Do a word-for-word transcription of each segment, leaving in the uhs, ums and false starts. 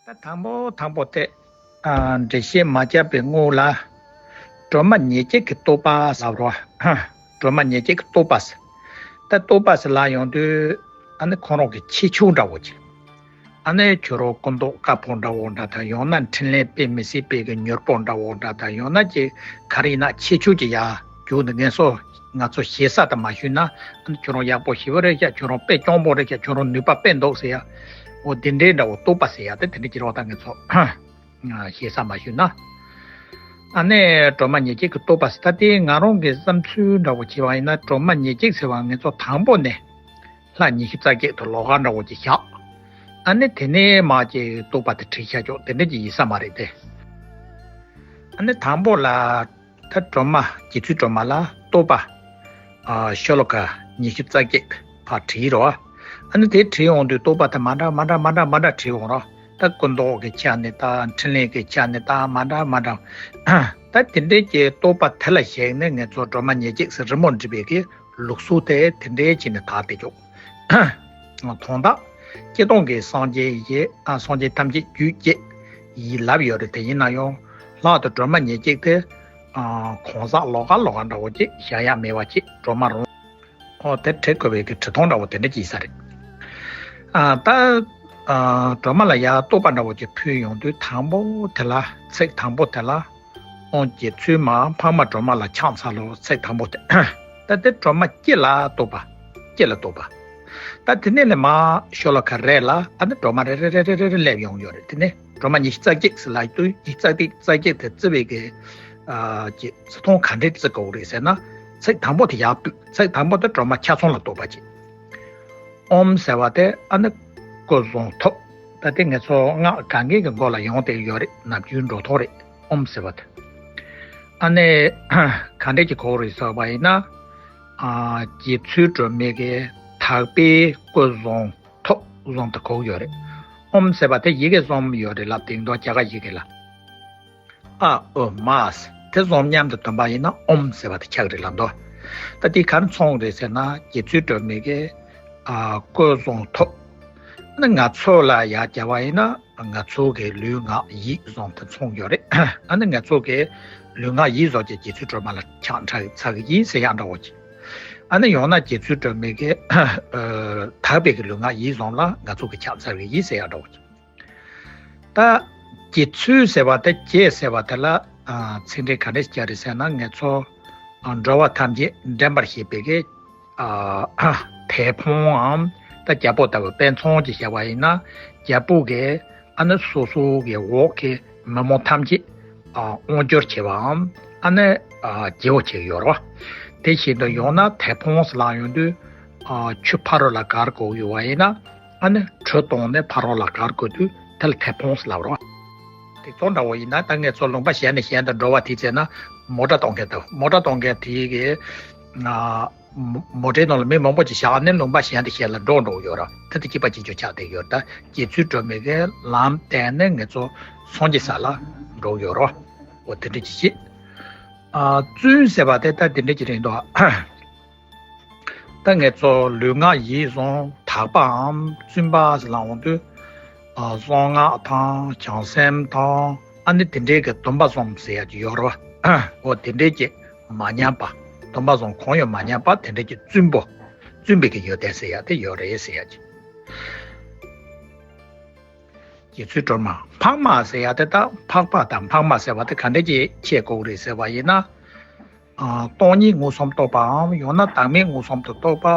ད་དང་པོ་དང་པོ་དེ། ཨ། འགྲེལ་བཤད་མ་བརྒྱབ་པའི་སྔོན་ལ། སྒྲོལ་མ་ཉེར་གཅིག་གི་བསྟོད་པ་ཟེར་བ། སྒྲོལ་མ་ཉེར་གཅིག་གི་བསྟོད་པ་ཟེར། ད་བསྟོད་པ་ཟེར་ལབ་ཡོང་དུས། ཨ་ནི་ཁོ་རང་གི་ཁྱད་ཆོས་འདྲ་བོ་ཅིག་ཨ་ནི་ཁྱོད་རང་སྐུ་མདོག་དཀར་པོ་འདྲ་བོ་འདྲ་དང་། ཡང་ན་འཕྲིན་ལས་དཔེ་མི་སྲིད་པའི་གི་མྱུར་པོ་འདྲ་བོ་འདྲ་དང་། ཡང་ན་ཅིག་ག་རེ་ཡིན་ན་ཁྱད་ཆོས་ཅིག་ཡ། རྒྱུ་འདི་ངན་སོ་ང་ཚོ་ཞེ་ས་དང་མ་ཞུས་ན། ཨ་ནི་ཁྱོད་རང་ཡག་པོ་ཞེ་པོ་རེད་ཤག་ཁྱོད་རང་དཔེ་སྐྱོ་པོ་རེད་ཤག་ཁྱོད་རང་ནུས་པ་དཔེ་འདུག་ཟེར་ཡ། འོ་དེ་འདྲའི་འདྲ་བོ་བསྟོད་པ་ཟེར་ཡ་དེ་དེ་འདྲ་ཅིག་རེད་བ། ད་ངས་ཚོ་ཞེ་ས་མ་ཞུས་ན། ཨ་ནི་སྒྲོལ་མ་ཉེར་གཅིག་གི་བསྟོད་པ་ཟེར། ད་དེ་ང་རང་གི་བསམ་ཚུལ་འདྲ་བོ་བྱས་པ་ཡིན་ན། སྒྲོལ་མ་ཉེར་གཅིག་ཟེར་བ་ངས་ཚོ་དང་པོ་ནས་ལྷ་ཉི་ཤུ་རྩ་བརྒྱད་དུ་ལོགས་ཀ་འདྲ་བོ་ཅིག་བཞག་ཨ་ནི་དེ་ནས་མར་ཅིག་བསྟོད་པ་དེ་བྲིས་བཞག་ཆོག་དེ་འདྲ་ཅིག་ཡིན་ས་མ་རེད་དེ། ཨ་ནི་དང་པོ་ལ། ད་སྒྲོལ་མ། རྗེ་བཙུན་སྒྲོལ་མ་ལ་བསྟོད་པ། ཨ། ཤོ་ལོ་ཀ་ཉི་ཤུ་རྩ་བརྒྱད་ཕར་བྲིས་རོ། ཨ་ནི་དེ་བྲིས་འོང་དུས་བསྟོད་པ་དེ་མ་འདྲ་མ་འདྲ་མ་འདྲ་མ་འདྲ་བྲིས་འོང་རོ། ད་སྐུ་མདོག་གི་ཆ་ནས་ད་འཕྲིན་ལས་ཀྱི་ཆ་ནས་ད་མ་འདྲ་མ་འདྲ། ད་དེ་འདྲའི་གི་བསྟོད་པ་དེ་ལ་གཞིགས་ནས་ངས་ཚོ་སྒྲོལ་མ་ཉེར་གཅིག་ཟེར་རི་མོ་འབྲི་བའི་གི་ལུགས་སྲོལ་དེ་དེ་འདྲའི་བྱས་ནས་དར་ཏེ་འཇུག་དོན་དག་སྤྱིར་བཏང་གི་སངས་རྒྱས་ཡི། ཨ། སངས་རྒྱས་ཐམས་ཅད་རྒྱུད་བརྒྱད་ཡིན་ལབ་ཡོད་རེད། དེ་ཡིན་ན་ཡང་ལྷག་ཏུ་སྒྲོལ་མ་ཉེར་གཅིག་དེ། ཨ། གང་ཟག་ལོགས་ཀ་ལོགས་ཀ་འདྲ་བོ་ཅིག་བཞག་ཡ་མེད་པ་ཅིག་སྒྲོལ་མ་རང་། ཨོ་དེ་བྲི་དགོས་པའི་གི་འབྲི་སྟངས་འདྲ་བོ་དེ་འདྲ་ཅིག་ཡིན་ས་རེད། ཨ། ད། ཨ། སྒྲོལ་མ་ལ་ཡ་བསྟོད་པ་འདྲ་བོ་ཅིག་ཕུལ་ཡོང་དུས་དང་པོ་དེ་ལ། ཚིག་དང་པོ་དེ་ལ། ཨོ་རྗེ་བཙུན་མ་འཕགས་མ་སྒྲོལ་མ་ལ་ཕྱག་འཚལ་ལོ། ཚིག་དང་པོ་དེ། ད་དེ་སྒྲོལ་མ་སྤྱི་ལ་བསྟོད་པ། སྤྱི་ལ་བསྟོད་པ། ད་དེ་ནས་ལས་མར་ཤོ་ལོ་ཀ་རེ་ལ་ཨ་ནི་སྒྲོལ་མ་རེ་རེ་རེ་རེ་རེ་སླེབས་ཡོང་ཡོད་རེད། དེ་ནས་སྒྲོལ་མ་ཉི་ཤུ་རྩ་གཅིག་ཟེར་ལབ་དུས་ཉི་ཤུ་རྩ་གཅིག་རྩ་གཅིག་དེ་བརྩི་བའི་གི། ཨ། ཅིག་བརྩི་སྟངས་ག་འདྲས་བརྩི་དགོས་རེད་ཟེར་ན། ཚིག་དང་པོ་དེ་ཡར་བསྡུས། ཚིག་དང་པོ་དེ་སྒྲོལ་མ་ཆ་ཚང་ལ་བསྟོད་པ་ཅིག་ཨོཾ་ཟེར་བ་དེ་ཨ་ནི་སྐུ་གསུང་ཐུགས། ད་དེ་ངེད་ཚོ་སྔགས་གང་གི་གི་མགོ་ལ་ཡོང་བསྡད་ཡོད་རེད། ནམ་རྒྱུན་འགྲོ་ཐོག་རེད། ཨོཾ་ཟེར་བ་དེ། ཨ་ནི་ག་འདྲས་ཀྱི་གོ་རེད་ཟེར་བ་ཡིན་ན། ཨ། རྗེ་བཙུན་སྒྲོལ་མའི་གི་དག་པའི་སྐུ་གསུང་ཐུགས་བཟུང་དུ་གོ་ཡོད་རེད། ཨོཾ་ཟེར་བ་དེ་ཡི་གེ་གསུམ་ཡོད་རེད་ལབ། དེང་དུས་རྒྱ་གར་ཡི་གེ་ལ། ཨ། ཨོ། མ། དེ་གསུམ་མཉམ་དུ་འདོན་པ་ཡིན་ན་ཨོཾ་ཟེར་བ་དེ་ཆགས་རེད་ལབ་འདུག་ད་དེ་ག་རེ་མཚོན་རེད་ཟེར་ན། རྗེ་བཙུན་སྒྲོལ་མའི་གི། ཨ། སྐུ་གསུང་ཐུགས། ཨ་ནི་ང་ཚོ་ལ་ཡར་བརྒྱབ་པ་ཡིན་ན་ང་ཚོ་གི་ལུས་ངག་ཡིད་གསུམ་དེ་མཚོན་ཡོད་རེད། ཨ་ནི་ང་ཚོ་གི་ལུས་ངག་ཡིད་གསུམ་གྱི་རྗེ་བཙུན་སྒྲོལ་མ་ལ་ཕྱག་འཚལ་གྱི་ཡིན་ཟེར་ཡག་འདྲ་བོ་ཅིག་ཨ་ནི་ཡང་ན་རྗེ་བཙུན་སྒྲོལ་མའི་གི། ཨ། དག་པའི་གི་ལུས་ངག་ཡིད་གསུམ་ལ་ང་ཚོ་གི་ཕྱག་འཚལ་གྱི་ཡིན་ཟེར་ཡག་འདྲ་བོ་ཅིག་ད་རྗེ་བཙུན་ཟེར་བ་དེ། རྗེ་ཟེར་བ་དེ་ལ། ཨ། ཚིག་འགྲེལ་ག་འདྲས་བརྒྱབ་རེད་ཟེར་ན། ངེད་ཚོ། ཨ། འགྲོ་བ་ཐམས་ཅད་འདྲེན་པར་བྱེད་པའི་གི། ཨ། དེད་དཔོན་འམ། ད་རྒྱལ་པོ་ལྟ་བུ་དཔོན་ཚང་གཅིག་བྱས་པ་ཡིན་ན། རྒྱལ་པོ་གིས་ཨ་ནི་སོ་སོ་གི་འོག་གི་མི་མང་ཐམས་ཅད། ཨ། དབང་སྒྱུར་བྱེད་པའམ། ཨ་ནི། ཨ། རྗེ་བོ་བྱེད་ཀྱི་ཡོད་རེད་བ། དེ་བཞིན་དུ་ཡང་ན་དེད་དཔོན་ཟེར་ལབ་ཡོང་དུས། ཨ། ཆུ་ཕ་རོལ་ལ་གར་དགོས་ཡོད་པ་ཡིན་ན། ཨ་ནི་གྲུ་བཏོན་ནས་ཕ་རོལ་ལ་གར་དགོས་དུས་དེ་ལ་དེད་དཔོན་ཟེར་ལབ་རེད་བ། དེ་ཚོ་འདྲ་བོ་ཡིན་ན། ད་ངེད་ཚོ་ལུང་པ་གཞན་ནས་གཞན་དུ་འགྲོ་བ་དེ་བྱས་ན། མོ་ཊ་གཏོང་མཁན་དང་། མོ་ཊ་གཏོང་མཁན་དེ་གི། ཨ། མོ། མོ་ཊའི་ནང་ལ་མི་མང་པོ་ཅིག་བཞག་ནས་ལུང་པ་གཞན་དང་གཞན་ལ་འགྲོ་འགྲོ་གི་ཡོད་རེད། ད་དེ་གཅིག་པ་གཅིག་རྐྱང་ཆགས་བསྡད་ཡོད་རེད། ད་རྗེ་བཙུན་སྒྲོལ་མའི་གི་ལམ་བསྟན་ནས་ངེད་ཚོ་སངས་རྒྱས་ས་ལ་འགྲོ་གི་ཡོད་རེད། འོ་དེ་འདྲ་ཅིག་བྱེད། ཨ། བཙུན་ཟེར་བ་དེ་ད་དེ་འདྲ་ཅིག་རེད་འདུག་ད་ངེད་ཚོ་ལུས་ངག་ཡིད་གསུམ་དག་པའམ་བཙུན་པ་ཟེར་ལབ་འོང་དུས། ཨ། གསང་སྔགས་དང་བྱང་སེམས་དང་། ཨ་ནི་དེ་འདྲའི་གི་སྡོམ་པ་གསུམ་ཟེར་ཡག་ཅིག་ཡོད་རེད་བ། འོ་དེ་འདྲའི་གི་མ་ཉམས་པ། སྡོམ་པ་གསུམ་གང་ཡང་མ་ཉམས་པ། དེ་འདྲའི་གི་བཙུན་པོ། བཙུན་པའི་གི་ཡོན་ཏན་ཟེར་ཡག་དེ་ཡོད་རེད་ཟེར་ཡག་ཅིག་རྗེ་བཙུན་སྒྲོལ་མ། འཕགས་མ་ཟེར་ཡག་དེ། ད་འཕགས་པ་དང་འཕགས་མ་ཟེར་བ་དེ་ག་འདྲ་ཅིག་ཁྱད་དགོས་རེད་ཟེར་བ་ཡིན་ན། ཨ། སྟོང་ཉིད་མངོན་སུམ་རྟོགས་པའམ། ཡང་ན་བདག་མེད་མངོན་སུམ་དུ་རྟོགས་པ།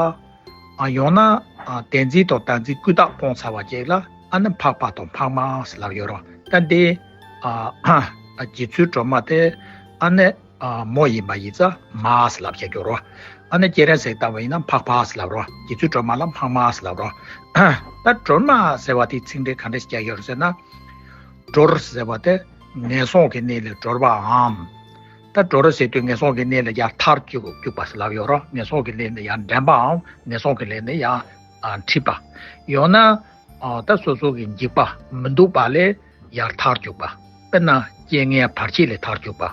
ཨ། ཡང་ན། ཨ། བདེན་འཛིན་དང་བདག་འཛིན་ཀུན་བཏགས་སྤངས་ཚར་བ་ཅིག་ལ་ཨ་ནི་འཕགས་པ་དང་འཕགས་མ་ཟེར་ལབ་ཡོད་རེད། ད་འདི། ཨ། རྗེ་བཙུན་སྒྲོལ་མ་དེ་ཨ་ནི། ཨ། མོ་ཡིན་པ་ཡིན་ཙང་མ་ཟེར་ལབ་བྱ་རྒྱུ་རེད། ཨ་ནི་སྤྱིར་བཏང་ཟེར་བཏང་བ་ཡིན་ན་འཕགས་པ་ཟེར་ལབ་རེད། རྗེ་བཙུན་སྒྲོལ་མ་ལ་འཕགས་མ་ཟེར་ལབ་རེད། ད་སྒྲོལ་མ་ཟེར་བ་དེའི་ཚིག་འགྲེལ་ག་འདྲ་ཞིག་བརྒྱབ་ཡོད་རེད་ཟེར་ན། སྒྲོལ་ཟེར་བ་དེ་ངན་སོང་གི་གནས་ལས་སྒྲོལ་བའམ། ད་སྒྲོལ་ཟེར་དུས་ངན་སོང་གི་གནས་ལས་ཡར་ཐར་བཅུག་བཅུག་པ་ཟེར་ལབ་ཡོད་རེད། ངན་སོང་གི་གནས་ལས་ཡར་འདྲེན་པའམ། ངན་སོང་གི་གནས་ལས་ཡར། ཨ། ཁྲིད་པ། ཡང་ན། ཨ། ད་སོ་སོ་གི་འཇིགས་པ་མི་སྡུག་པ་ལས་ཡར་ཐར་བཅུག་པ། དཔེར་ན་རྐྱེན་ངན་བར་ཆད་ལས་ཐར་བཅུག་པ།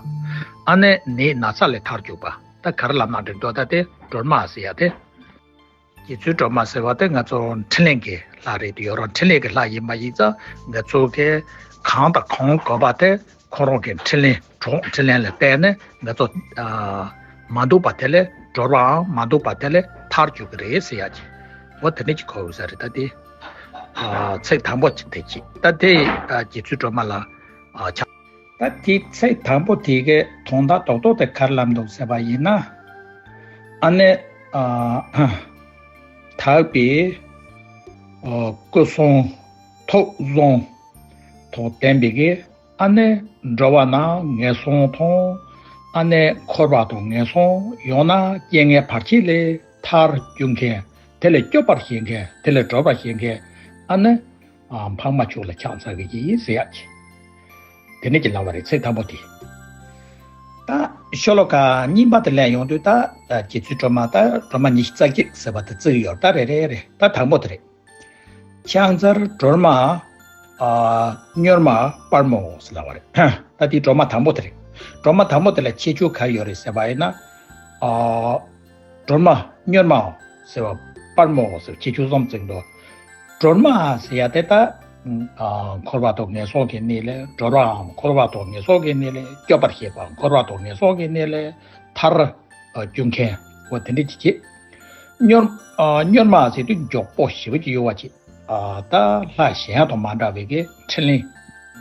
ཨ་ནི་ནད་ན་ཚ་ལས་ཐར་བཅུག་པ། ད་ག་རེ་ལབ་ན་འགྲིག་འདུག་ད་དེ་སྒྲོལ་མ་ཟེར་ཡག་དེ། དགེ་ཚུལ་སྒྲོལ་མ་ཟེར་བ་དེ་ང་ཚོ་འཕྲིན་ལས་ཀྱི་ལྷ་རེད་དེ། ཡོ་རང་འཕྲིན་ལས་ཀྱི་ལྷ་ཡིན་པ་ཡིན་ཙང་ང་ཚོ་གི་གང་དང་གང་དགོས་པ་དེ་ཁོ་རང་གི་འཕྲིན་ལས་གྲོགས་འཕྲིན་ལས་ལ་བརྟེན་ནས་ང་ཚོ་ཨ་མ་འདུག་པ་དེ་ལས་སྒྲོལ་བའམ་མ་འདུག་པ་དེ་ལས་ཐར་འགྱུར་གི་རེད་ཟེར་ཡ་ཅིག་འོ་དེ་འདྲ་ཅིག་གོ་དགོས་ས་རེད། ད་དེ་ཨ་ཚིག་དང་པོ་ཅིག་དེ་ཅིག་ད་དེ་ཨ་དགེ་ཚུལ་སྒྲོལ་མ་ལ་ཨ་ཆགས། ད་དེ་ཚིག་དང་པོ་དེ་གའི་དོན་དག་རྡོག་རྡོག་དེ་ག་རེ་ལབ་འདུག་ཟེར་བ་ཡིན་ན། ཨ་ནི་ཨ་དག་པའི་ཨ་སྐུ་གསུང་ཐུགས་གསུང་དང་ལྡན་པའི་གི་ཨ་ནི་འགྲོ་བ་རྣམས་ངན་སོང་དང་། ཨ་ནི་འཁོར་བ་དང་ངན་སོང་། ཡང་ན་རྐྱེན་ངན་བར་ཆད་ལས་ཐར་འགྱུར་མཁན། དེ་ལས་སྐྱོབ་པར་བྱེད་མཁན། དེ་ལས་སྒྲོལ་བར་བྱེད་མཁན། ཨ་ནི་ཨ་འཕགས་མ་མཆོག་ལ་ཕྱག་འཚལ་གྱི་ཡིན་ཟེར་ཡག་གི། དེ་ནས་ཀྱི་ལབ་པ་རེད། ཚིག་དང་པོ་དེ། ད་ཤོ་ལོ་ཀ་གཉིས་པ་དེ་ལ་ཡོང་དུས་ད་ཨ་དགེ་ཚུལ་སྒྲོལ་མ་ད་སྒྲོལ་མ་ཉི་ཤུ་རྩ་གཅིག་ཟེར་བ་དེ་བརྩི་གི་ཡོད། ད་རེ་རེ་རེ་ད་དང་པོ་དེ་རེད། ཕྱག་འཚལ་སྒྲོལ་མ་ཨ་གཉུག་མ་དཔལ་མོ་ཟེར་ལབ་པ་རེད། ད་དེ་སྒྲོལ་མ་དང་པོ་དེ་རེད། སྒྲོལ་མ་དང་པོ་དེ་ལ་ཁྱད་ཆོས་ག་རེ་ཡོད་རེད་ཟེར་བ་ཡིན་ན། ཨ་སྒྲོལ་མ་གཉུག་མ་ཟེར་བ་དཔལ་མོ་ཟེར་བ་ཁྱད་ཆོས་གསུམ་བརྩི་གི་འདུག་སྒྲོལ་མ་ཟེར་ཡ་དེ་ད་ཨ་འཁོར་བ་དང་ངན་སོང་གི་གནས་ལས་སྒྲོལ་བའམ་འཁོར་བ་དང་ངན་སོང་གི་གནས་ལས་སྐྱོབ་པར་བྱེད་པ། འཁོར་བ་དང་ངན་སོང་གི་གནས་ལས་ཐར་ཨ་འགྱུར་མཁན་འོ་དེ་འདྲ་ཅིག་བྱེད། གཉུག་ཨ་གཉུག་མ་ཟེར་དུས་མགྱོགས་པོ་ཞེ་པོ་ཅིག་ཡོད་པ་ཅིག་ཨ་ད་ལྷ་གཞན་དང་མ་འདྲ་བའི་གི་འཕྲིན་ལས།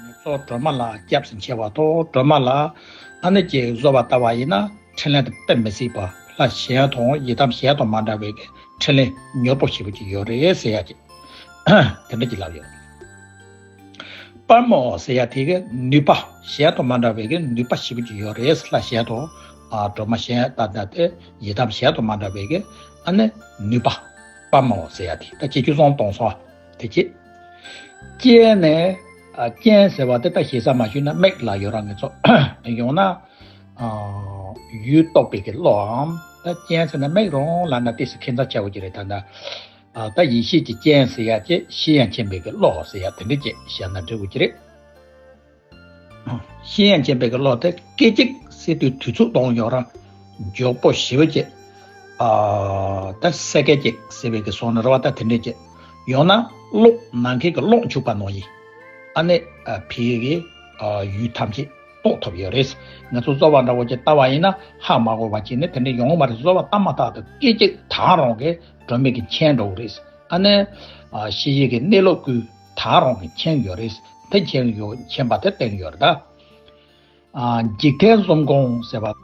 ང་ཚོ་སྒྲོལ་མ་ལ་སྐྱབས་སུ་མཆི་བ་དང་སྒྲོལ་མ་ལ་ཨ་ནི་ཅིག་བཟོད་པ་ལྟ་བ་ཡིན་ན་འཕྲིན་ལས་དེ་དཔེ་མི་སྲིད་པ། ལྷ་གཞན་དང་ཡི་དམ་གཞན་དང་མ་འདྲ་བའི་གི་འཕྲིན་ལས་མྱུར་པོ་ཞེ་པོ་ཅིག་ཡོད་རེད་ཟེར་ཡ་ཅིག་དེ་འདྲ་ཅིག་ལབ་ཡོད། དཔལ་མོ་ཟེར་ཡ་དེ་གི་ནུས་པ་གཞན་དང་མ་འདྲ་བའི་གི་ནུས་པ་ཞེ་པོ་ཅིག་ཡོད་རེད། ལྷ་གཞན་དང་ཨ་སྒྲོལ་མ་གཞན་ད་ལྟ་དེ་ཡི་དམ་གཞན་དང་མ་འདྲ་བའི་གི་ཨ་ནི་ནུས་པ་དཔལ་མོ་ཟེར་ཡ་དེ་ད་ཁྱད་ཆོས་གསུམ་གཏོང་སོང་། དེ་ཅི། སྤྱན་ནས་ཨ་སྤྱན་ཟེར་བ་དེ་ད་ཞེ་ས་མ་ཞུས་ན་མིག་ལ་ཡོད་ར། ང་ཚོ་ཡང་ན་ཨ་ཡུལ་རྟོགས་པའི་གི་བློའམ། ད་སྤྱན་ཟེར་ན་མིག་རང་ལབ་ན་ཏོག་ཙམ་ཁྱད་མཚར་ཆེ་བོ་ཅིག་རེད། ད་ད་ཨ་ད་ཡེ་ཤེས་ཀྱི་སྤྱན་ཟེར་ཡ་ཅིག་ཤེས་ཡོན་ཆེན་པོའི་གི་བློ་ཟེར་ཡ་དེ་འདྲ་ཅིག་བཤད་ན་འགྲིག་གི་རེད། ཤེས་ཡོན་ཆེན་པོའི་གི་བློ་དེ་སྐད་ཅིག་ཟེར་དུས་དུས་ཚོད་གཏོང་ཡོད་ར། མགྱོགས་པོ་ཞེ་པོ་ཅིག་ཨ་ད་སེ་ཀེན་ཅིག་ཟེར་བའི་གི་སོང་ན་རེད་བ། ད་དེ་འདྲ་ཅིག་ཡང་ན་གློག་ནམ་མཁའི་གི་གློག་འཁྱུག་པ་ནང་བཞིན། ཨ་ནི་ཨ་ཕའི་གི་ཨ་ཡུལ་ཐམས་ཅད་རྟོགས་ཐུབ་ཡོད་རེད། ང་ཚོ་བཟོ་བ་འདྲ་བོ་ཅིག་ལྟ་བ་ཡིན་ན་ཧ་མ་གོ་བ་བྱས་ནས་དེ་འདྲ་ཡོང་གི་མ་རེད། བཟོ་བ་ལྟ་མ་ཐག་ཏུ་སྐད་ཅིག་ད་རང་གི་སྒྲོན་མེ་གི་མཁྱེན་འགྲོ་གི་རེད། ཨ་ནི་ཨ་ཤེས་བྱའི་གི་གནས་ལུགས་ཀུན་ད་རང་གི་མཁྱེན་ཡོད་རེད། དེ་མཁྱེན་ཡོད་མཁྱེན་པ་དེ་བསྟན་ཡོད་རེད་ད། ཨ་འཇིག་རྟེན་བཟང་གོང་ཟེར་བ།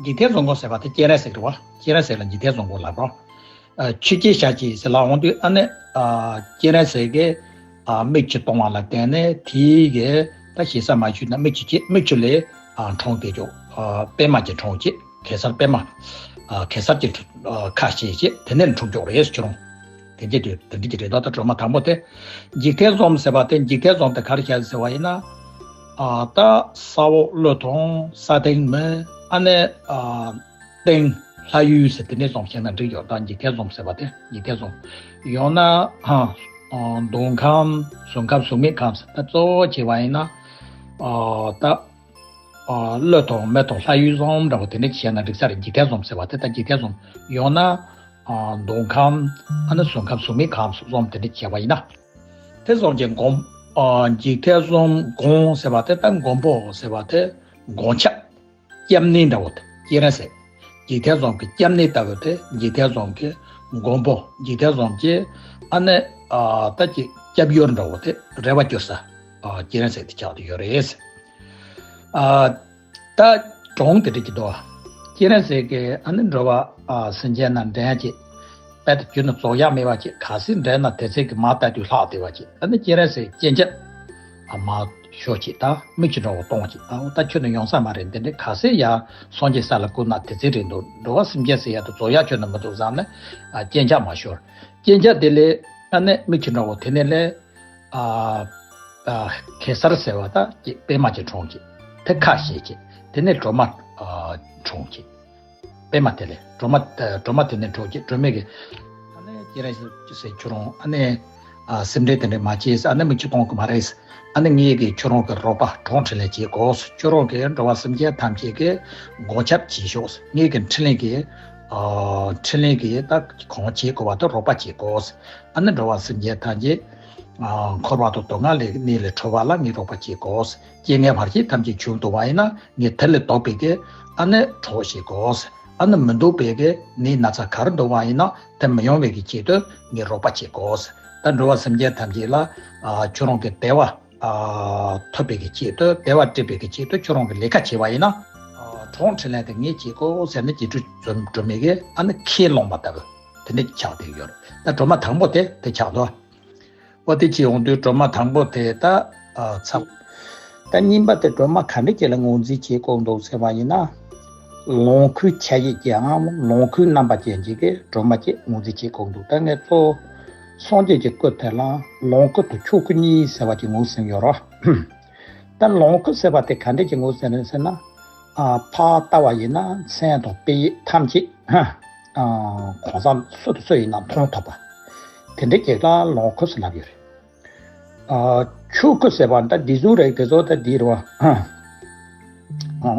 འཇིག་རྟེན་བཟང་གོང་ཟེར་བ་དེ་སྤྱན་རས་གཟིགས་རེད་བ། སྤྱན་རས་གཟིགས་ལ་འཇིག་རྟེན་བཟང་གོང་ལབ་རོ། ཨ་ཆོས་ཀྱི་ཞལ་གྱིས་ཟེར་ལ་འོང་དུས་ཨ་ནི་ཨ་སྤྱན་རས་གཟིགས་ཀྱིས་ཨ་མིག་ཆུ་གཏོང་བ་ལ་བརྟེན་ནས་དེའི་གི་ད་ཞེ་ས་མ་ཞུས་ན་མིག་ཆུ་ཅིག་མིག་ཆུ་ལས་ཨ་འཁྲུངས་ཏེ་ཅོག་ཨ་པད་མ་ཅིག་འཁྲུངས་ཅིག་གེ་སར་པད་མ། ཨ་གེ་སར་གྱི་ཨ་ཁ་ཕྱེས་ཅིག་དེ་ནས་འཁྲུངས་ཅོག་རེད་ཁྱོད་རང་། དེ་འདྲ་དེ་འདྲ་གྱི་རེད་ད། ད་སྒྲོལ་མ་དང་པོ་དེ། འཇིག་རྟེན་བཟང་ཟེར་བ་དེ་འཇིག་རྟེན་བཟང་དེ་ག་རེ་བྱ་ཟེར་བ་ཡིན་ན། ཨ་ད་ས་འོག་ཀླུ་དང་ས་སྟེང་མི་ཨ་ནི་ཨ་སྟེང་ལྷ་ཡུལ་ཟེར་དེ་འདྲ་བཟང་བྱས་ན་འགྲིག་ཡོད། ད་འཇིག་རྟེན་བཟང་ཟེར་བ་དེ་འཇིག་རྟེན་བཟང་། ཡང་ན་ཨ་ཨ་མདོ་ཁམས་བྱང་ཁམས་བྱང་མི་ཁམས་ཟེར་ད་གཙོ་བོ་བྱས་པ་ཡིན་ན། ཨ་ད་ཨ་ཀླུ་དང་མི་དང་ལྷ་ཡུལ་བཟང་འདྲ་བོ་དེ་འདྲ་བྱས་ན་འགྲིག་ས་རེད། འཇིག་རྟེན་བཟང་ཟེར་བ་དེ་ད་འཇིག་རྟེན་བཟང་། ཡང་ན། ཨ་མདོ་ཁམས་ཨ་ནི་བྱང་ཁམས་བྱང་མི་ཁམས་སུ་བཟུང་དེ་འདྲ་བྱས་པ་ཡིན་ན། དེ་བཟུང་གི་མགོན་ཨ་འཇིག་རྟེན་བཟང་མགོན་ཟེར་བ་དེ་ད་མགོན་པོ་ཟེར་བ་དེ་མགོན་སྐྱབས་སྐྱབས་གནས་འདྲ་བོ་དེ་སྤྱན་རས་གཟིགས། འཇིག་རྟེན་བཟང་གི་སྐྱབས་གནས་ལྟ་བུ་དེ་འཇིག་རྟེན་བཟང་གི་མགོན་པོ། འཇིག་རྟེན་བཟང་གི་ཨ་ནི་ཨ་ད་ཀྱི་སྐྱབས་ཡུལ་འདྲ་བོ་དེ་རེ་བ་བཅོལ་ས་ཨ་སྤྱན་རས་གཟིགས་དེ་ཆགས་ཏེ་ཡོད་རེད། ཨ། ད་གྲོང་དེ་འདྲ་གྱི་འདུག་བ། སྤྱན་རས་གཟིགས་ཀྱིས་ཨ་ནི་འགྲོ་བ་ཨ་སེམས་ཅན་རྣམས་འདྲེན་ཡ་ཅིག་དཔལ་དུ་གྱུར་ན་རྫོགས་ཡ་མེད་པ་ཅིག་གལ་སྲིད་འདྲེན་ན་དེ་ཚེ་གི་མ་ལྟ་དུས་ལྷག་བསྡད་པ་ཅིག་ཨ་ནི་སྤྱན་རས་གཟིགས་སྤྱན་ཆབ་ཨ་མ་ཤོར་ཅིག་ད་མིག་ཆུ་འདྲ་བོ་གཏོང་ཅིག་ད་འོ་ད་ཁྱོད་ནི་ཡོང་ས་མ་རེད། འདི་འདྲ་གལ་སྲིད་ཡ་སངས་རྒྱས་ས་ལ་བཀུར་ན་དེ་ཚེ་རེད་འདུག་འགྲོ་བ་སེམས་ཅན་ཟེར་ཡ་དུ་རྫོགས་ཡ་ཁྱོད་ནི་མི་འདུག་བསམ་ནས་ཨ་སྤྱན་ཆབ་མ་ཤོར། སྤྱན་ཆབ་དེ་ལས་ཨ་ནི་མིག་ཆུ་འདྲ་བོ་དེ་ནས་ལས། ཨ་ཨ་གེ་སར་ཟེར་བ་ད་ཅིག་པད་མ་ཅིག་འཁྲུངས་ཅིག་དེ་ཁ་ཕྱེ་ཅིག་དེ་ནས་སྒྲོལ་མ་ཨ་འཁྲུངས་ཅིག་པད་མ་དེ་ལས་སྒྲོལ་མ་ཨ་སྒྲོལ་མ་དེ་ནས་འཁྲུངས་ཅིག་སྒྲོལ་མའི་གི་ཨ་ནི་སྤྱན་རས་གཟིགས་ཟེར་ཁྱོད་རང་ཨ་ནི་ཨ་སེམས་ཁྲལ་དེ་འདྲ་མ་བྱེད་ཟེར། ཨ་ནི་མིག་ཆུ་གཏོང་གི་མ་རེད་ཟེར། ཨ་ནི་ངེད་ཀྱིས་ཁྱོད་རང་གི་རོགས་པ་གྲོང་ཁྱེར་ལས་བྱེད་དགོས་ཟེར། ཁྱོད་རང་གིས་འགྲོ་བ་སེམས་ཅན་ཐམས་ཅད་ཀྱི་མགོན་སྐྱབས་བྱེད་ཤོག་ཟེར། ངེད་ཀྱི་འཕྲིན་ལས་ཀྱི་ ཨ་འཕྲིན་ལས་ཀྱིས་ད་གང་བྱེད་དགོས་པ་དེ་རོགས་པ་བྱེད་དགོས། ཨ་ནི་འགྲོ་བ་སེམས་ཅན་ཐམས་ཅད་ཨ་འཁོར་བ་དང་སྡུག་བསྔལ་ལས་གནས་ལས་གྲོལ་བ་ལ་ངས་རོགས་པ་བྱེད་དགོས། རྐྱེན་ངན་བར་ཆད་ཐམས་ཅད་བྱུང་འདུག་པ་ཡིན་ན་ངས་དེ་ལས་ལྡོག་པའི་གི་ཨ་ནི་གྲོགས་བྱེད་དགོས། ཨ་ནི་མི་འདུག་པའི་གི་ནད་ན་ཚ་ག་རེ་འདུག་པ་ཡིན་ན་དེ་མི་ཡོང་བའི་གི་ཆེད་དུ་ངས་རོགས་པ་བྱེད་དགོས། ད་འགྲོ་བ་སེམས་ཅན་ཐམས་ཅད་ལ་ཨ་ཁྱོད་རང་གི་བདེ་བ་ཨ་ཐོབ་པའི་གི་ཆེད་དུ་བདེ་བ་སྤྲད་པའི་གི་ཆེད་དུ་ཁྱོད་རང་གི་ལས་ཀ་བྱས་པ་ཡིན་ན་ཨ་གྲོགས་འཕྲིན་ལས་དེ་ངས་བྱེད་དགོས་ཟེར་ནས་རྗེས་འགྲོ་འཛོམས་འགྲོ་མི་གི་ཨ་ནི་ཁས་བླངས་པ་ལྟ་བུ་དེ་འདྲ་ཆགས་བསྡད་ཡོད་རེད། ད་སྒྲོལ་མ་དང་པོ་དེ་དེ་ཆགས་འདུག་འོ་དེ་བྱས་ཡོང་དུས་སྒྲོལ་མ་དང་པོ་དེ་ད་ཨ་ཚར། ད་གཉིས་པ་དེ་སྒྲོལ་མ་ག་འདྲ་ཅིག་ལ་ངོས་འཛིན་བྱེད་དགོས་འདུག་ཟེར་བ་ཡིན་ན། ལོངས་སྐུའི་ཆ་ཡིས་ཀྱིའམ་ལོངས་སྐུའི་རྣམ་པ་ཅན་ཅིག་གིས་སྒྲོལ་མ་ཅིག་ངོས་འཛིན་བྱེད་དགོས་འདུག་ད་ངས་གཙོ་བོ་སངས་རྒྱས་ཀྱི་སྐུ་དེ་ལ་ལོངས་སྐུ་དང་ཆོས་སྐུ་གཉིས་ཟེར་བ་ཅིག་ངོས་ཟིན་ཡོད་རེད། ད་ལོངས་སྐུ་ཟེར་བ་དེ་ག་འདྲ་ཅིག་ངོས་ཟིན་རེད་ཟེར་ན། ཨ་ཕར་ལྟ་བ་ཡིན་ན་མཚན་དང་དཔེ་ཡིས་ཐམས་ཅད་ཨ་གང་ཟག་སུ་དང་སུ་ཡིན་ན་མཐོང་ཐུབ་པ། དེ་འདྲ་ཅིག་ལ་ལོངས་སྐུ་ཟེར་ལབ་ཡོད་རེད། ཨ་ཆོས་སྐུ་ཟེར་བ་འདྲ་འདི་ཟུག་རེད། དེ་ཚོ་ད་འདི་རེད་བ། ཨ་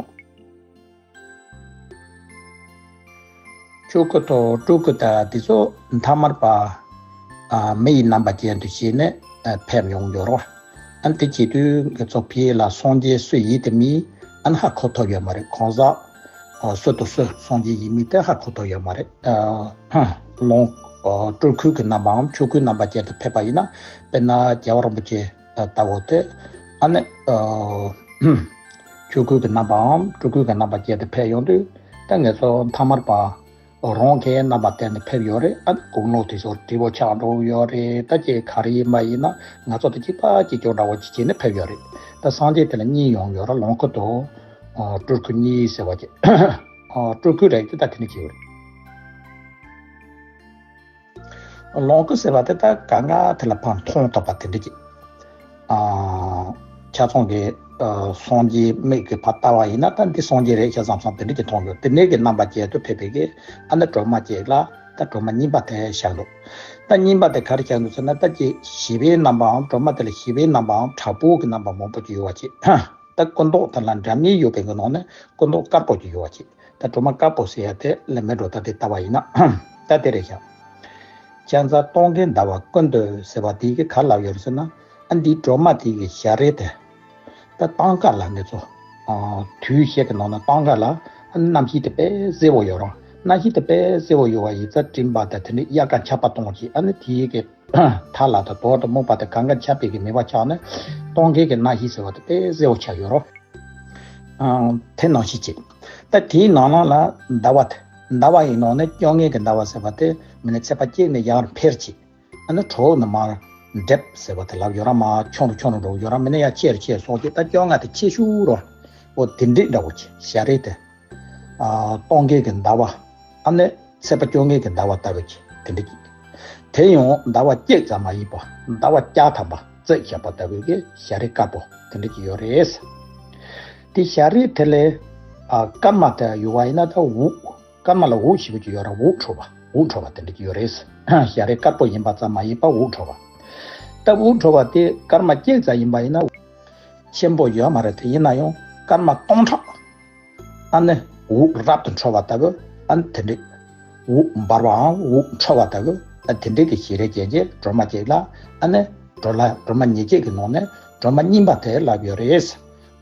ཆོས་སྐུ་དང་སྤྲུལ་སྐུ་དང་འདི་ཚོ་ཐ་མལ་པ་ཨ་མི་ཡི་རྣམ་པ་ཅན་དུ་བྱས་ནས་ཨ་ཕེབས་ཡོང་ཡོད་རེད་བ། ཨ་ནི་དེ་བྱེད་དུས་ང་ཚོ་ཕ་ལ་སངས་རྒྱས་སུ་ཡིན་དེ་མིན་ཨ་ནི་ཧ་གོ་ཐུབ་ཡོད་མ་རེད། གང་ཟག་ཨ་སུ་དང་སུ་སངས་རྒྱས་ཡིན་མིན་དེ་ཧ་གོ་ཐུབ་ཡོད་མ་རེད། ཨ་ལོངས་ཨ་སྤྲུལ་སྐུ་གི་རྣམ་པའམ་ཆོས་སྐུའི་རྣམ་པ་ཅན་དུ་ཕེབས་པ་ཡིན་ན། དཔེར་ན་རྒྱལ་བ་རིན་པོ་ཆེ་ལྟ་བུ་དེ་ཨ་ནི་ཨ་ཆོས་སྐུ་གི་རྣམ་པའམ་སྤྲུལ་སྐུ་གི་རྣམ་པ་ཅན་དུ་ཕེབས་ཡོང་དུས། ད་ང་ཚོ་ཐ་མལ་པ་རང་གི་རྣམ་པ་བསྟན་ནས་ཕེབས་ཡོད་རེད། ཨ་ནི་དགུང་ལོ་དེ་ཚོ་བགྲེས་པོ་ཆགས་འགྲོ་ཡོད་རེད། ད་ཅིག་ག་རེ་ཡིན་པ་ཡིན་ན་ང་ཚོ་དང་གཅིག་པ་གཅིག་རྐྱང་འདྲ་བོ་ཅིག་བྱས་ནས་ཕེབས་ཡོད་རེད། ད་སངས་རྒྱས་དེ་ལ་གཉིས་ཡོང་ཡོད་རེད། ལོངས་སྐུ་དང་ཨ་སྤྲུལ་སྐུ་གཉིས་ཟེར་བ་ཅིག་ཨ་སྤྲུལ་སྐུ་རེད་དེ་ད་དེ་ནས་བྱས་ཡོད་རེད། ལོངས་སྐུ་ཟེར་བ་དེ་ད་གང་ག་དེ་ལ་ཕར་མཐོང་ཐུབ་པ་དེ་འདྲ་ཅིག་ཨ་ཆ་ཚང་གི་ཨ་སངས་རྒྱས་མིག་གིས་ཕར་ལྟ་བ་ཡིན་ན་ད་འདི་སངས་རྒྱས་རེད་ཤག་བསམ་བསམ་དེ་འདྲ་ཅིག་མཐོང་ཡོད། དེ་ནས་གི་རྣམ་པ་ཅན་དུ་ཕེབས་པའི་གི་ཨ་ནི་སྒྲོལ་མ་ཅིག་ལ་ད་སྒྲོལ་མ་གཉིས་པ་དེ་ཆགས་འདུག་ད་གཉིས་པ་དེ་ག་རེ་ཆགས་འདུག་ཟེར་ན། ད་ཅིག་ཞི་བའི་རྣམ་པའམ་སྒྲོལ་མ་དེ་ལ་ཞི་བའི་རྣམ་པའམ་དྲག་པོ་གི་རྣམ་པ་མང་པོ་ཅིག་ཡོད་པ་ཅིག་ད་སྐུ་མདོག་དེ་ལ་འདྲ་མིན་ཡོད་པའི་གི་ནང་ནས་སྐུ་མདོག་དཀར་པོ་ཅིག་ཡོད་པ་ཅིག་ད་སྒྲོལ་མ་དཀར་པོ་ཟེར་ཡ་དེ་ལས་མེད་འགྲོ། ད་དེ་ལྟ་བ་ཡིན་ན་ད་དེ་རེད་ཤག་ཁྱད་མཚར་སྟོན་ཀའི་ཟླ་བ་ཀུན་ཏུ་ཟེར་བ་དེ་གིས་ག་ལབ་ཡོད་རེད་ཟེར་ན། ཨ་འདིའི་སྒྲོལ་མ་དེ་གི་ཞལ་རས་དེ་ད་སྟོན་ཀ་ལ་ང་ཚོ་ཨ་དུས་ཤིག་གི་ནང་ན་སྟོན་ཀ་ལ་ཨ་གནམ་གཤིས་དེ་དཔེ་བསིལ་པོ་ཡོད་རེད། གནམ་གཤིས་དེ་དཔེ་བསིལ་པོ་ཡོད་པ་ཡིན་ཙང་སྤྲིན་པ་དང་དེ་ནས་དབྱར་ཁ་ཆར་པ་གཏོང་གི་ཨ་ནི་དེ་གི་ཐ་ལ་དང་དོ་དང་སྨུག་པ་དང་གང་ག་ཆར་པའི་གི་མེ་བ་ཆགས་ནས་སྟོན་ཀའི་གི་གནམ་གཤིས་ཟེར་བ་དེ་དཔེ་བསིལ་པོ་ཆགས་ཡོད་རེད། ཨང་དེ་ནང་བཞིན་བྱེད། ད་དེའི་ནང་ལ་ལ་ཟླ་བ་དེ། ཟླ་བ་ཡི་ནང་ནས་བཅོ་ལྔའི་གི་ཟླ་བ་ཟེར་བ་དེ་མི་ནི་ཚེས་པ་གཅིག་ནས་ཡར་འཕེལ་བྱེད། ཨ་ནི་གྲོགས་ནི་མར་འགྲིབ་ཟེར་བ་དེ་ལབ་ཡོད་ར། མར་ཆུང་རུ་ཆུང་རུ་འགྲོ་ཡོད་ར། མི་ནི་ཡར་ཆེ་རུ་ཆེ་རུ་སོང་རྗེས་ད་བཅོ་ལྔ་དེ་ཆེ་ཤོས་རོ། འོ་དེ་འདྲས་འདྲ་བོ་བྱེད་ཞལ་རས་དེ། ཨ་སྟོན་ཀའི་གི་ཟླ་བ། ཨ་ནི་ཚེས་པ་བཅོ་ལྔའི་གི་ཟླ་བ་ལྟ་བུ་ཅིག་དེ་འདྲ་ཅིག་དེ་ཡང་ཟླ་བ་གཅིག་ཙམ་མ་ཡིན་པ་ཟླ་བ་བརྒྱ་ཐམ་པ་བརྩིགས་བཞག་པ་ལྟ་བུའི་གི་ཞལ་རས་དཀར་པོ་དེ་འདྲ་ཅིག་ཡོད་རེད། དེ་ཞལ་རས་དེ་ལས་ཨ་སྐར་མ་དེ་ཡོད་པ་ཡིན་ན་ད་འུག་སྐར་མ་ལ་འུག་ཞེ་པོ་ཅིག་ཡོད་ར། འུག་འཕྲོ་བ་འུག་འཕྲོ་བ་དེ་འདྲ་ཅིག་ཡོད་རེད། ཞལ་རས་དཀར་པོ་ཡིན་པ་ཙམ་མ་ཡིན་པ་འུག་འཕྲོ་བ། ད་འུག་འཕྲོ་བ་དེ་སྐར་མ་གཅིག་ཙམ་ཡིན་པ་ཡིན་ན་ཆེན་པོ་ཡོད་མ་རེད། དེ་ཡིན་ན་ཡང་སྐར་མ་སྟོང་ཕྲག་ཨ་ནི་འུག་རབ་ཏུ་འཕྲོ་བ་ལྟ་བུ། ཨ་ནི་དེ་འདྲའི་འུག་འབར་བའམ་འུག་འཕྲོ་བ་ལྟ་བུ། ཨ་དེ་འདྲའི་གི་ཞལ་རས་ཅན་གྱི་སྒྲོལ་མ་ཅིག་ལ་ཨ་ནི་སྒྲོལ་ལ་སྒྲོལ་མ་ཉེར་གཅིག་གི་ནང་ནས་སྒྲོལ་མ་གཉིས་པ་དེ་ལབ་ཡོད་རེད།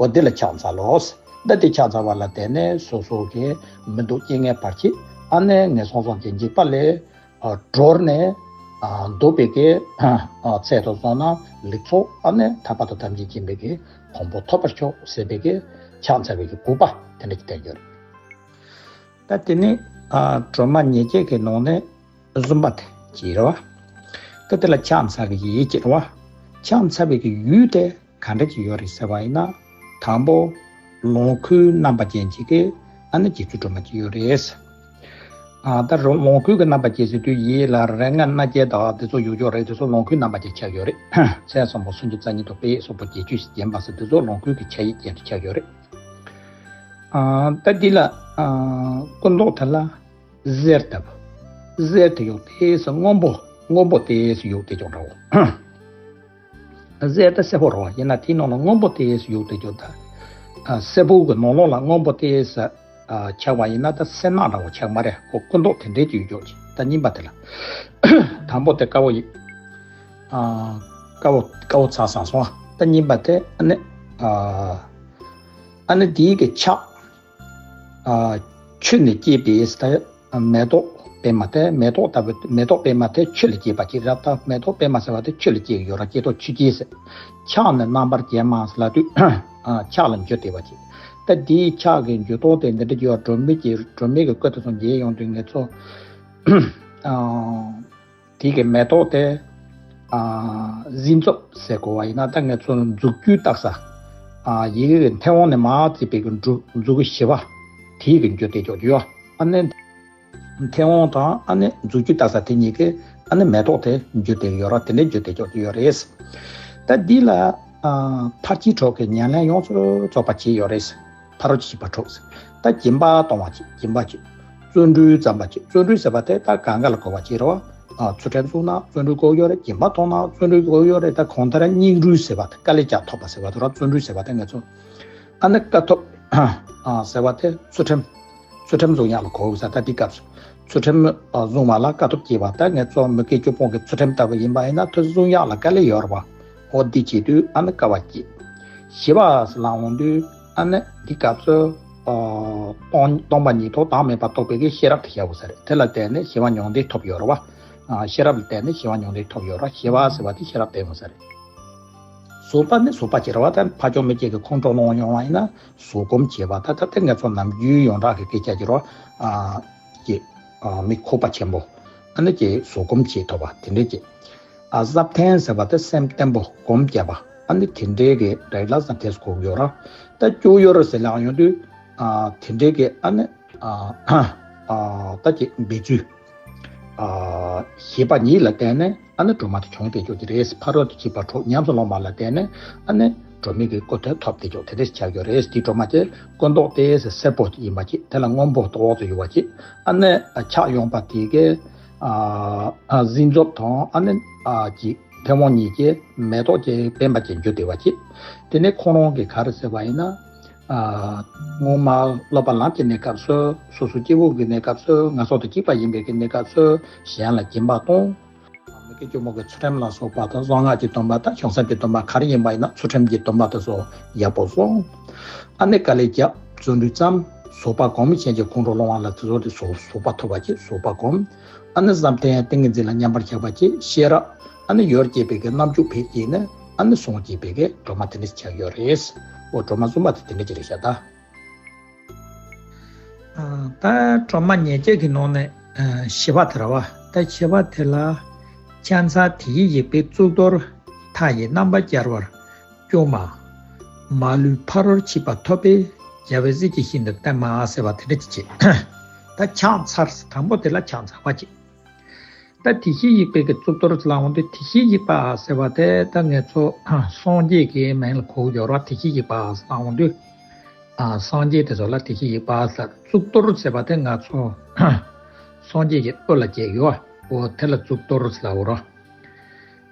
འོ་འདི་ལ་ཕྱག་འཚལ་ལོ། ད་འདི་ཕྱག་འཚལ་བ་ལ་བརྟེན་ནས་སོ་སོ་གི་མི་སྡུག་རྐྱེན་ངན་བར་ཆད་ཨ་ནི་ངན་སོང་གསུམ་གྱི་འཇིགས་པ་ལས་ཨ་གྲོལ་ནས་ཨ་འདུག་པའི་གི་ཨ་ཚད་དུ་སོང་ན་ལེགས་ཚོགས་ཨ་ནི་ཐར་པ་དང་ཐམས་ཅད་མཁྱེན་པའི་གི་གོ་འཕང་ཐོབ་པར་ཤོག་ཟེར་བའི་གི་ཕྱག་འཚལ་བའི་གི་དགོས་པ་དེ་འདྲ་ཅིག་བསྟན་ཡོད་རེད། ད་དེ་ནི་ཨ་སྒྲོལ་མ་ཉེར་གཅིག་གི་ནང་ནས་གསུམ་པ་དེ་ཅིག་རེད་བ། ད་དེ་ལ་ཕྱག་འཚལ་བའི་གི་ཡིད་ཅིག་རེད་བ། ཕྱག་འཚལ་བའི་གི་ཡུལ་དེ་ག་འདྲ་ཅིག་ཡོད་རེད་ཟེར་བ་ཡིན་ན། དང་པོ། ལོངས་སྐུའི་རྣམ་པ་ཅན་ཅིག་གི་ཨ་ནི་རྗེ་བཙུན་སྒྲོལ་མ་ཅིག་ཡོད་རེད། ཨ་ད་རུང་ལོངས་སྐུའི་གི་རྣམ་པ་ཅན་ཟེར་དུས་ཡིད་ལ་རེག་བྱ་སྣ་བརྒྱད་དང་དེ་ཚོ་ཡོད་ཀྱོག་རེད། དེ་ཚོ་ལོངས་སྐུའི་རྣམ་པ་ཅན་ཆགས་ཡོད་རེད། མཚན་གསུམ་པོ་སུམ་ཅུ་རྩ་གཉིས་དང་དཔེ་གསུམ་པོ་བརྒྱད་ཅུ་བརྒྱན་པ་ཟེར་དེ་ཚོ་ལོངས་སྐུའི་གི་ཆ་ཡིག་ཅན་དུ་ཆགས་ཡོད་རེད། ཨ་ད་འདི་ལ་ཨ་སྐུ་མདོག་དེ་ལ་གསེར་ལྟ་བུ། གསེར་དེ་ཡོད་དེ་སུ་སྔོན་པོ་སྔོན་པོ་དེ་སུ་ཡོད་དེ་ཅོག་འདྲ་བོ། གསེར་དེ་སེར་པོ་རེད་བ། ཡིན་ན་དེའི་ནང་ལ་སྔོན་པོ་དེ་སུ་ཡོད་དེ་ཅོག་ད། ཨ་སེར་པོ་གི་ནང་ལོགས་ལ་སྔོན་པོ་དེ་སུ་ ཨ་ཆགས་པ་ཡིན་ན་ད་སེར་སྣ་འདྲ་བོ་ཆགས་མ་རེད། ཁོ་སྐུ་མདོག་དེ་འདྲའི་ཅིག་ཡོད་ཅིག་ད་གཉིས་པ་དེ་ལ། དང་པོ་དེ་དཀར་བོ་ཡིན། ཨ་དཀར་བོ་དཀར་བོ་ཚ་ཚ་སོང་། ད་གཉིས་པ་དེ་ཨ་ནི་ཨ་ཨ་ནི་དེའི་གི་ཆགས། ཨ་ཆུ་ནས་སྐྱེས་པའི་ཟེར་ད་མེ་ཏོག་པད་མ་དེ། མེ་ཏོག་ལྟ་བུ། མེ་ཏོག་པད་མ་དེ་ཆུ་ལས་སྐྱེས་པ་ཅིག་རེད། ད་མེ་ཏོག་པད་མ་ཟེར་བ་དེ་ཆུ་ལས་སྐྱེས་ཡོད་ར། སྐྱེས་ཏོག་ཆུ་སྐྱེས་ཟེར། ཆགས་ནས་རྣམ་པར་རྒྱལ་མ་ཟེར་ལབ་དུས་ཨ་ཆགས་ལ་འཇུ་བསྡད་པ་ཅིག་ད་དེའི་ཆགས་ཀྱི་འཇུ་ལྡོག་དེ་འདི་འདྲ་ཅིག་ཡོད། སྒྲོན་མེ་གི་སྒྲོན་མེ་གི་སྐུ་དེ་ཚོ་མཇལ་ཡོང་དུས་ངེད་ཚོ་ཨ་དེ་གི་མེ་ཏོག་དེ་ཨ་གཟིགས་རྫོབ་ཟེར་དགོས་པ་ཡིན་ན། ད་ངེད་ཚོ་མཛུབ་ཀྱུ་བཏགས་ས། ཨ་ཡི་གེ་གི་མཐེ་བོང་ནས་མར་བརྩིས་པའི་གི་འབྲུ་མཛུབ་གུ་བཞི་པ་དེའི་གི་འཇུ་བསྡད་ཀྱོག་ཡོད། ཨ་ནི་མཐེ་བོང་དང་ཨ་ནི་མཛུབ་ཀྱུ་བཏགས་ས་དེ་གཉིས་ཀས་ཨ་ནི་མེ་ཏོག་དེ་འཇུ་བསྡད་ཡོད་ར། དེ་འདྲའི་འཇུ་བསྡད་ཀྱོག་ཡོད་རེད། ད་འདི་ལ་ཨ་ཕར་ཕྱིན་གྲོགས་ཀྱི་ཉམས་ལེན་ཡོངས་སུ་རྫོགས་པ་བྱས་ཡོད་རེད། ཕ་རོལ་ཏུ་ཕྱིན་པ་དྲུག་ཟེར། ད་སྦྱིན་པ་གཏོང་བ་བྱེད། སྦྱིན་པ་བྱེད། བརྩོན་འགྲུས་བརྩམ་པ་བྱེད། བརྩོན་འགྲུས་ཟེར་བ་དེ་ད་གང་ག་ལ་གོ་བ་བྱེད་རོགས། ཨ་ཚུལ་ཁྲིམས་བསྲུངས་ན་བརྩོན་འགྲུས་དགོས་ཡོད་རེད། སྦྱིན་པ་གཏོང་ན་བརྩོན་འགྲུས་དགོས་ཡོད་རེད། ད་གང་ལྟར་སྙིང་རུས་ཟེར་བ་དེ་དཀའ་ལས་བརྒྱབ་ཐོབ་པ་ཟེར་བ་དེ་རོགས། བརྩོན་འགྲུས་ཟེར་བ་དེ་ངེད་ཚོ་ཨ་ནི་དཀའ་ཐུབ་ཨ་ཟེར་བ་དེ་ཚུལ་ཁྲིམས། ཚུལ་ཁྲིམས་བསྲུང་ཡག་ལ་གོ་དགོས་ས། ད་འདི་སྐབས་སུ་ཚུལ་ཁྲིམས་ཨ་བསྲུང་བ་ལ་དཀའ་ཐུབ་བྱེད་པ། ད་ངེད་ཚོ་མི་དགེ་བཅུ་སྤོང་གི་ཚུལ་ཁྲིམས་ལྟ་བུ་ཡིན་པ་ཡིན་ན་དེ་བསྲུང་ཡག་ལ་དཀའ་ལས་ཡོད་རེད་པ། འོ་འདི་བྱེད་དུས་ཨ་ནི་དཀའ་བ་སྐྱེས། བཞི་པ་ཟེར་ལབ་འོང་དུས་ཨ་ནི་འདི་སྐབས་སུ་ཨ་སྟོང་སྟོང་པ་ཉིད་རྟོགས། བདག་མེད་པ་རྟོགས་པའི་གི་ཤེས་རབ་དེ་བཞག་དགོས་ས་རེད། དེ་ལ་བརྟེན་ནས་ཞི་བ་མྱོང་བདེ་ཐོབ་ཡོད་རེད་པ། ཨ་ཤེས་རབ་ལ་བརྟེན་ནས་ཞི་བ་མྱོང་བདེ་ཐོབ་ཡོད་རེད། བཞི་པ་ཟེར་བ་དེ་ཤེས་རབ་ལྡན་དགོས་ས་རེད། གཟུགས་པ་ནི་གཟུགས་པ་བྱེད་རེད་པ། ད་ཕ་ཆོས་མི་སྐྱེ་གི་ཁོང་ཁྲོ་ལངས་ཡོང་བ་ཡིན་ན་གཟུགས་སྒོམ་བྱེད་པ། ད་ད་ལྟ་ངེད་ཚོ་ནམ་རྒྱུན་ཡོངས་གྲགས་ཀྱི་སྐད་ཆ་བྱེད་རོགས། ཨ་ཀྱི་ཨ་མི་ཁོག་པ་ཆེན་པོ་ཨ་ནི་ཀྱི་གཟུགས་སྒོམ་བྱེད་ཐུབ་པ་དེ་འདྲས་ཀྱི། ཨ་བཟའ་ཐང་ཟེར་བ་དེ་སེམས་བརྟན་པོ་སྒོམ་རྒྱབ་པ། ཨ་ནི་དེ་འདྲས་ཀྱི་རིགས་ལ་བཟའ་ཐང་གོ་གི་ཡོད་ར། ད་སྐྱོ་ཡོད་ར་ཟེར་ལབ་ཡོང་དུས་ཨ་དེ་འདྲས་ཀྱི་ཨ་ནི་ཨ་ཨ་ད་ཀྱི་འབད་ཚུལ། ཨ་ཤེས་པ་ཉིད་ལ་བརྟེན་ནས་ཨ་ནི་སྒྲོལ་མ་དེ་བྱུང་བསྡད་ཀྱོག་གི་རེད། ཕ་རོལ་ཏུ་ཕྱིན་པ་དྲུག་ཉམས་སུ་བླངས་པ་ལ་བརྟེན་ནས་ཨ་ནི་སྒྲོལ་མའི་གི་སྐུ་དེ་ཐོབ་བསྡད་ཀྱོག་དེ་འདྲ་ཆགས་ཀྱོག་རེད། དེ་སྒྲོལ་མ་དེ་སྐུ་མདོག་དེ་སེར་པོ་ཡིན་པ་ཅིག་དེ་ལ་སྔོན་པོ་ཏོག་ཙམ་ཡོད་པ་ཅིག་ཨ་ནི་ཆགས་ཡོང་པ་དེ་གི་ཨ་གཟིགས་རྫོབ་དང་ཨ་ནི་ཨ་ཀྱི་མཐེ་བོང་གཉིས་ཀྱི་མེ་ཏོག་ཅན་པད་མ་ཅན་འཇུ་བསྡད་པ་ཅིག་དེ་ནས་ཁོང་རང་གི་ག་རེ་ཟེར་བ་ཡིན་ན། ཨ་སྔོན་མ་སློབ་པ་ལམ་གྱི་གནས་སྐབས་སུ། སོ་སོ་སྐྱེ་བོ་གི་གནས་སྐབས་སུ། ང་སོ་དང་གཅིག་པ་ཡིན་པའི་གི་གནས་སྐབས་སུ་གཞན་ལ་སྦྱིན་པ་གཏོང་། མི་དགེ་བཅུ་སྤོང་གི་ཚུལ་ཁྲིམས་ལ་སོགས་པ་དང་གསང་སྔགས་ཀྱི་སྡོམ་པ་དང་བྱང་སེམས་ཀྱི་སྡོམ་པ་ག་རེ་ཡིན་པ་ཡིན་ན་ཚུལ་ཁྲིམས་ཀྱི་སྡོམ་པ་དེ་ཚོ་ཡག་པོ་སྲུང་། ཨ་ནི་དཀའ་ལས་རྒྱབ། བརྩོན་འགྲུས་བརྩམ། བཟོད་པ་སྒོམ། གཞན་གྱི་ཁོང་ཁྲོ་སློང་བ་ལ་དེ་ཚོ་དེ་བཟོད་པ་ཐོབ་པ་ཅིག་བཟོད་པ་སྒོམ། ཨ་ནི་བསམ་གཏན་ཏིང་ངེ་འཛིན་ལ་མཉམ་པར་བཞག་པ་ཅིག་ཤེས་རབ། ཨ་ནི་ཡར་སྐྱེས་པའི་གི་རྣམ་འགྱུར་འཕེལ་གྱིན་ནི་ཨ་ནི་གསུང་སྐྱེས་པའི་གི་སྒྲོལ་མ་དེ་འདྲ་ཆགས་ཡོད་རེད། འོ་སྒྲོལ་མ་བཙུན་མ་དེ་དེ་འདྲ་ཅིག་རེད་ཤག་ད། ཨ་ད་སྒྲོལ་མ་ཉེར་བརྒྱད་ཀྱི་ནང་ནས་ཨ་བཞི་པ་དེ་རེད་པ། ད་བཞི་པ་དེ་ལ་ཕྱག་འཚལ་དེ་བཞིན་གཤེགས་པའི་གཙུག་ཏོར། མཐའ་ཡས་རྣམ་པར་རྒྱལ་བར་སྐྱོང་བ། མ་ལུས་ཕ་རོལ་ཕྱིན་པ་ཐོབ་པའི་རྒྱལ་བའི་གཟི་བརྗིད་ཤིན་ཏུ་བརྟན་མ་ཟེར་བ་དེ་འདྲ་ཅིག་བྱེད། ད་ཕྱག་འཚལ། དང་པོ་དེ་ལ་ཕྱག་འཚལ་བ་བྱེད། ད་དེ་བཞིན་གཤེགས་པའི་གི་གཙུག་ཏོར་ལབ་འོང་དུས་དེ་བཞིན་གཤེགས་པ་ཟེར་བ་དེ་ད་ངེད་ཚོ་སངས་རྒྱས་ཀྱི་མིང་ལ་གོ་གི་ཡོད་རེད་པ། དེ་བཞིན་གཤེགས་པ་ལབ་འོང་དུས་ཨ་སངས་རྒྱས་དེ་ཚོ་ལ་དེ་བཞིན་གཤེགས་པ་ཟེར། གཙུག་ཏོར་ཟེར་བ་དེ་ང་ཚོ་སངས་རྒྱས་ཀྱི་དབུ་ལ་བྱས་ཡོད། འོ་དེ་ལ་གཙུག་ཏོར་ལབ་འོ་ར།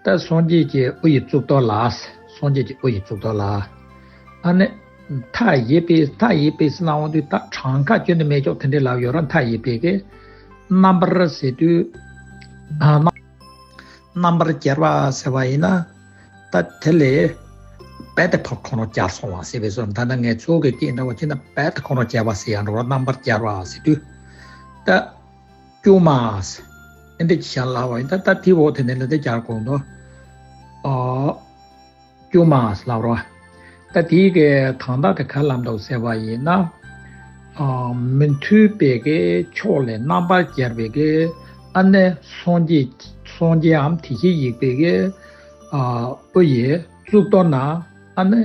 ད་སངས་རྒྱས་ཀྱི་དབུ་ཡི་གཙུག་ཏོར་ལ། སངས་རྒྱས་ཀྱི་དབུ་ཡི་གཙུག་ཏོར་ལ། ཨ་ནི་མཐའ་ཡས་པའི། མཐའ་ཡས་པའི་ཟེར་ལབ་འོང་དུས་ད་གྲངས་ཀ་ཁྱོན་ནས་མེད་ཀྱོག་དེ་འདྲས་ལབ་ཡོད་ར། མཐའ་ཡས་པའི་གི་རྣམ་པར་ཟེར་དུས་ཨ་རྣམ་རྣམ་པར་རྒྱལ་བ་ཟེར་བ་ཡིན་ན་ད་དེ་ལས་རྦད་དེ་ཕར་ཁོང་ཁྲོ་རྒྱག་སོང་བ་ཟེར་བའི་བཟོ། ད་ལྟ་ངས་ཚོགས་ཀྱི་སྐད་འདྲ་བོ་བྱས་ན་རྦད་དེ་ཁོང་ཁྲོ་རྒྱག་པ་ཟེར་ཡང་འགྲོ་བ། རྣམ་པར་རྒྱལ་བ་ཟེར་དུས་ད་སྐྱོ་མ་ཟེར་ཨེ་འདྲ་ཅིག་བྱས་ལབ་པ་ཡིན། ད་ད་དེ་འོག་དེ་ནས་ལ་དེ་རྒྱག་དགོས་འདུག་ཨ་སྐྱོ་མ་ལབ་རོགས། ད་དེའི་གི་དང་ད་དེ་ག་ལབ་འདུག་ཟེར་བ་ཡིན་ན། ཨ་མི་མཐུན་པའི་གི་ཕྱོགས་ལས་རྣམ་པར་རྒྱལ་བའི་གི་ཨ་ནི་སངས་རྒྱས། སངས་རྒྱས་འམ་དེ་བཞིན་གཤེགས་པའི་གི་ཨ་དབུ་ཡི་གཙུག་ཏོར་ན་ཨ་ནི་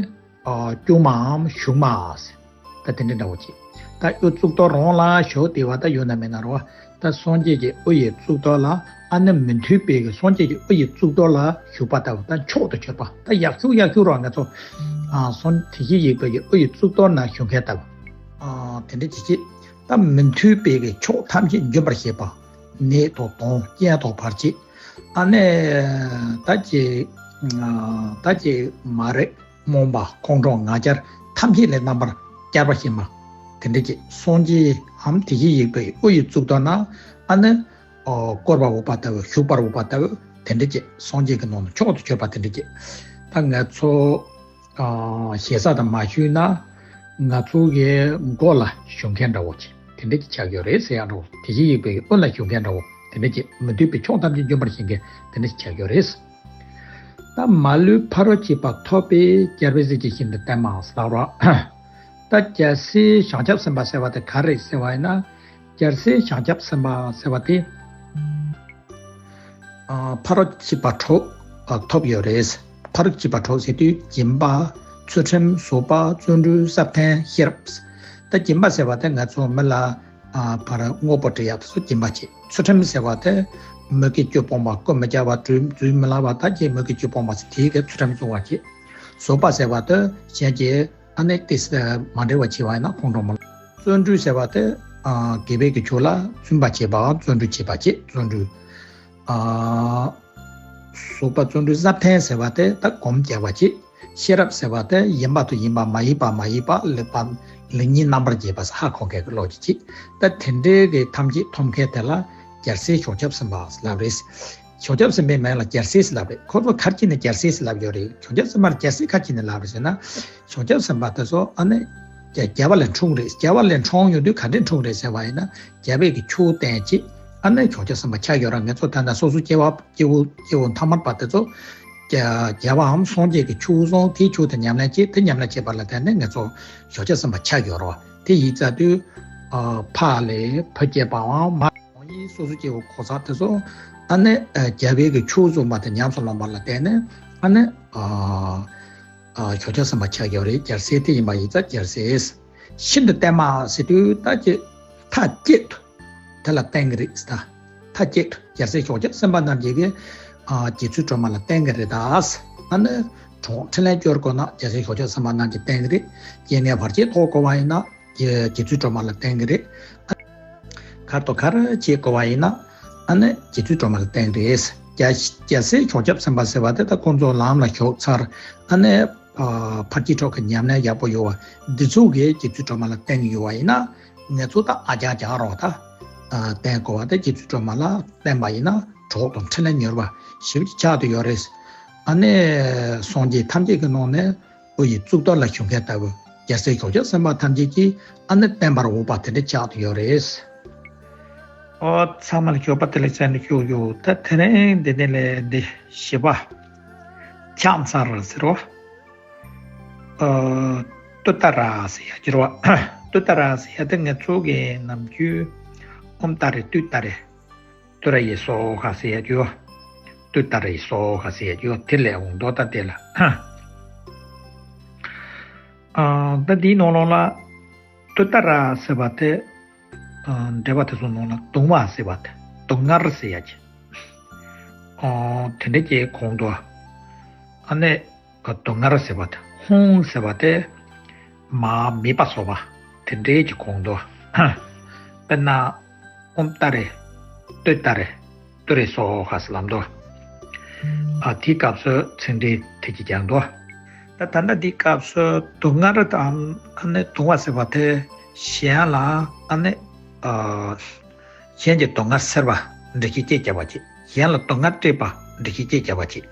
ཨ་སྐྱོ་མའམ་ཞུགས་མ་ཟེར། ད་དེ་འདྲ་འདྲ་བོ་ཅིག་ད་དབུ་གཙུག་ཏོར་རང་ལ་བཞུགས་བསྡད་པ་ད་ཡོད་ན་མེད་ན་རོ། ད་སངས་རྒྱས་ཀྱི་དབུ་ཡི་གཙུག་ཏོར་ལ་ཨ་ནི་མི་མཐུན་པའི་གི་སངས་རྒྱས་ཀྱི་དབུ་ཡི་གཙུག་ཏོར་ལ་བཞུགས་པ་ལྟ་བུ། ད་མཆོག་ཏུ་གྱུར་པ། ད་ཡག་ཤོས་ཡག་ཤོས་རོ། ང་ཚོ་ཨ་སངས་དེ་བཞིན་གཤེགས་པའི་གི་དབུ་ཡི་གཙུག་ཏོར་ན་བཞུགས་མཁན་ལྟ་བུ། ཨ་དེ་འདྲ་ཅིག་ཅིག་ད་མི་མཐུན་པའི་གི་ཕྱོགས་ཐམས་ཅད་འཇོམས་པར་བྱེད་པ། ནད་དང་གདོན་རྐྱེན་དང་བར་ཆད། ཨ་ནི་ད་ཅི་ཨ་ད་ཅི་མ་རིག་རྨོངས་པ། ཁོང་ཁྲོ་ང་རྒྱལ་ཐམས་ཅད་ལས་རྣམ་པར་རྒྱལ་བར་བྱེད་མ། དེ་འདྲ་ཅིག་སངས་རྒྱས་འམ་དེ་བཞིན་གཤེགས་པའི་དབུ་ཡི་གཙུག་ཏོར་ན་ཨ་ནི་ཨོ་བསྐོར་བ་འོག་པ་ལྟ་བུ་བཞུགས་པར་འོག་པ་ལྟ་བུ་དེ་འདྲ་ཅིག་སངས་རྒྱས་ཀྱི་ནང་དུ་མཆོག་ཏུ་གྱུར་པ་དེ་འདྲ་ཅིག་ད་ང་ཚོ་ཨ་ཞེ་ས་དང་མ་ཞུས་ན་ང་ཚོ་གི་མགོ་ལ་བཞུགས་མཁན་འདྲ་བོ་ཅིག་དེ་འདྲ་ཅིག་ཆགས་ཡོད་རེད་ཟེར་ཡག་འདྲ་བོ། དེ་བཞིན་གཤེགས་པའི་དབུ་ལ་བཞུགས་མཁན་འདྲ་བོ་དེ་འདྲ་ཅིག་མི་འདུས་པའི་ཕྱོགས་ཐམས་ཅད་འཇོམས་པར་བྱེད་མཁན་དེ་འདྲ་ཅིག་ཆགས་ཡོད་རེད། ད་མ་ལུས་ཕ་རོལ་ཕྱིན་པ་ཐོབ་པས་རྒྱལ་བའི་གཟི་བརྗིད་ཤིན་ཏུ་བརྟན་མ་ཟེར་བ། ད་རྒྱལ་སྲས་བྱང་ཆུབ་སེམས་དཔའ་ཟེར་བ་དེ་ག་རེ་ཟེར་བ་ཡིན་ན། རྒྱལ་སྲས་བྱང་ཆུབ་སེམས་དཔའ་ཟེར་བ་དེ། ཨ་ཕ་རོལ་ཕྱིན་པ་དྲུག་ཨ་ཐོབ་ཡོད་རེད། ཕ་རོལ་ཕྱིན་པ་དྲུག་ཟེར་དུས་སྦྱིན་པ། ཚུལ་ཁྲིམས། བཟོད་པ། བརྩོན་འགྲུས། བསམ་གཏན། ཤེས་རབ། ད་སྦྱིན་པ་ཟེར་བ་དེ་ང་ཚོ་མི་ལ་ཨ་ཕར་དངོས་པོ་སྤྲད་ཡག་དེ་ཚོ་སྦྱིན་པ་བྱེད། ཚུལ་ཁྲིམས་ཟེར་བ་དེ་མི་དགེ་བཅུ་སྤོང་བ། རྐུ་མི་བྱ་བ། འགྲོ་འཛུལ་མི་ལེན་པ། ད་ཅིག་མི་དགེ་བཅུ་སྤོང་བ་ཟེར་དེའི་གི་ཚུལ་ཁྲིམས་སྲུང་བ་བྱེད། བཟོད་པ་ཟེར་བ་དེ་གཞན་གྱི་ཨ་ནི་ཏིས་མ་འདྲེ་བ་བྱས་པ་ཡིན་ན་ཁོང་ཁྲོ་མ་ལངས། བརྩོན་འགྲུས་ཟེར་བ་དེ་ཨ་དགེ་བའི་གི་ཆོས་ལ་བརྩོན་པ་བྱེད་པའམ་བརྩོན་འགྲུས་བྱེད་པ་བྱེད། བརྩོན་འགྲུས། ཨ་བཟོད་པ། བརྩོན་འགྲུས། བསམ་གཏན་ཟེར་བ་དེ་ད་སྒོམ་རྒྱག་པ་བྱེད། ཤེས་རབ་ཟེར་བ་དེ་ཡིན་པ་དང་ཡིན་པ་མ་ཡིན་པ་མ་ཡིན་པ་ལེགས་པ་ལེགས་ཉེས་རྣམ་པར་འབྱེད་པ་ཧ་གོ་མཁན་གྱི་བློ་ཅིག་བྱེད། ད་དེ་འདྲའི་གི་ཐམས་ཅད་ཐོབ་མཁན་དེ་ལ་རྒྱལ་སྲས་བྱང་ཆུབ་སེམས་དཔའ་ལབ་རེད། བྱང་ཆུབ་སེམས་དཔའི་མིང་ལ་རྒྱལ་སྲས་ལབ་རེད། ཁོ་ཚོ་ག་རེ་བྱས་ནས་རྒྱལ་སྲས་ལབ་ཡོད་རེད། བྱང་ཆུབ་སེམས་དཔའ་ལ་རྒྱལ་སྲས་ག་རེ་བྱས་ནས་ལབ་རེད་ཟེར་ན། བྱང་ཆུབ་སེམས་དཔའ་དེ་ཚོ་ཨ་ནི་རྒྱལ་བ་ལས་འཁྲུངས་རེད། རྒྱལ་བ་ལས་འཁྲུངས་ཡོང་དུས་ག་འདྲས་འཁྲུངས་རེད་ཟེར་བ་ཡིན་ན། རྒྱལ་བའི་གི་ཆོས་བསྟན་བྱས་ཨ་ནི་བྱང་ཆུབ་སེམས་དཔའ་ཆགས་ཡོད་ར། ང་ཚོ་ད་ལྟ་སོ་སོ་སྐྱེ་བ་སྐྱེ་བོ་སྐྱེ་བོ་ཐ་མལ་པ་དེ་ཚོ་རྒྱལ་བའམ་སངས་རྒྱས་ཀྱི་ཆོས་གསུངས། དེའི་ཆོས་དེ་ཉམས་ལེན་བྱས། དེ་ཉམས་ལེན་བྱས་པ་ལ་བརྟེན་ནས་ང་ཚོ་བྱང་ཆུབ་སེམས་དཔའ་ཆགས་ཡོད་ར། དེ་ཡིན་ཙང་དུས་ཨ་ཕ་ལས་བུ་སྐྱེས་པའམ་མ། གང་ཡིན་སོ་སོ་སྐྱེ་བོ་གང་ཟག་དེ་ཚོ་ཨ་ནི་ཨ་རྒྱལ་བའི་གི་ཆོས་གསུངས་པ་དེ་ཉམས་སུ་བླངས་པ་ལ་བརྟེན་ནས་ཨ་ནི་ཨ་ཨ་བྱང་ཆུབ་སེམས་དཔའ་ཆགས་ཡོད་རེད། རྒྱལ་སྲས་དེ་ཡིན་པ་ཡིན་ཙང་རྒྱལ་སྲས། ཤིན་ཏུ་བརྟན་མ་ཟེར་དུས་ད་ཅི་མཐའ་གཅིག་ཏུ་དེ་ལ་བརྟན་གྱི་རེད་ཟེར། ད་མཐའ་གཅིག་ཏུ་རྒྱལ་སྲས་བྱང་ཆུབ་སེམས་དཔའ་རྣམས་ཀྱི་གི་ཨ་རྗེ་བཙུན་སྒྲོལ་མ་ལ་བརྟན་གྱི་རེད། ད་ཨ་ནི་གྲོགས་འཕྲིན་ལས་སྐྱོར་དགོས་ན་རྒྱལ་སྲས་བྱང་ཆུབ་སེམས་དཔའ་རྣམས་ཀྱིས་བརྟན་གྱི་རེད། རྐྱེན་ངན་བར་ཆད་ཐོག་དགོས་པ་ཡིན་ན། རྗེ་རྗེ་བཙུན་སྒྲོལ་མ་ལ་བརྟེན་གྱི་རེད། གར་དང་གར་བྱེད་དགོས་པ་ཡིན་ན་ཨ་ནི་རྗེ་བཙུན་སྒྲོལ་མ་ལ་བརྟེན་གྱི་རེད། རྒྱལ་རྒྱལ་སྲས་བྱང་ཆུབ་སེམས་དཔའ་ཟེར་བ་དེ་ད་ཁོང་ཚོ་ལམ་ལ་ཞུགས་ཚར། ཨ་ནི་ཨ་ཕར་ཕྱིན་དྲུག་གི་ཉམས་ལེན་ཡག་པོ་ཡོད་པ་འདི་ཚོ་གིས་རྗེ་བཙུན་སྒྲོལ་མ་ལ་བརྟེན་གྱི་ཡོད་པ་ཡིན་ན་ང་ཚོ་ད་ཨ་ཅག་ཅག་རོགས་ད་ཨ་བརྟེན་དགོས་པ་དེ་རྗེ་བཙུན་སྒྲོལ་མ་ལ་བརྟེན་པ་ཡིན་ན་གྲོགས་དང་འཕྲིན་ལས་མྱུར་བ་ཞེ་པོ་ཅིག་ཆགས་བསྡད་ཡོད་རེད། ཨ་ནི་སངས་རྒྱས་ཐམས་ཅད་ཀྱི་ནང་ནས། དབུ་ཡི་གཙུག་ཏོར་ལ་བཞུགས་མཁན་ལྟ་བུ་རྒྱལ་སྲས་བྱང་ཆུབ་སེམས་དཔའ་ཐམས་ཅད་ཀྱིས་ཨ་ནི་བརྟན་པར་འོས་པ་དེ་འདྲ་ཆགས་བསྡད་ཡོད་རེད། ཨོ་ཚང་མ་ལ་མགྱོགས་པ་དེ་ལ་ཟེར་ནས་བཞུགས་ཡོད། ད་དེ་རིང་འདི་ནས་ལས་འདི་བཞི་པ། ཕྱག་འཚལ་ཟེར་བ། ཨོ་ཏུཏྟཱ་ར་ཟེར་ཡ་གྱུར་བ། ཏུཏྟཱ་ར་ཟེར་ཡ་དེ་ང་ཚོ་གི་ནམ་རྒྱུན་ཨོཾ་ཏཱ་རེ་ཏུཏྟཱ་རེ། ཏུ་ར་ཡེ་སྭཱ་ཧཱ་ཟེར་ཡ་ཅིག་ཡོད། ཏུཏྟཱ་ར་ཡེ་སྭཱ་ཧཱ་ཟེར་ཡ་ཅིག་ཡོད། དེ་ལས་འོང་མདོག་ད་དེ་ལ། ཨ་ད་འདིའི་ནང་ལོགས་ལ་ཏུཏྟཱ་ར་ཟེར་བ་དེ། ཨ་འགྲེལ་པ་དེ་ཚོ་ནང་ལ་གདུང་བ་ཟེར་བ་དེ་གདུང་ངར་ཟེར་ཡ་ཅིག་ཨ་དེ་འདྲ་ཅིག་གོང་དུ། ཨ་ནི། སྡུག་བསྔལ་ཟེར་བ་དང་ཧཱུྃ་ཟེར་བ་དེ་མ་དམིགས་པ་སོགས་པ་དེ་འདྲའི་གི་གོང་དུ། དཔེར་ན་ཨོཾ་ཏཱ་རེ། ཏུཏྟཱ་རེ། ཏུ་རེ་སྭཱ་ཧཱ་ཟེར་ལབ་འདུག་ཨ་དེའི་སྐབས་སུ་ཚིག་འགྲེལ་དེ་གཅིག་རྒྱག་འདུག་ད་ད་ལྟ་འདིའི་སྐབས་སུ་སྡུག་བསྔལ་དང་ཨ་ནི་གདུང་བ་ཟེར་བ་དེ་གཞན་ལ་ཨ་ནི་ཨ། གཞན་གྱི་སྡུག་བསྔལ་སེལ་བ་འགྲེལ་བཤད་ཅིག་བརྒྱབ་པ་ཅིག་གཞན་ལ་སྡུག་བསྔལ་སྤྲད་པ་འགྲེལ་བཤད་ཅིག་བརྒྱབ་པ་ཅིག་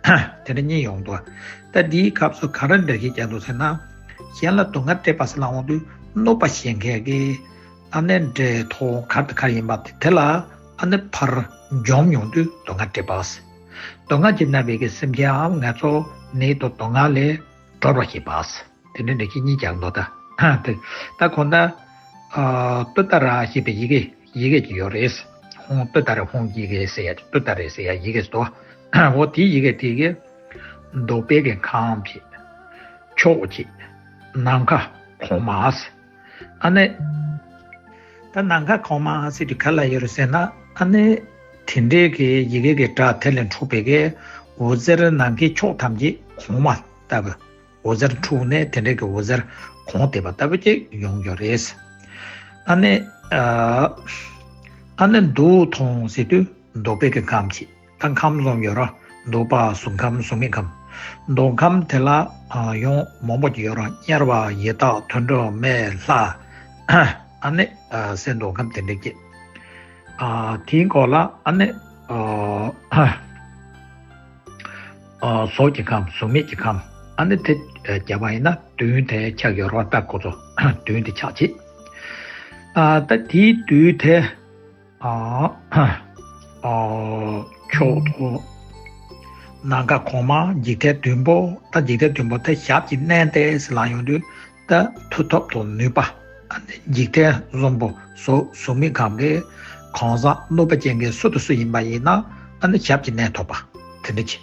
དེ་འདྲ་གཉིས་ཡོང་འདུག་ད་འདིའི་སྐབས་སུ་ག་རེ་འགྲེལ་བཤད་བརྒྱབ་འདུག་ཟེར་ན། གཞན་ལ་སྡུག་བསྔལ་སྤྲད་པ་ཟེར་ལབ་འོང་དུས་གནོད་པ་བྱེད་མཁན་གྱི་ཨ་ནི་འདྲེ་ཐོ་གར་དང་གར་ཡིན་པ་དེ་དེ་ལ་ཨ་ནི་ཕར་འཇོམས་ཡོང་དུས་སྡུག་བསྔལ་སྤྲད་པ། སྡུག་བསྔལ་གྱིས་མནར་བའི་གི་སེམས་ཅན་འམ་ང་ཚོ་ནད་དང་སྡུག་བསྔལ་ལས་སྒྲོལ་བར་བྱེད་པ། དེ་འདྲའི་འགྲེལ་བཤད་གཉིས་རྒྱག་འདུག་ད། དེ་ད་གོང་ད། ཨ་ཏུཏྟཱ་ར་ཞེས་པའི་ཡི་གེ་ཡི་གེ་ཅིག་ཡོད་རེད། ཧཱུྃ་ཏུཏྟཱ་རེ་ཧཱུྃ་ཡི་གེ་ཟེར་ཡ་ཏུཏྟཱ་རེ་ཟེར་ཡ་ཡི་གེ་ཟེར་དོ། འོ་དེའི་ཡི་གེ་དེ་གི་འདོགས་པའི་གི་ཁམས་ཅིག་ཕྱོགས་ཅིག་ནམ་མཁའ་གོང་མ། ཨ་ནི། ད་ནམ་མཁའ་གོང་མ་ཟེར་དུས་ག་ལ་ཡོད་རེད་ཟེར་ན་ཨ་ནི། དེ་འདྲའི་གི་ཡི་གེ་གི་སྒྲ་དེ་ལས་འཕྲོས་པའི་གི་འོད་ཟེར་ནམ་མཁའི་ཕྱོགས་ཐམས་ཅད་གོང་མ་ལྟ་བུ། འོད་ཟེར་འཕྲོས་ནས་དེ་འདྲའི་གི་འོད་ཟེར་གོང་བསྡད་པ་ལྟ་བུ་ཅིག་ཡོང་ཡོད་རེད། ཨ་ནི། ཨ་ཨ་ནི་འདོད་དང་ཟེར་དུས་འདོད་པའི་གི་ཁམས་ཅིག་ད་ཁམས་གསུམ་ཡོད་ར། འདོད་པ་གཟུགས་ཁམས་གཟུགས་མེད་ཁམས། འདོད་ཁམས་དེ་ལ་ཡང་མང་པོ་ཅིག་ཡོད་ར། དམྱལ་བ་ཡི་དྭགས་དུད་འགྲོ་མི་ལྷ། ཨ་ནི་ཨ་གསེར་མདོག་ཁམས་དེ་འདྲ་སྐྱེས། ཨ་དེའི་འོག་ལ་ཨ་ནི་ཨ་ཨ་གཟུགས་ཀྱི་ཁམས། གཟུགས་མེད་ཀྱི་ཁམས། ཨ་ནི་དེ་ཨ་བརྒྱབ་པ་ཡིན་ན་བདུན་དེ་ཆགས་ཡོད་རེད་པ། ད་ཁོ་ཚོ་བདུན་དེ་ཆགས་བྱས། ཨ་ད་དེའི་བདུན་དེ། ཨ་ཨ་ཕྱོགས་དང་། ནམ་མཁའ་གོང་མ། འཇིག་རྟེན་བདུན་པོ། ད་འཇིག་རྟེན་བདུན་པོ་དེ་ཞབས་ཀྱིས་མནན་ཏེ་ཟེར་ལབ་ཡོང་དུས། ད་མཐུ་སྟོབས་དང་ནུས་པ། ཨ་ནི་འཇིག་རྟེན་གསུམ་པོ། གཟུགས་གཟུགས་མེད་ཁམས་ཀྱི་གང་ཟག་གནོད་པ་ཅན་གྱི་སུ་དང་སུ་ཡིན་པ་ཡིན་ན། ཨ་ནི་ཞབས་ཀྱིས་མནན་ཐུབ་པ་དེ་འདྲ་ཅིག་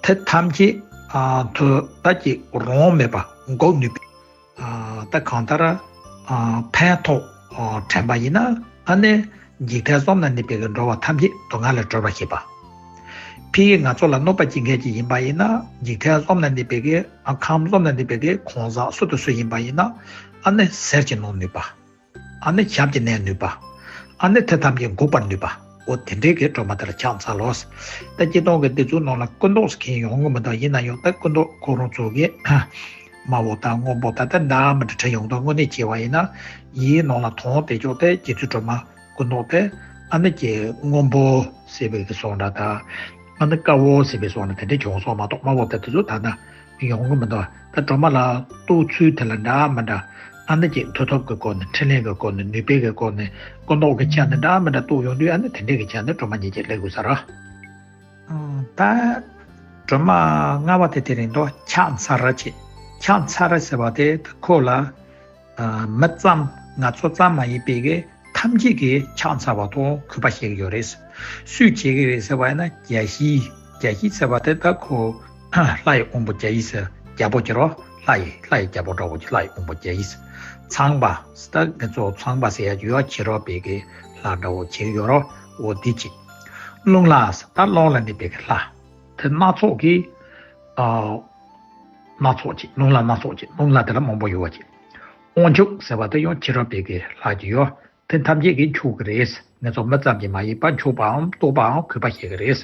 དེ་ཐམས་ཅད་ཨ་མཐུ་ད་ཅིག་རང་དབང་མེད་པ་འགུག་ནུས་པའི། ཨ་ད་གང་ལྟར་ཨ་ཕན་ཐོགས་ཨ་དྲན་པ་ཡིན་ན། ཨ་ནི་འཇིག་རྟེན་གསུམ་ན་གནས་པའི་གི་འགྲོ་བ་ཐམས་ཅད་སྡུག་བསྔལ་ལས་གྲོལ་བར་བྱེད་པ། ཕ་གི་ང་ཚོ་ལ་གནོད་པ་བྱེད་མཁན་ཅིག་ཡིན་པ་ཡིན་ན། འཇིག་རྟེན་གསུམ་ན་གནས་པའི་གི་ཨ་ཁམས་གསུམ་ན་གནས་པའི་གི་གང་ཟག་སུ་དང་སུ་ཡིན་པ་ཡིན་ན། ཨ་ནི་ཟེར་གྱིས་གནོན་ནུས་པ། ཨ་ནི་ཞབས་ཀྱིས་མནན་ནུས་པ། ཨ་ནི་དེ་ཐམས་ཅད་འགུགས་པར་ནུས་པ། འོ་དེ་འདྲའི་གི་སྒྲོལ་མ་དེ་ལ་ཕྱག་འཚལ་ལོ། ད་སྤྱིར་བཏང་གི་འདི་ཚོའི་ནང་ལ་སྐུ་མདོག་ཟེར་མཁན་ཡོང་གི་མི་འདུག་ཡིན་ན་ཡང་ད་སྐུ་མདོག་ཁོ་རང་ཚོ་གི་དམར་པོ་དང་སྔོན་པོ་ད་ལྟ་འདྲ་མི་འདྲ་བྲིས་ཡོང་འདུག་དངོས་གནས་བྱས་པ་ཡིན་ན། ཡིའི་ནང་ལ་དོན་དེ་ཅོག་དེ་རྗེ་བཙུན་སྒྲོལ་མ་སྐུ་མདོག་དེ། ཨ་ནི་ཀྱི་སྔོན་པོ་ཟེར་བའི་གི་བཟོ་འདྲ་དང་། ཨ་ནི་དཀར་པོ་ཟེར་བའི་བཟོ་འདྲ་དེ་འདྲ་བྱུང་སོང་མ་གཏོགས། དམར་པོ་དེ་དེ་ཚོ་ད་ལྟ་ཡོང་གི་མི་འདུག་ད་སྒྲོལ་མ་ལ་གཏུག་ཚུལ་དེ་ལ་འདྲ་མི་འདྲ། ཨ་ནི་ཀྱི་མཐུ་སྟོབས་ཀྱི་སྒོ་ནས། འཕྲིན་ལས་ཀྱི་སྒོ་ནས། ནུས་པའི་གི་སྒོ་ནས། སྐུ་མདོག་གི་ཆ་ནས་འདྲ་མི་འདྲ་གཏུག་ཡོང་དུས། ཨ་ནི་དེ་འདྲའི་གི་ཆ་ནས་སྒྲོལ་མ་ཉིད་ཀྱིས་སླེབས་དགོས་ས་རེད། ཨང་། ད་སྒྲོལ་མ་ལྔ་པ་དེ་དེ་རིང་དུ་ཕྱག་འཚལ་ར་བྱེད། ཕྱག་འཚལ་ར་ཟེར་བ་དེ་ཁོ་ལ་ཨ་མི་ཙམ། ང་ཚོ་ཙམ་མ་ཡིན་པའི་གི་ཐམས་ཅད་ཀྱིས་ཕྱག་འཚལ་བ་དང་གུས་པ་བྱེད་ཀྱི་ཡོད་རེད། སུས་བྱེད་ཀྱི་རེད་ཟེར་བ་ཡིན་ན། རྒྱལ་བྱེད། རྒྱལ་བྱེད་ཟེར་བ་དེ་ད་ཁོ་ལྷ་ཡི་དབང་པོ་རྒྱལ་བྱེད་ཟེར། རྒྱལ་པོ་ཅིག་རེད། ལྷ་ཡི་ལྷ་ཡི་རྒྱལ་པོ་འདྲ་བོ་ཅིག་ལྷ་ཡི་དབང་པོ་རྒྱལ་བྱེད། ཚངས་པ། ད་ང་ཚོ་ཚངས་པ་ཟེར་ཡ་ཅིག་ཡོད། ཕྱི་རོལ་པའི་གི་ལྷ་འདྲ་བོ་ཅིག་ཡོད་རེད། འོ་དེ་ཅིག་རླུང་ལྷ། ད་རླུང་ལ་གནས་པའི་གི་ལྷ། དེ་སྣ་ཚོགས་ཀྱི་ཨ་སྣ་ཚོགས་ཅིག་རླུང་ལྷ་སྣ་ཚོགས་ཅིག་རླུང་ལྷ་དེ་ལ་མང་པོ་ཡོད་པ་ཅིག་དབང་ཕྱུག་ཟེར་བ་དེ་ཡང་ཕྱི་རོལ་པའི་གི་ལྷ་ཅིག་ཡོད། དེ་ཐམས་ཅད་ཀྱིས་མཆོད་ཀྱི་རེད། ང་ཚོ་མི་ཙམ་གྱིས་མ་ཡིན་པར་མཆོད་པའམ་བསྟོད་པའམ་གུས་པ་བྱེད་ཀྱི་རེད།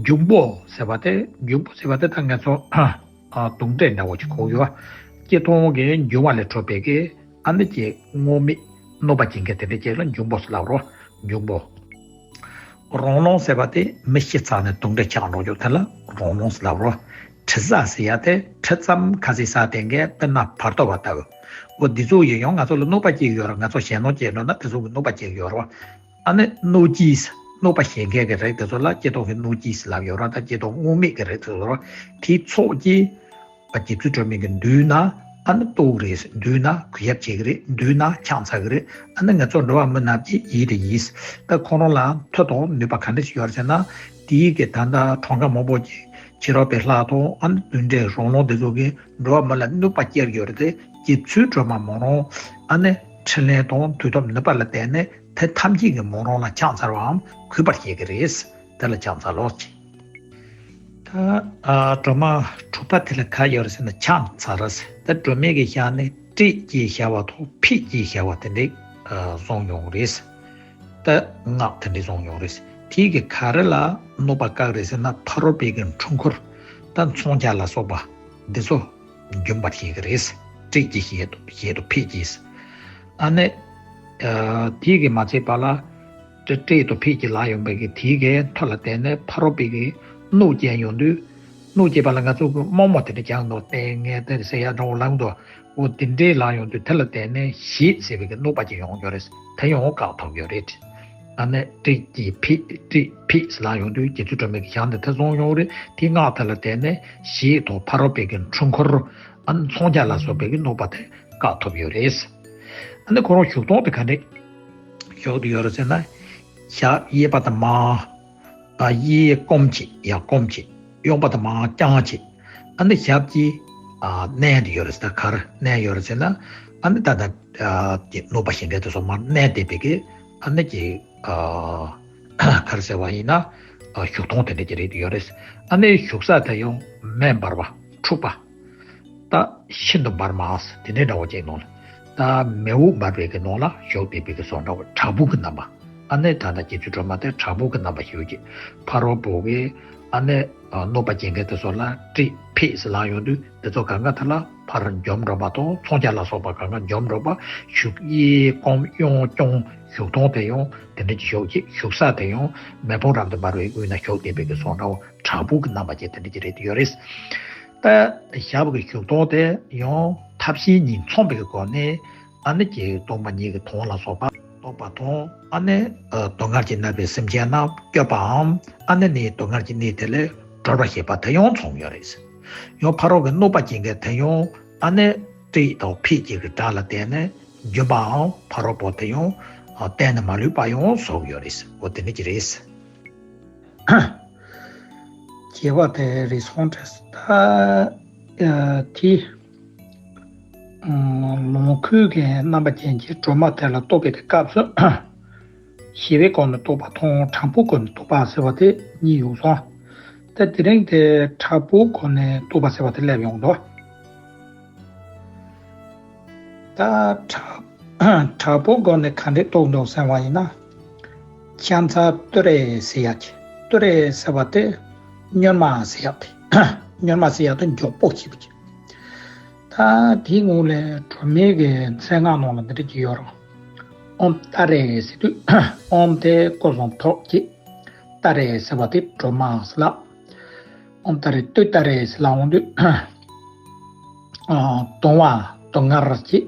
འབྱུང་པོ་ཟེར་བ་དེ། འབྱུང་པོ་ཟེར་བ་དེ་ད་ང་ཚོ་ཨ་གདོན་འདྲེ་འདྲ་བོ་ཅིག་གོ་ཡོད། སྐྱེ་མཐོང་གི་འབྱུང་བ་ལས་གྲུབ་པའི་གི། ཨ་ནི་ཀྱི་སྔོན་མེད་གནོད་པ་བྱེད་མཁན་དེ་འདྲ་ཅིག་ལ་འབྱུང་པོ་ཟེར་ལབ་རོ། འབྱུང་པོ། རང་རླུང་ཟེར་བ་དེ་མི་ཤི་ཚར་ནས་དུག་འདྲ་ཆགས་འགྲོ་རྒྱུ་དེ་ལ་རང་རླུང་ཟེར་ལབ་རོ། དྲི་ཟ་ཟེར་ཡ་དེ་དྲི་ཙམ་ཁ་ཟས་ཟ་བསྡད་མཁན་དཔེར་ན་བར་དོ་བ་ལྟ་བུ། འོ་འདི་ཚོ་ཡིན་ཡང་ང་ཚོ་ལ་གནོད་པ་སྐྱེལ་གྱི་ཡོད་རེད། ང་ཚོ་ཞེད་སྣང་སྐྱེས་འགྲོ་ན་དེ་ཚོ་གི་གནོད་པ་སྐྱེལ་གྱི་ཡོད་རེད་བ། ཨ་ནི་གནོད་བྱེད། གནོད་པ་བྱེད་མཁན་གྱི་རིགས་དེ་ཚོ་ལ་སྐྱེ་མཐོང་གི་གནོད་བྱེད་ཟེར་ལབ་ཡོད་རེད། ད་སྐྱེ་མཐོང་དངོས་མེད་ཀྱི་རིགས་དེ་ཚོ་རེད། དེ་ཚོ་གིས་རྗེ་བཙུན་སྒྲོལ་མའི་གི་མདུན་ན་ཨ་ནི་བསྟོད་ཀྱི་རེད། མདུན་ན་གུས་ཞབས་བྱེད་ཀྱི་རེད། མདུན་ན་ཕྱག་འཚལ་གྱི་རེད། ཨ་ནི་ང་ཚོ་འགྲོ་བ་མི་རྣམས་ཀྱི་ཡིད་དུ་ཡིས། ད་ཁོ་རང་ལ་མཐུ་དང་ནུས་པ་ག་འདྲ་ཞིག་ཡོད་རེད་ཟེར་ན། དེའི་གི་ད་ལྟ་གྲངས་ཀ་མང་པོ་ཅིག་ཕྱི་རོལ་པའི་ལྷ་དང་། ཨ་ནི་དུད་འགྲོའི་རང་རླུང་དེ་ཚོ་གིས་འགྲོ་བ་མི་ལ་གནོད་པ་སྐྱེལ་གྱི་ཡོད་རེད་དེ། རྗེ་བཙུན་སྒྲོལ་མ་མོ་རང་ཨ་ནི་འཕྲིན་ལས་དང་མཐུ་སྟོབས་ནུས་པ་ལ་བརྟེན་ནས་དེ་ཐམས་ཅད་ཀྱིས་མོ་རང་ལ་ཕྱག་འཚལ་བའམ་གུས་པར་བྱེད་ཀྱི་རེད། དེ་ལ་ཕྱག་འཚལ་ལོ་ཅིག་ད་ཨ་སྒྲོལ་མ་དྲུག་པ་དེ་ལ་ག་ཡོད་རེད་ཟེར་ན། ཕྱག་འཚལ་ར་ཟེར། ད་སྒྲོལ་མའི་གི་ཞལ་ནས་ཊཱིཀ་ཅེས་བྱ་བ་དང་ཕཊ་ཅེས་བྱ་བ་དེ་འདྲས་ཨ་གསུངས་ཡོང་རེད། ད་སྔགས་དེ་འདྲས་གསུངས་ཡོང་རེད། དེ་གི་ག་རེ་ལ་གནོད་པ་བཀག་རེད་ཟེར་ན། ཕ་རོལ་པའི་གི་འཁྲུལ་འཁོར། ད་མཚོན་ཆ་ལ་སོགས་པ་འདི་ཚོ་འཇོམས་པར་བྱེད་ཀྱི་རེད། ཊཱིཀ་ཅེས་བྱེད་དོ་བྱེད་དོ་ཕཊ་ཅེས། ཨ་ནི་ཨ་དེ་གི་མ་ཚད་པ་ལ། ཊཱིཀ་ཊཱིཀ་དང་ཕཊ་ཅེས་ལབ་ཡོང་བའི་གི་དེའི་གི་མཐུ་ལ་བརྟེན་ནས་ཕ་རོལ་པའི་གི་གནོད་སྐྱེལ་ཡོང་དུས། གནོད་སྐྱེལ་བ་ལ་ང་ཚོ་གི་རྨོངས་པ་དེ་འདྲ་སྦྱངས་འདུག་ལྟས་ངན་དེ་ཟེར་ཡ་འདྲ་བོ་ལབ་འདུག་འོ་དེ་འདྲའི་ལབ་ཡོང་དུས། དེ་ལ་བརྟེན་ནས་ཞེས་ཟེར་བའི་གི་གནོད་པ་ཅིག་ཡོང་གི་ཡོད་རེད། དེ་ཡང་བཀག་ཐུབ་ཡོད་རེད། ཨ་ནི་ཊཱིཀ་ཅེས་ཕཊ་ཊཱིཀ་ཕཊ་ལབ་ཡོང་དུས། རྗེ་བཙུན་སྒྲོལ་མའི་གི་ཞལ་ནས་དེ་གསུངས་ཡོང་རེད། དེ་སྔགས་དེ་ལ་བརྟེན་ནས་ཞེས་དང་ཕ་རོལ་པའི་གི་འཁྲུལ་འཁོར། ཨ་ནི་མཚོན་ཆ་ལ་སོགས་པའི་གི་གནོད་པ་དེ་བཀག་ཐུབ་ཡོད་རེད། ཨ་ནི་ཁོ་རང་བཞུགས་སྟངས་དེ་ག་འདྲས་བཞུགས་ཏེ་ཡོད་རེད་ཟེར་ན། ཞབས་གཡས་པ་དང་མར། ཨ་གཡས་བསྐུམ་བྱས། ཡར་བསྐུམ་བྱས། གཡོན་པ་དང་མར་བརྐྱངས་བྱས། ཨ་ནི་ཞབས་ཀྱིས་ཨ་མནན་ཏེ་ཡོད་རེད་ཟེར། ད་ག་རེ་མནན་ཡོད་རེད་ཟེར་ན། ཨ་ནི་ད་ལྟ་ཨ་གི་གནོད་པ་བྱེད་མཁན་དེ་ཚོ་མར་མནན་བསྡད་པའི་གི། ཨ་ནི་གི་ཨ་ག་རེ་ཟེར་བ་ཡིན་ན། ཨ་བཞུགས་སྟངས་དེ་འདྲ་ཅིག་རེད་ཡོད་རེད། ཨ་ནི་བཞུགས་ས་དེ་ཡང་མེ་འབར་བ། འཁྲུགས་པ། ད་ཤིན་ཏུ་འབར་མ་ཟེར་དེ་འདྲའི་འདྲ་བོ་ཅིག་ནང་ལ། ད་མེ་འོབས་འབར་བའི་གི་ནང་ལ་བཞུགས་བསྡད་པའི་གི་བཟོ་འདྲ་བོ། བྲག་ཕུག་གི་རྣམ་པ། ཨ་ནི་ད་ལྟ་རྗེ་བཙུན་སྒྲོལ་མ་དེ་བྲག་ཕུག་གི་རྣམ་པ་ཞིག་ཡོད་ཀྱི། ཕ་རོལ་པོ་གི་ཨ་ནི་གནོད་པ་སྐྱེལ་མཁན་དེ་ཚོ་ལ་ཀྲིག་ཕིག་ཟེར་ལབ་ཡོང་དུས་དེ་ཚོ་གང་ག་དེ་ལ་ཕར་འཇོམས་འགྲོ་བ་དང་མཚོན་ཆ་ལ་སོགས་པ་གང་ག་འཇོམས་འགྲོ་བ། བཞུགས་གཡས་བསྐུམ་གཡོན་སྐྱོང་བཞུགས་སྟངས་དེ་ཡང་དེ་འདྲ་ཅིག་ཞོག་ཅིག་བཞུགས་ས་དེ་ཡང་མེ་ཕུང་རབ་ཏུ་འབར་བའི་དབུས་ན་བཞུགས་བསྡད་པའི་གི་བཟོ་འདྲ་བོ་བྲག་ཕུག་གི་རྣམ་པ་ཅན་དེ་འདྲ་ཅིག་རེད་ཡོད་རེད། ད་ཞབས་ཀྱི་བཞུགས་སྟངས་དེ་ཡང་ཐབས་ཤེས་གཉིས་མཚུངས་པའི་གི་སྒོ་ནས་ཨ་ནི་ཀྱི་སྟོང་པ་ཉིད་ཀྱི་དོན་ལ་སོགས་པ་རྟོགས་པ་དང་ཨ་ནི་སྡུག་བསྔལ་གྱིས་མནར་བའི་སེམས་ཅན་རྣམས་སྐྱོབ་པའམ་ཨ་ནི་ནི་སྡུག་བསྔལ་གྱི་གནས་དེ་ལས་སྒྲོལ་བར་བྱེད་པ་དེ་ཡང་མཚུངས་ཡོད་རེད། ཡང་ཕ་རོལ་གྱི་གནོད་པ་སྐྱེལ་མཁན་དེ་ཡང་ཨ་ནི་ཀྲིག་དང་ཕིག་ཅིག་གི་སྒྲ་ལ་བརྟེན་ནས་འཇོམས་པའམ་ཕ་རོལ་པོ་དེ་ཡང་གཏན་ནས་མ་ལུས་པ་ཡང་བཟོ་གི་ཡོད་རེད། འོ་དེ་འདྲ་ཅིག་རེད། བྱེད་པ་དེ་རེ་ཟུང་འདྲ་ད་དེ་ལོངས་སྐུའི་གི་རྣམ་པ་ཅན་གྱི་སྒྲོལ་མ་དེ་ལ་བསྟོད་པའི་གི་སྐབས་སུ་ཞི་བའི་སྒོ་ནས་བསྟོད་པ་དང་དྲང་པོའི་སྒོ་ནས་བསྟོད་པ་ཟེར་བ་དེ་གཉིས་ཡོད་སོང་། ད་དེ་རིང་དེ་དྲང་པོའི་སྒོ་ནས་བསྟོད་པ་ཟེར་བ་དེ་སླེབས་ཡོང་འདུག་ད་དྲག་དྲག་པོའི་སྒོ་ནས་ག་འདྲས་རྟོགས་འདུག་ཟེར་བ་ཡིན་ན། ཁྱད་མཚར་ཏུ་རེ་ཟེར་ཡག་གི་ཏུ་རེ་ཟེར་བ་དེ་སྨྱོན་མ་ཟེར་ཡག་དེ་སྨྱོན་མ་ཟེར་ཡག་དེ་མགྱོགས་པོ་བྱེད་པ་གི། ད་དེའི་ངོས་ལས་སྒྲོལ་མའི་གི་མཚན་སྔགས་ནང་ལ་འདི་འདྲ་ཅིག་ཡོད་རེད། ཨོཾ་ཏཱ་རེ་ཟེར་དུས་ཨོཾ་དེ་སྐུ་གསུང་ཐུགས་ཀྱི། ཏཱ་རེ་ཟེར་བ་དེ་སྒྲོལ་མ་ཟེར་ལ། ཨོཾ་ཏཱ་རེ་ཏུཏྟཱ་རེ་ཟེར་ལབ་འོང་དུས། ཨ་གདུང་བ་སྡུག་བསྔལ་གྱི།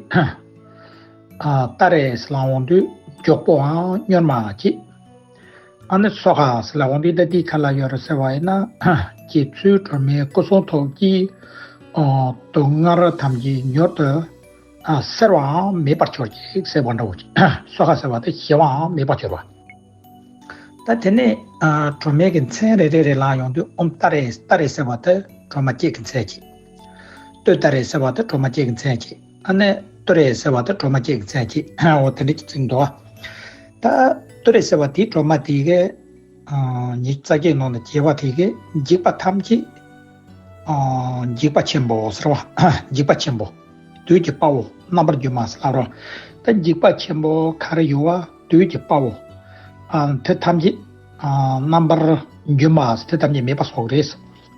ཨ་ཏཱ་རེ་ཟེར་ལབ་འོང་དུས་མགྱོགས་པོའམ་སྨྱོན་མ་གྱི། ཨ་ནི་སོ་ཁ་ཟེར་ལབ་འོང་དུས་ད་འདི་ག་ལ་ཡོད་རེད་ཟེར་བ་ཡིན་ན། རྗེ་བཙུན་སྒྲོལ་མའི་སྐུ་གསུང་ཐུགས་ཀྱི། ཨ་སྡུག་བསྔལ་ཐམས་ཅད་མྱུར་དུ། ཨ་སེལ་བའམ་མེད་པར་གྱུར་ཅིག་ཟེར་བ་འདྲ་བོ་ཅིག་སོ་ཁ་ཟེར་བ་དེ་ཞི་བའམ་མེད་པར་གྱུར་པ། ད་དེ་ནས་ཨ་སྒྲོལ་མའི་གི་མཚན་རེ་རེ་རེ་ལབ་ཡོང་དུས་ཨོཾ་ཏཱ་རེ་ཏཱ་རེ་ཟེར་བ་དེ་སྒྲོལ་མ་གཅིག་གི་མཚན་གཅིག་ཏུཏྟཱ་རེ་ཟེར་བ་དེ་སྒྲོལ་མ་གཅིག་གི་མཚན་གཅིག་ཨ་ནི་ཏུ་རེ་ཟེར་བ་དེ་སྒྲོལ་མ་གཅིག་གི་མཚན་གཅིག་འོ་དེ་འདྲ་ཅིག་བརྩི་འདུག་ད་ཏུ་རེ་ཟེར་བ་དེའི་སྒྲོལ་མ་དེ་གི་ཨ་ཉི་ཤུ་རྩ་གཅིག་ནང་ནས་རྒྱས་པ་དེ་གི་འཇིགས་པ་ཐམས་ཅད་ཨ་འཇིགས་པ་ཆེན་པོ་ཟེར་བ། འཇིགས་པ་ཆེན་པོ། བདུད་ཀྱི་དཔའ་བོ་རྣམ་པར་སྒྱུ་མ་ཟེར་ལབ་རོ། ད་འཇིགས་པ་ཆེན་པོ་ག་རེ་ཡོད་བ་བདུད་ཀྱི་དཔའ་བོ། ཨ་དེ་ཐམས་ཅད་ཨ་རྣམ་པར་སྒྱུ་མ་ཟེར་དེ་ཐམས་ཅད་མེད་པ་བཟོ་གི་རེད།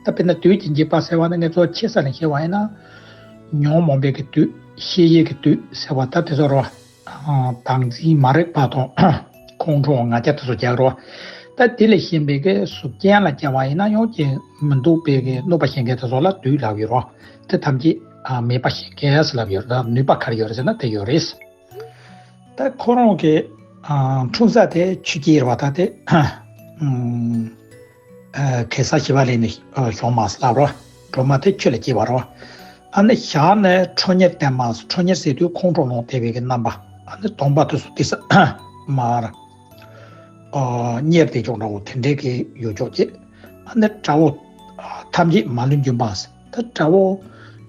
ད་དཔེར་ན་བདུད་ཀྱི་འཇིགས་པ་ཟེར་བ་ནི་ངེད་ཚོ་ཆེ་ས་ནས་བཤད་པ་ཡིན་ན། ཉོན་མོངས་པའི་གི་བདུད། ཤེས་བྱའི་གི་བདུད་ཟེར་བ་ད་དེ་ཚོ་རོ། བདག་འཛིན་མ་རིག་པ་དང་ཁོང་ཁྲོ་ང་རྒྱལ་དེ་ཚོ་རྒྱག་རོ། ད་དེ་ལས་གཞན་པའི་གི་གཟུགས་ཅན་ལ་སྐྱེ་བ་ཡིན་ན་ཡང་ཅི་མི་སྡུག་པའི་གི་གནོད་པ་བྱེད་མཁན་དེ་ཚོ་ལ་བདུད་ལབ་ཡོད་རོ། དེ་ཐམས་ཅད་མེད་པ་བྱེད་མཁན་ཟེར་ལབ་ཡོད་རེད། ད་ནུས་པ་ག་རེ་ཡོད་རེད་ཟེར་ན་དེ་ཡོད་རེད། ད་ཁོ་རང་གི་འཁྲུངས་ས་དེ་ཆུ་སྐྱེས་རེད་བ། ད་དེ། གེ་སར་ཞི་བ་ལྷས་ནས་བྱུང་མ་ཟེར་ལབ་རོ། སྒྲོལ་མ་དེ་ཆུ་ལས་སྐྱེས་པ་རོ། ཨ་ནི་ཞག་ནས་ཁྲོ་གཉེར་ལྡན་མ་ཟེར། ཁྲོ་གཉེར་ཟེར་དུས་ཁོང་ཁྲོ་ལངས་བསྡད་པའི་གི་རྣམ་པ། ཨ་ནི་གདོང་པ་དེ་ཚོ་ཏི་ས་མར་གཉེར་ཏེ་ཅོག་འདྲ་བོ་དེ་འདྲའི་གི་ཡོད་ཅོག་ཅིག་ཨ་ནི་དགྲ་བོ་ཐམས་ཅད་མ་ལུས་འཇོམས་པ་ཟེར། ད་དགྲ་བོ་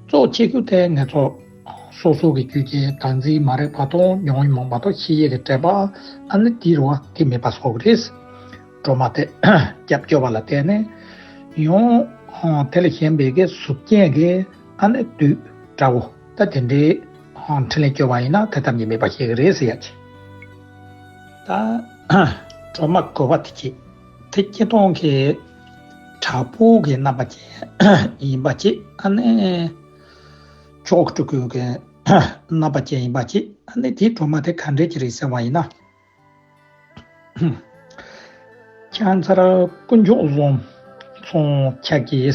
གཙོ་ཆེ་ཤོས་དེ་ང་ཚོ་སོ་སོ་གི་རྒྱུད་ཀྱི་བདག་འཛིན་མ་རིག་པ་དང་ཉོན་མོངས་པ་དང་ཤེས་བྱའི་གི་དྲེགས་པ། ཨ་ནི་དེ་རུ་བ་དེ་མེད་པ་བཟོ་གི་རེད། སྒྲོལ་མ་དེ་སྐྱབས་བཅོལ་བ་ལ་བརྟེན་ནས་ཡང་དེ་ལས་གཞན་པའི་གི་གཟུགས་ཅན་གྱི་ཨ་ནི་བདུད་དགྲ་བོ་ད་དེ་འདྲའི་འཕྲིན་ལས་བཅོལ་བ་ཡིན་ན་དེ་ཐམས་ཅད་མེད་པ་ཞིག་རེད་ཟེར་ཡ་ཅིག་ད་སྒྲོལ་མ་དགོས་པ་དེ་ཅིག་དེ་སྤྱིར་བཏང་གི་དྲག་པོ་གི་རྣམ་པ་ཅན་ཡིན་པ་ཅིག་ཨ་ནི་མཆོག་སྤྲུལ་སྐུ་གི་རྣམ་པ་ཅན་ཡིན་པ་ཅིག་ཨ་ནི་དེའི་སྒྲོལ་མ་དེ་ག་འདྲས་ཅིག་རེད་ཟེར་བ་ཡིན་ན། ཁྱད་མཚར་དཀོན་མཆོག་གསུམ་མཚུངས་ཕྱག་རྒྱའི།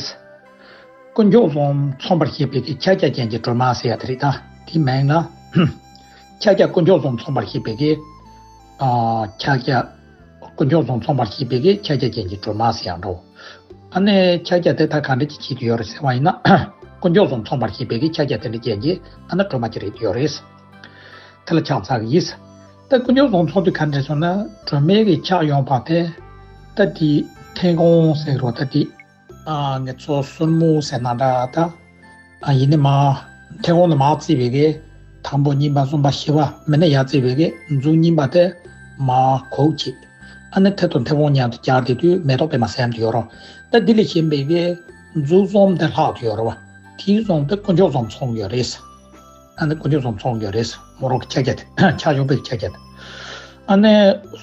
དཀོན་མཆོག་གསུམ་མཚུངས་པར་བྱེད་པའི་གི་ཕྱག་རྒྱ་ཅན་གྱི་སྒྲོལ་མ་ཟེར་ཡ་དེ་རེད་ད། དེའི་མིང་ལ། ཕྱག་རྒྱ་དཀོན་མཆོག་གསུམ་མཚུངས་པར་བྱེད་པའི་གི། ཨ་ཕྱག་རྒྱ། དཀོན་མཆོག་གསུམ་མཚུངས་པར་བྱེད་པའི་གི་ཕྱག་རྒྱ་ཅན་གྱི་སྒྲོལ་མ་ཟེར་ཡང་འགྲོ། ཨ་ནི་ཕྱག་རྒྱ་དེ་ད་ག་འདྲ་ཅིག་བྱེད་དུ་ཡོད་རེད་ཟེར་བ་ཡིན་ན། དཀོན་མཆོག་གསུམ་མཚུངས་པར་བྱེད་པའི་གི་ཕྱག་རྒྱ་དེ་འདྲ་ཅན་གྱི་ཨ་ནི་སྒྲོལ་མ་ཅིག་རེད་ཡོད་རེད། དེ་ལ་ཕྱག་འཚལ་གྱི་ཡིན། ད་དཀོན་མཆོག་གསུམ་མཚུངས་དུས་ག་འདྲ་སོང་ན་སྒྲོལ་མའི་གི་ཕྱག་གཡོན་པ་དེ། ད་དེ་མཐེ་བོང་ཟེར་རོ་ད་དེ། ཨ་ང་ཚོ་སོར་མོ་ཟེར་ན་འདྲ་ད། ཨ་ཡིན་ནི་མ། མཐེ་བོང་ནས་མར་བརྩིས་པའི་གི། དང་པོ་གཉིས་པ་གསུམ་པ་བཞི་པ་མི་ནི་ཡར་བརྩིས་པའི་གི་མཛུབ་གཉིས་པ་དེ་མར་གུག་ཅིག་ཨ་ནི་མཐེ་དང་མཐེ་བོང་མཉམ་དུ་སྦྱར་ཏེ་དུས་མེ་ཏོག་པད་མ་ཟེར་དུ་ཡོད་རོ། ད་འདི་ལས་གཞན་པའི་གི་མཛུབ་གསུམ་དེ་ལྷག་ཏུ་ཡོད་རོ་བ། དེའི་གསུམ་དེ་དཀོན་མཆོག་གསུམ་མཚུངས་ཡོད་རེད། ཨ་ནི་དཀོན་མཆོག་གསུམ་མཚུངས་ཡོད་རེད། མོ་རོག་གི་ཕྱག་རྒྱ་དེ་ཕྱག་གཡོན་པའི་ཕྱག་རྒྱ་དེ། ཨ་ནི་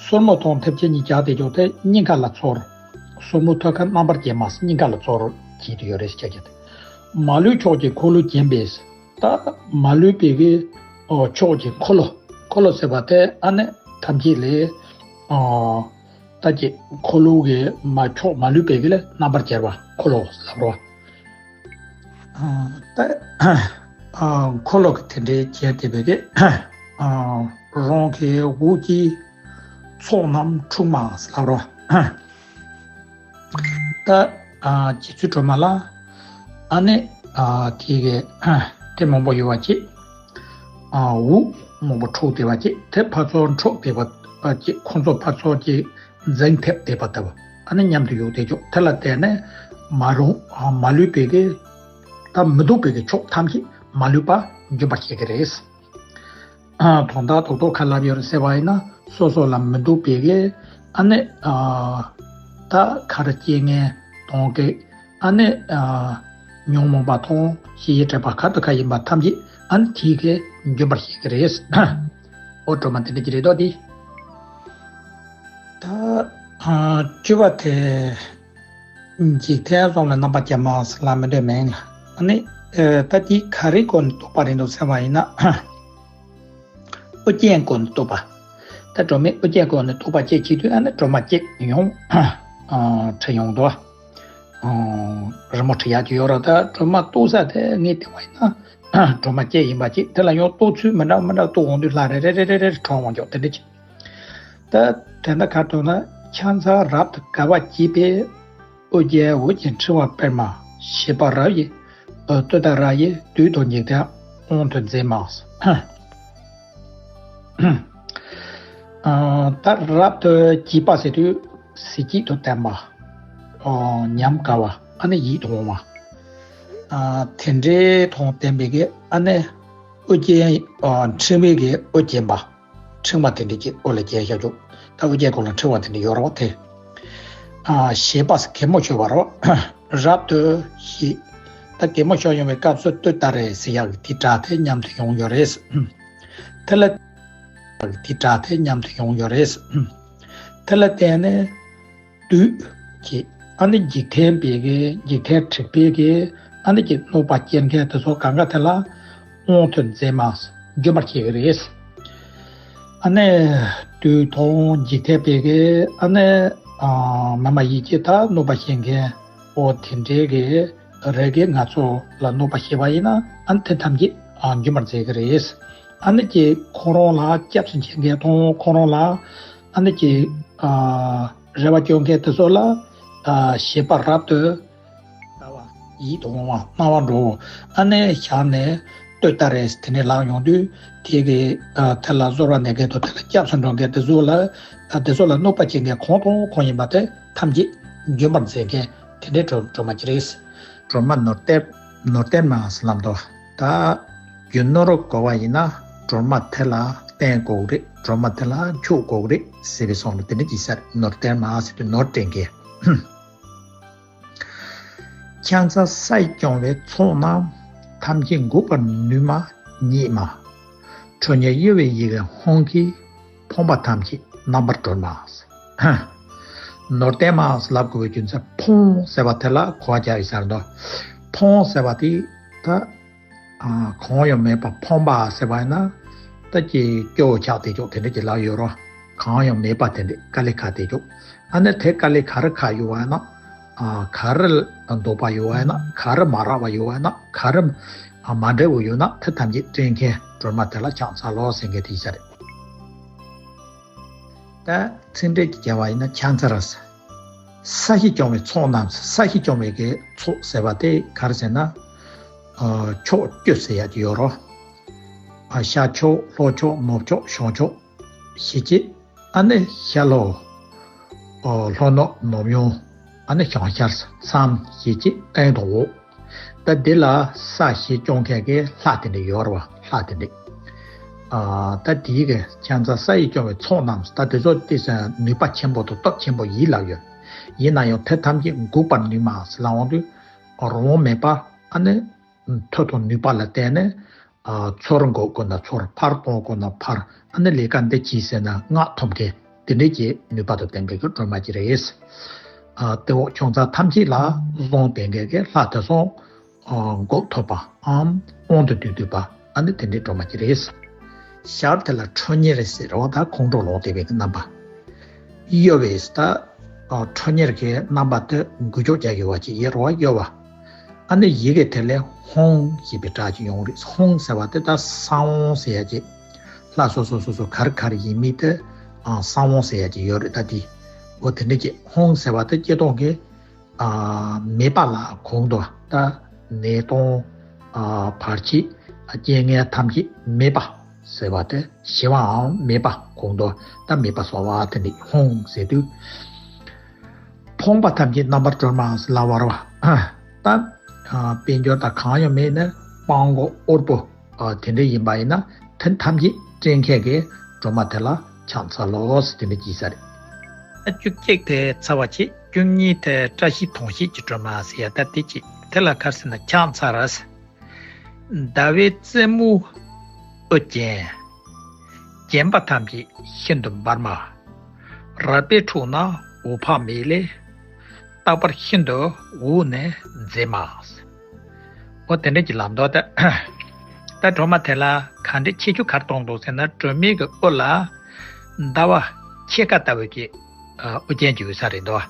སོར་མོ་དང་མཐེབ་ཆ་གཉིས་བྱས་ཏེ་ཅོག་དེ་སྙིང་ག་ལ་ཚོར། སོར་མོ་ཐོད་ཁ་རྣམ་པར་བརྒྱན་མ་སྙིང་ག་ལ་ཚོར་བྱེད་དུ་ཡོད་རེད་ཟེར་བྱས་ཏེ། མ་ལུས་ཕྱོགས་ཀྱི་འཁོར་ལོས་བརྒྱན་པས། ད་མ་ལུས་པའི་གི་ཨོ་ཕྱོགས་ཀྱི་འཁོར་ལོ། འཁོར་ལོ་ཟེར་བ་དེ་ཨ་ནི་ཐམས་ཅད་ལས་ཨོ་ད་ཀྱི་འཁོར་ལོ་གི་མ་ཕྱོགས་མ་ལུས་པའི་གི་ལས་རྣམ་པར་བརྒྱན་པ་འཁོར་ལོ་ཟེར་བ། ད་འཁོར་ལོ་གི་དེ་འདྲའི་བྱས་ཏེ་བས་གི་རང་གི་འོག་གི་ཚོགས་རྣམས་འཁྲུགས་མ་ཟེར་བ། ད་རྗེ་བཙུན་སྒྲོལ་མ་ལ་ཨ་ནི་དེ་གི་དེ་མང་པོ་ཡོད་པ་ཅིག་འུ་མང་པོ་འཁྲུགས་བསྡད་པ་ཅིག་དེ་ཕར་ཚུར་འཁྲུགས་བསྡད་པ་ཅིག་ཁོང་ཚོ་ཕར་ཚུར་ཅིག་འཛིང་ཐེབས་བསྡད་པ་ལྟ་བུ། ཨ་ནི་མཉམ་དུ་ཡོད་བསྡད་ཆོག་དེ་ལ་བརྟེན་ནས་མ་རུང་མ་ལུས་པའི་གི་ད་མི་སྡུག་པའི་གི་ཕྱོགས་ཐམས་ཅད་མ་ལུས་པ་འཇོམས་པར་བྱེད་ཀྱི་རེད། དོན་དག་རྡོག་རྡོག་ཁ་ལབ་ཡོད་རེད་ཟེར་བ་ཡིན་ན་སོ་སོ་ལ་མི་སྡུག་པའི་གི་ཨ་ནི་ད་ག་རེ་སྐྱེ་ངན་གཏོང་གི་ཨ་ནི་ཉོན་མོངས་པ་དང་ཞི་བའི་དྲེགས་པ་ག་དུ་ག་ཡིན་པ་ཐམས་ཅད་ཨ་ནི་དེ་གིས་འཇོམས་པར་བྱེད་ཀྱི་རེད། ཨོ་སྒྲོལ་མ་དེ་འདྲ་ཅིག་རེད་དོ་དེ། ད་བཅུ་པ་དེ་འཇིག་རྟེན་གསུམ་ལ་རྣམ་པར་བརྒྱན་པ་ཟེར་ལབ་མི་འདོད་མིན་ལ། ཨ་ནི་ད་དེ་ག་རེའི་སྒོ་ནས་བཏུབ་པ་རེད་འདུག་ཟེར་བ་ཡིན་ན། ཨོ་རྒྱན་སྒོ་ནས་བཏུབ་པ། ད་སྒྲོལ་མས་ཨོ་རྒྱན་སྒོ་ནས་བཏུབ་པ་བྱེད་བྱེད་དུས་ཨ་ནི་སྒྲོལ་མ་བྱེད་ཡོང་། ཁྲིད་ཡོང་དོ། རི་མོ་ཁྲིད་ཡག་ཅིག་ཡོད་ར། ད་སྒྲོལ་མ་གཏུག་ས་དེ་ངས་བལྟས་པ་ཡིན་ན་སྒྲོལ་མ་བྱེད་ཡིན་པ་ཅིག་དེ་ལ་ཡང་གཏུག་ཚུལ་མི་འདྲ་མི་འདྲ་གཏུག་འོང་དུས་ལྷ་རེ་རེ་རེ་རེ་རེ་གྲོངས་འོང་ཀྱོག་དེ་འདྲ་ཅིག་ད་དེ་འདྲ་ག་གཏུག་ན་ཕྱག་འཚལ་རབ་ཏུ་དགའ་བ་བགྱིས་པས། ཨོ་རྒྱན་འོད་ཀྱི་ཕྲེང་བ་སྤེལ་མ། བཞད་པ་རབ་ཡི་བསྟོད་ད་རབ་ཡི་བདུད་དང་འཇིག་རྟེན་དབང་དུ་མཛད་མ། ད་རབ་ཏུ་བགྱིས་པ་ཟེར་དུས་གཟི་བརྗིད་དང་ལྡན་པ། ཉམས་དགའ་བ་ཨ་ནི་ཡིད་དུ་འོང་བ། དེ་འདྲའི་དང་ལྡན་པའི་གི་ཨ་ནི་ཨོ་རྒྱན་ཕྲེང་བའི་གི་ཨོ་རྒྱན་པ། ཕྲེང་བ་དེ་འདྲ་ཅིག་ཨོ་ལ་རྒྱན་བཞག་འཇུག་ད་ཨོ་རྒྱན་སྐོར་ལ་ཕྲེང་བ་དེ་འདྲ་ཡོད་རེད་བ་དེ། བཞད་པ་གད་མོ་ཤོར་བ་རེད་བ། རབ་ཏུ་བཞད། ད་གད་མོ་ཤོར་ཡོང་བའི་སྐབས་སུ་བསྟོད་ད་རེ་ཟེར་ཡག་གི་དེ་སྒྲ་དེ་མཉམ་དུ་ཡོང་ཡོད་རེད། དེ་ལ་དེ་སྒྲ་དེ་མཉམ་དུ་ཡོང་ཡོད་རེད། དེ་ལ་བརྟེན་ནས་བདུད་ཀྱི་ཨ་ནི་འཇིག་རྟེན་པའི་གི་འཇིག་རྟེན་དྲེགས་པའི་གི་ཨ་ནི་ཀྱི་གནོད་པ་སྐྱེལ་མཁན་དེ་ཚོ་གང་ག་དེ་ལ་དབང་དུ་མཛད་མ་འཇོམས་པར་བྱེད་ཀྱི་རེད། ཨ་ནི་བདུད་དང་འཇིག་རྟེན་པའི་གི་ཨ་ནི་མ་མ་ཡིན་གྱི་ད་གནོད་པ་སྐྱེལ་མཁན་འོ་དེ་འདྲའི་གི་རེ་གི་ང་ཚོ་ལ་གནོད་པ་བྱེད་པ་ཡིན་ན་ཨ་ནི་དེ་ཐམས་ཅད་འཇོམས་པར་མཛད་ཀྱི་རེད། ཨ་ནི་ཀྱི་ཁོ་རང་ལ་སྐྱབས་སུ་མཆི་མཁན་དང་ཁོ་རང་ལ་ཨ་ནི་ཀྱི་རེ་བ་བཅོལ་མཁན་དེ་ཚོ་ལ་བཞད་པ་རབ་ཏུ་དགའ་བ་ཡིད་དུ་འོང་བ་སྣང་བ་འགྲོ་ཨ་ནི་བཞག་ནས་བསྟོད་ད་རེ་དེ་ནས་ལངས་ཡོང་དུས་དེ་གི་དེ་ལ་གསོལ་བ་གནང་མཁན་དང་དེ་ལ་སྐྱབས་སུ་འགྲོ་མཁན་དེ་ཚོ་ལ་དེ་ཚོ་ལ་གནོད་པ་བྱེད་མཁན་གང་དང་གང་ཡིན་པ་དེ་ཐམས་ཅད་འཇོམས་པར་མཛད་མཁན་དེ་འདྲའི་སྒྲོལ་སྒྲོལ་མ་ཅིག་རེད། སྒྲོལ་མ་ནོར་རྟེན་ནོར་རྟེན་མ་ཟེར་ལབ་འདུག་ད་རྒྱུ་ནོར་དགོས་པ་ཡིན་ན་སྒྲོལ་མ་དེ་ལ་བརྟེན་དགོས་རེད། སྒྲོལ་མ་དེ་ལ་འཇུག་དགོས་རེད་ཟེར་བའི་སོང་ལ་དེ་འདྲ་ཅིག་ཟེར། ནོར་རྟེན་མ་ཟེར་དུས་ནོར་སྤྲད་མཁན། ཕྱག་འཚལ་ས་ཡིས་སྐྱོང་བའི་ཚོགས་རྣམས། ཐམས་ཅད་འགུགས་པར་ནུས་མ་ཉིད་མ། ཁྲོ་གཉེར་གཡོ་བའི་ཡི་གེ་ཧཱུྃ་གིས། ཕོངས་པ་ཐམས་ཅད་རྣམ་པར་སྒྲོལ་མ། ནོར་རྟེན་མ་ལབ་དགོས་པའི་རྒྱུ་མཚན་ཕོངས་ཟེར་བ་དེ་ལ་གོ་བ་རྒྱག་ཡོད་ས་རེད་འདུག་ཕོངས་ཟེར་བ་དེ་ད་གང་ཡང་མེད་པ་ཕོངས་པ་ཟེར་བ་ཡིན་ན་ད་ཀྱི་སྐྱོ་བོ་ཆགས་བསྡད་ཆོག་དེ་འདྲ་ཅིག་ལབ་ཡོད་རོ། གང་ཡང་མེད་པ་དེ་འདྲ་དཀའ་ལས་ཁག་བསྡད་ཆོག་ཨ་ནི་དེ་དཀའ་ལས་ག་རེ་ཁག་ཡོད་བ་ཡིན་ན། ག་རེ་འདོད་པ་ཡོད་བ་ཡིན་ན། ག་རེ་མ་རག་པ་ཡོད་བ་ཡིན་ན། ག་རེ་མ་འགྲིག་པ་ཡོད་ན་དེ་ཐམས་ཅད་སྤྲད་མཁན་སྒྲོལ་མ་དེ་ལ་ཕྱག་འཚལ་ལོ་ཟེར་མཁན་དེ་ཡིན་ས་རེད། ད་ཚིག་འགྲེལ་གྱི་རྒྱལ་བ་ཡིན་ན་ཕྱག་འཚལ་ར། ས་གཞི་སྐྱོང་བའི་ཚོགས་རྣམས། ས་གཞི་སྐྱོང་བའི་གི་ཚོགས་ཟེར་བ་དེ་ག་རེ་ཟེར་ན། ཕྱོགས་བཅུ་ཟེར་ཡག་ཅིག་ཡོད་རོ། ཤར་ཕྱོགས་ལྷོ་ཕྱོགས་ནུབ་ཕྱོགས་བྱང་ཕྱོགས་ཞེས་བྱས། ཨ་ནི་ཤར་ལྷོ། ལྷོ་ནུབ་ནུབ་གཡུང་། ཨ་ནི་བྱང་ཤར་མཚམས་ཞེས་བྱས་སྟེང་དང་འོག་ད་འདི་ལ་ས་གཞི་སྐྱོང་མཁན་གྱི་ལྷ་དེ་འདྲ་ཡོད་རེད་བ། ལྷ་དེ་འདྲ། ཨ་ད་དེའི་གི་ཕྱག་འཚལ་ས་ཡིས་སྐྱོང་བའི་ཚོགས་རྣམས། ད་དེ་ཚོ་དེ་ས་ནུས་པ་ཆེན་པོ་དང་སྟོབས་ཆེན་པོ་ཡིན་ལབ་ཡོད། ཡིན་ན་ཡང་དེ་ཐམས་ཅད་འགུགས་པར་ནུས་མ་ཟེར་ལབ་འོང་དུས་རང་དབང་མེད་པ་ཨ་ནི་མཐུ་དང་ནུས་པ་ལ་བརྟེན་ནས་ ཚུར་འགུག་དགོས་ན་ཚུར། ཕར་གཏོང་དགོས་ན་ཕར། ཨ་ནི་ལས་ཀ་འདི་གྱིས་ཟེར་ན་སྔགས་ཐོབ་མཁན་དེ་འདྲའི་གི་ནུས་པ་དང་ལྡན་པའི་གི་སྒྲོལ་མ་ཅིག་རེད། ཨ། དེ་འོག་ཁྱུང་རྩ་ཐམས་ཅད་ལ་གཟུངས་ལྡན་མཁན་གྱི་ལྷ་དེ་ཚོ་འགོག་ཐུབ་པའམ་དབང་དུ་བསྡུས་ཐུབ་པ། ཨ་ནི་དེ་འདྲའི་སྒྲོལ་མ་ཅིག་རེད། ཞར་དེ་ལ་ཁྲོ་གཉེར་ཟེར་བ་དང་ཁོང་ཁྲོ་ལངས་བསྡད་པའི་གི་རྣམ་པ། གཡོ་བའི་ད་ཁྲོ་གཉེར་གྱི་རྣམ་པ་དེ་འགུལ་སྐྱོད་རྒྱག་གི་བ་ཅིག་ཡོད་རེད་བ། གཡོ་བ། ཨ་ནི་ཡི་གེ་དེ་ལས་ཧཱུྃ་ཞེས་པའི་སྒྲ་ཅིག་ཡོང་རེད། ཧཱུྃ་ཟེར་བ་དེ་ད་གསང་བ་ཟེར་ཡ་ཅིག་ལྷ་སོ་སོ་སོ་སོ་ག་རེ་ག་རེ་ཡིན་མིན་དེ་གསང་བ་ཟེར་ཡ་ཅིག་ཡོད་རེད། ད་དེ་འོ་དེ་འདྲ་ཅིག་ཧཱུྃ་ཟེར་བ་དེ་སྐྱེ་སྟོང་གི་མེད་པ་ལ་གོང་དུ་ད་ནད་གདོན་བར་ཆད་རྐྱེན་ངན་ཐམས་ཅད་མེད་པ་ཟེར་བ་དེ་ཞི་བའམ་མེད་པ་གོང་དུ་ད་མེད་པ་བཟོ་བ་དེ་འདྲ་ཧཱུྃ་ཟེར་དུས། ཕོངས་པ་ཐམས་ཅད་རྣམ་པར་གྲོལ་མ་ལ་བར་བ། ད་དཔལ་འབྱོར་དང་གང་ཡང་མེད་ནས་སྤྲང་པོ་དབུལ་པོ་དེ་འདྲ་ཡིན་པ་ཡིན་ན་དེ་ཐམས་ཅད་སྤྲད་མཁན་གྱི་སྒྲོལ་མ་དེ་ལ་ཕྱག་འཚལ་ལོ་ཟེར་དེ་འདྲ་བགྱིས་ས་རེད། བཅུ་གཅིག་དེ་ཚར་བ་ཆེ། བཅུ་གཉིས་དེ་བཀྲ་ཤིས་དོན་བྱེད་ཀྱི་སྒྲོལ་མ་ཟེར་ཡ་ད་དེ་ཅིག་དེ་ལ་ག་རེ་ཟེར་ན་ཕྱག་འཚལ་ར། ཟླ་བའི་རྩེ་མོ་དབུ་ཅན། བརྒྱན་པ་ཐམས་ཅད་ཤིན་ཏུ་འབར་མ། རལ་པའི་ཕྲུག་ན་འོད་དཔག་མེད་ལས། རྟག་པར་ཤིན་ཏུ་འོད་ནི་མཛེས་མ། འོ་དེ་འདྲ་ཅིག་ལབ་འདུག་ད་ད་སྒྲོལ་མ་དེ་ལ་ག་འདྲ་ཁྱད་ཆོས་ག་རེ་གཏོང་འདུག་ཟེར་ན། སྒྲོལ་མའི་གི་དབུ་ལ་ཟླ་བ་ཕྱེད་ཀ་ལྟ་བུ་གི་ཨ། དབུ་རྒྱན་གྱི་འོད་ས་རེད་འདུག་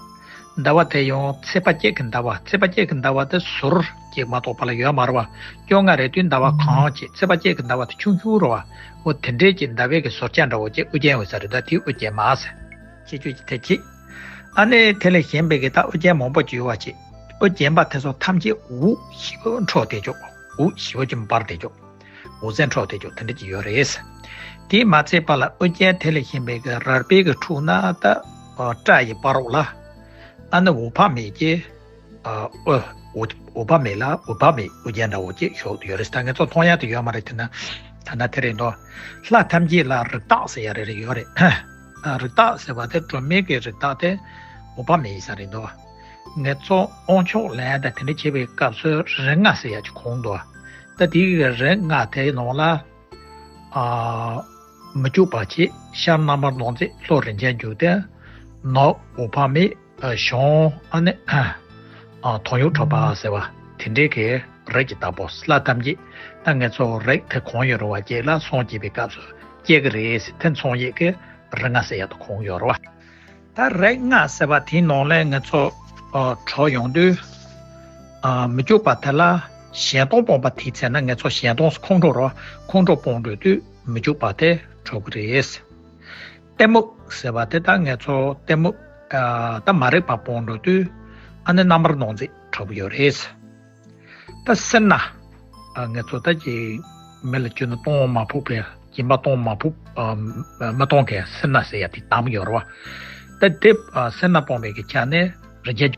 ཟླ་བ་དེ་ཡང་ཚེས་པ་གཅིག་གི་ཟླ་བ། ཚེས་པ་གཅིག་གི་ཟླ་བ་དེ་ཟུར་གཅིག་མ་གཏོགས་པ་ལ་ཡོད་མ་རེད་བ། བཅོ་ལྔ་རེད་དུས་ཟླ་བ་གང་ཅིག་ཚེས་པ་གཅིག་གི་ཟླ་བ་དེ་ཆུང་ཆུང་རེད་བ། འོ་དེ་འདྲའི་ཅིག་ཟླ་བའི་གི་ཟུར་ཆ་འདྲ་བོ་ཅིག་དབུ་རྒྱན་འོད་ས་རེད་འདུག་དེ་དབུ་རྒྱན་མ་ཟེར། ཁྱད་ཆོས་ཀྱི་དེ་གཅིག་ཨ་ནི་དེ་ལས་གཞན་པའི་གི་ད་དབུ་རྒྱན་མང་པོ་ཅིག་ཡོད་བ་ཅིག་དབུ་རྒྱན་པ་དེ་ཚོ་ཐམས་ཅད་འོད་ཞི་བོ་འཕྲོ་བསྡད་ཅོག་འོད་ཞི་བོ་ཅིག་འབར་བསྡད་ཅོག་འོད་ཟེར་འཕྲོ་བསྡད་ཅོག་དེ་འདྲ་ཅིག་ཡོད་རེད། དེས་མ་ཚད་པ་ལ་དབུ་རྒྱན་དེ་ལས་གཞན་པའི་གི་རལ་པའི་གི་ཕྲུག་ན་ད་སྐྲ་ཡི་བར་རོ་ལ་ཨ་ནི་འོད་དཔག་མེད་ཀྱི་ཨ། འོད་འོད་འོད་དཔག་མེད་ལ་འོད་དཔག་མེད་དབུ་རྒྱན་འདྲ་བོ་ཅིག་བཞུགས་ཡོད་རེད། ད་ངེད་ཚོ་མཐོང་ཡག་དེ་ཡོད་མ་རེད། དེ་ན་ད་ན་དེ་རེད་འདུག་ལྷ་ཐམས་ཅད་ལ་རིགས་བདག་ཟེར་ཡ་རེ་རེ་ཡོད་རེད། ཨ། རིགས་བདག་ཟེར་བ་དེ་སྒྲོལ་མའི་གི་རིགས་བདག་དེ་འོད་དཔག་མེད་ཡིན་ས་རེད་འདུག་ངེད་ཚོ་དབང་ཆོག་ལེན་དང་དེ་འདྲ་བྱེད་པའི་སྐབས་སུ་རིགས་ལྔ་ཟེར་ཡ་ཅིག་གོང་འདུག་ད་དེའི་རིགས་ལྔ་དེའི་ནང་ལ། ཨ། མི་བསྐྱོད་པ་ཆེ། ཤར་རྣམ་པར་སྣང་མཛད། ལྷོ་རིན་ཆེན་འབྱུང་ལྡན། ནུབ་འོད་དཔག་མེད། ཨ། བྱང་ཨ་ནི་ཨ། དོན་ཡོད་གྲུབ་པ་ཟེར་བ་དེ་འདྲའི་གི་རིགས་ཀྱི་བདག་པོ་ལྷ་ཐམས་ཅད། ད་ངེད་ཚོ་རིགས་དེ་གང་ཡོད་རུང་བ་ཅིག་ལ་སངས་རྒྱས་པའི་སྐབས་སུ་སྐྱེ་གི་རེད་ཟེར། དེ་མཚོན་ཡས་ཀྱི་རིགས་ལྔ་ཟེར་ཡ་དང་གོང་ཡོད་རེད་བ། ད་རིགས་ལྔ་ཟེར་བ་དེའི་ནང་ལས་ང་ཚོ་ཨ། གྲོལ་ཡོང་དུས། ཨ། མི་བསྐྱོད་པ་དེ་ལ་གཞན་སྟོང་སྤངས་པ་དེའི་ཚེ་ན་ང་ཚོ་གཞན་སྟོང་ཁོང་ཁྲོ་རོ། ཁོང་ཁྲོ་སྤོང་འགྲོ་དུས་མི་བསྐྱོད་པ་དེ་གྲོལ་གི་རེད། གཏི་མུག་ཟེར་བ་དེ་ད་ང་ཚོ་གཏི་མུག་ཨ། ད་མ་རིག་པ་སྤོང་འགྲོ་དུས་ཨ་ནི་རྣམ་པར་སྣང་མཛད་གྲོལ་གི་ཡོད་རེད། ད་སེར་སྣ། ཨ། ང་ཚོ་ད་ཀྱི་མི་ལ་གྱུར་ན་གཏོང་མ་ཕོད་པའི་སྦྱིན་པ་གཏོང་མ་ཕོད། ཨ། མི་གཏོང་མཁན་སེར་སྣ་ཟེར་ཡ་དེ་དམ་ཡོད་རེད་བ། ད་དེ་ཨ། སེར་སྣ་སྤངས་པའི་གི་ཆ་ནས་རིན་ཆེན།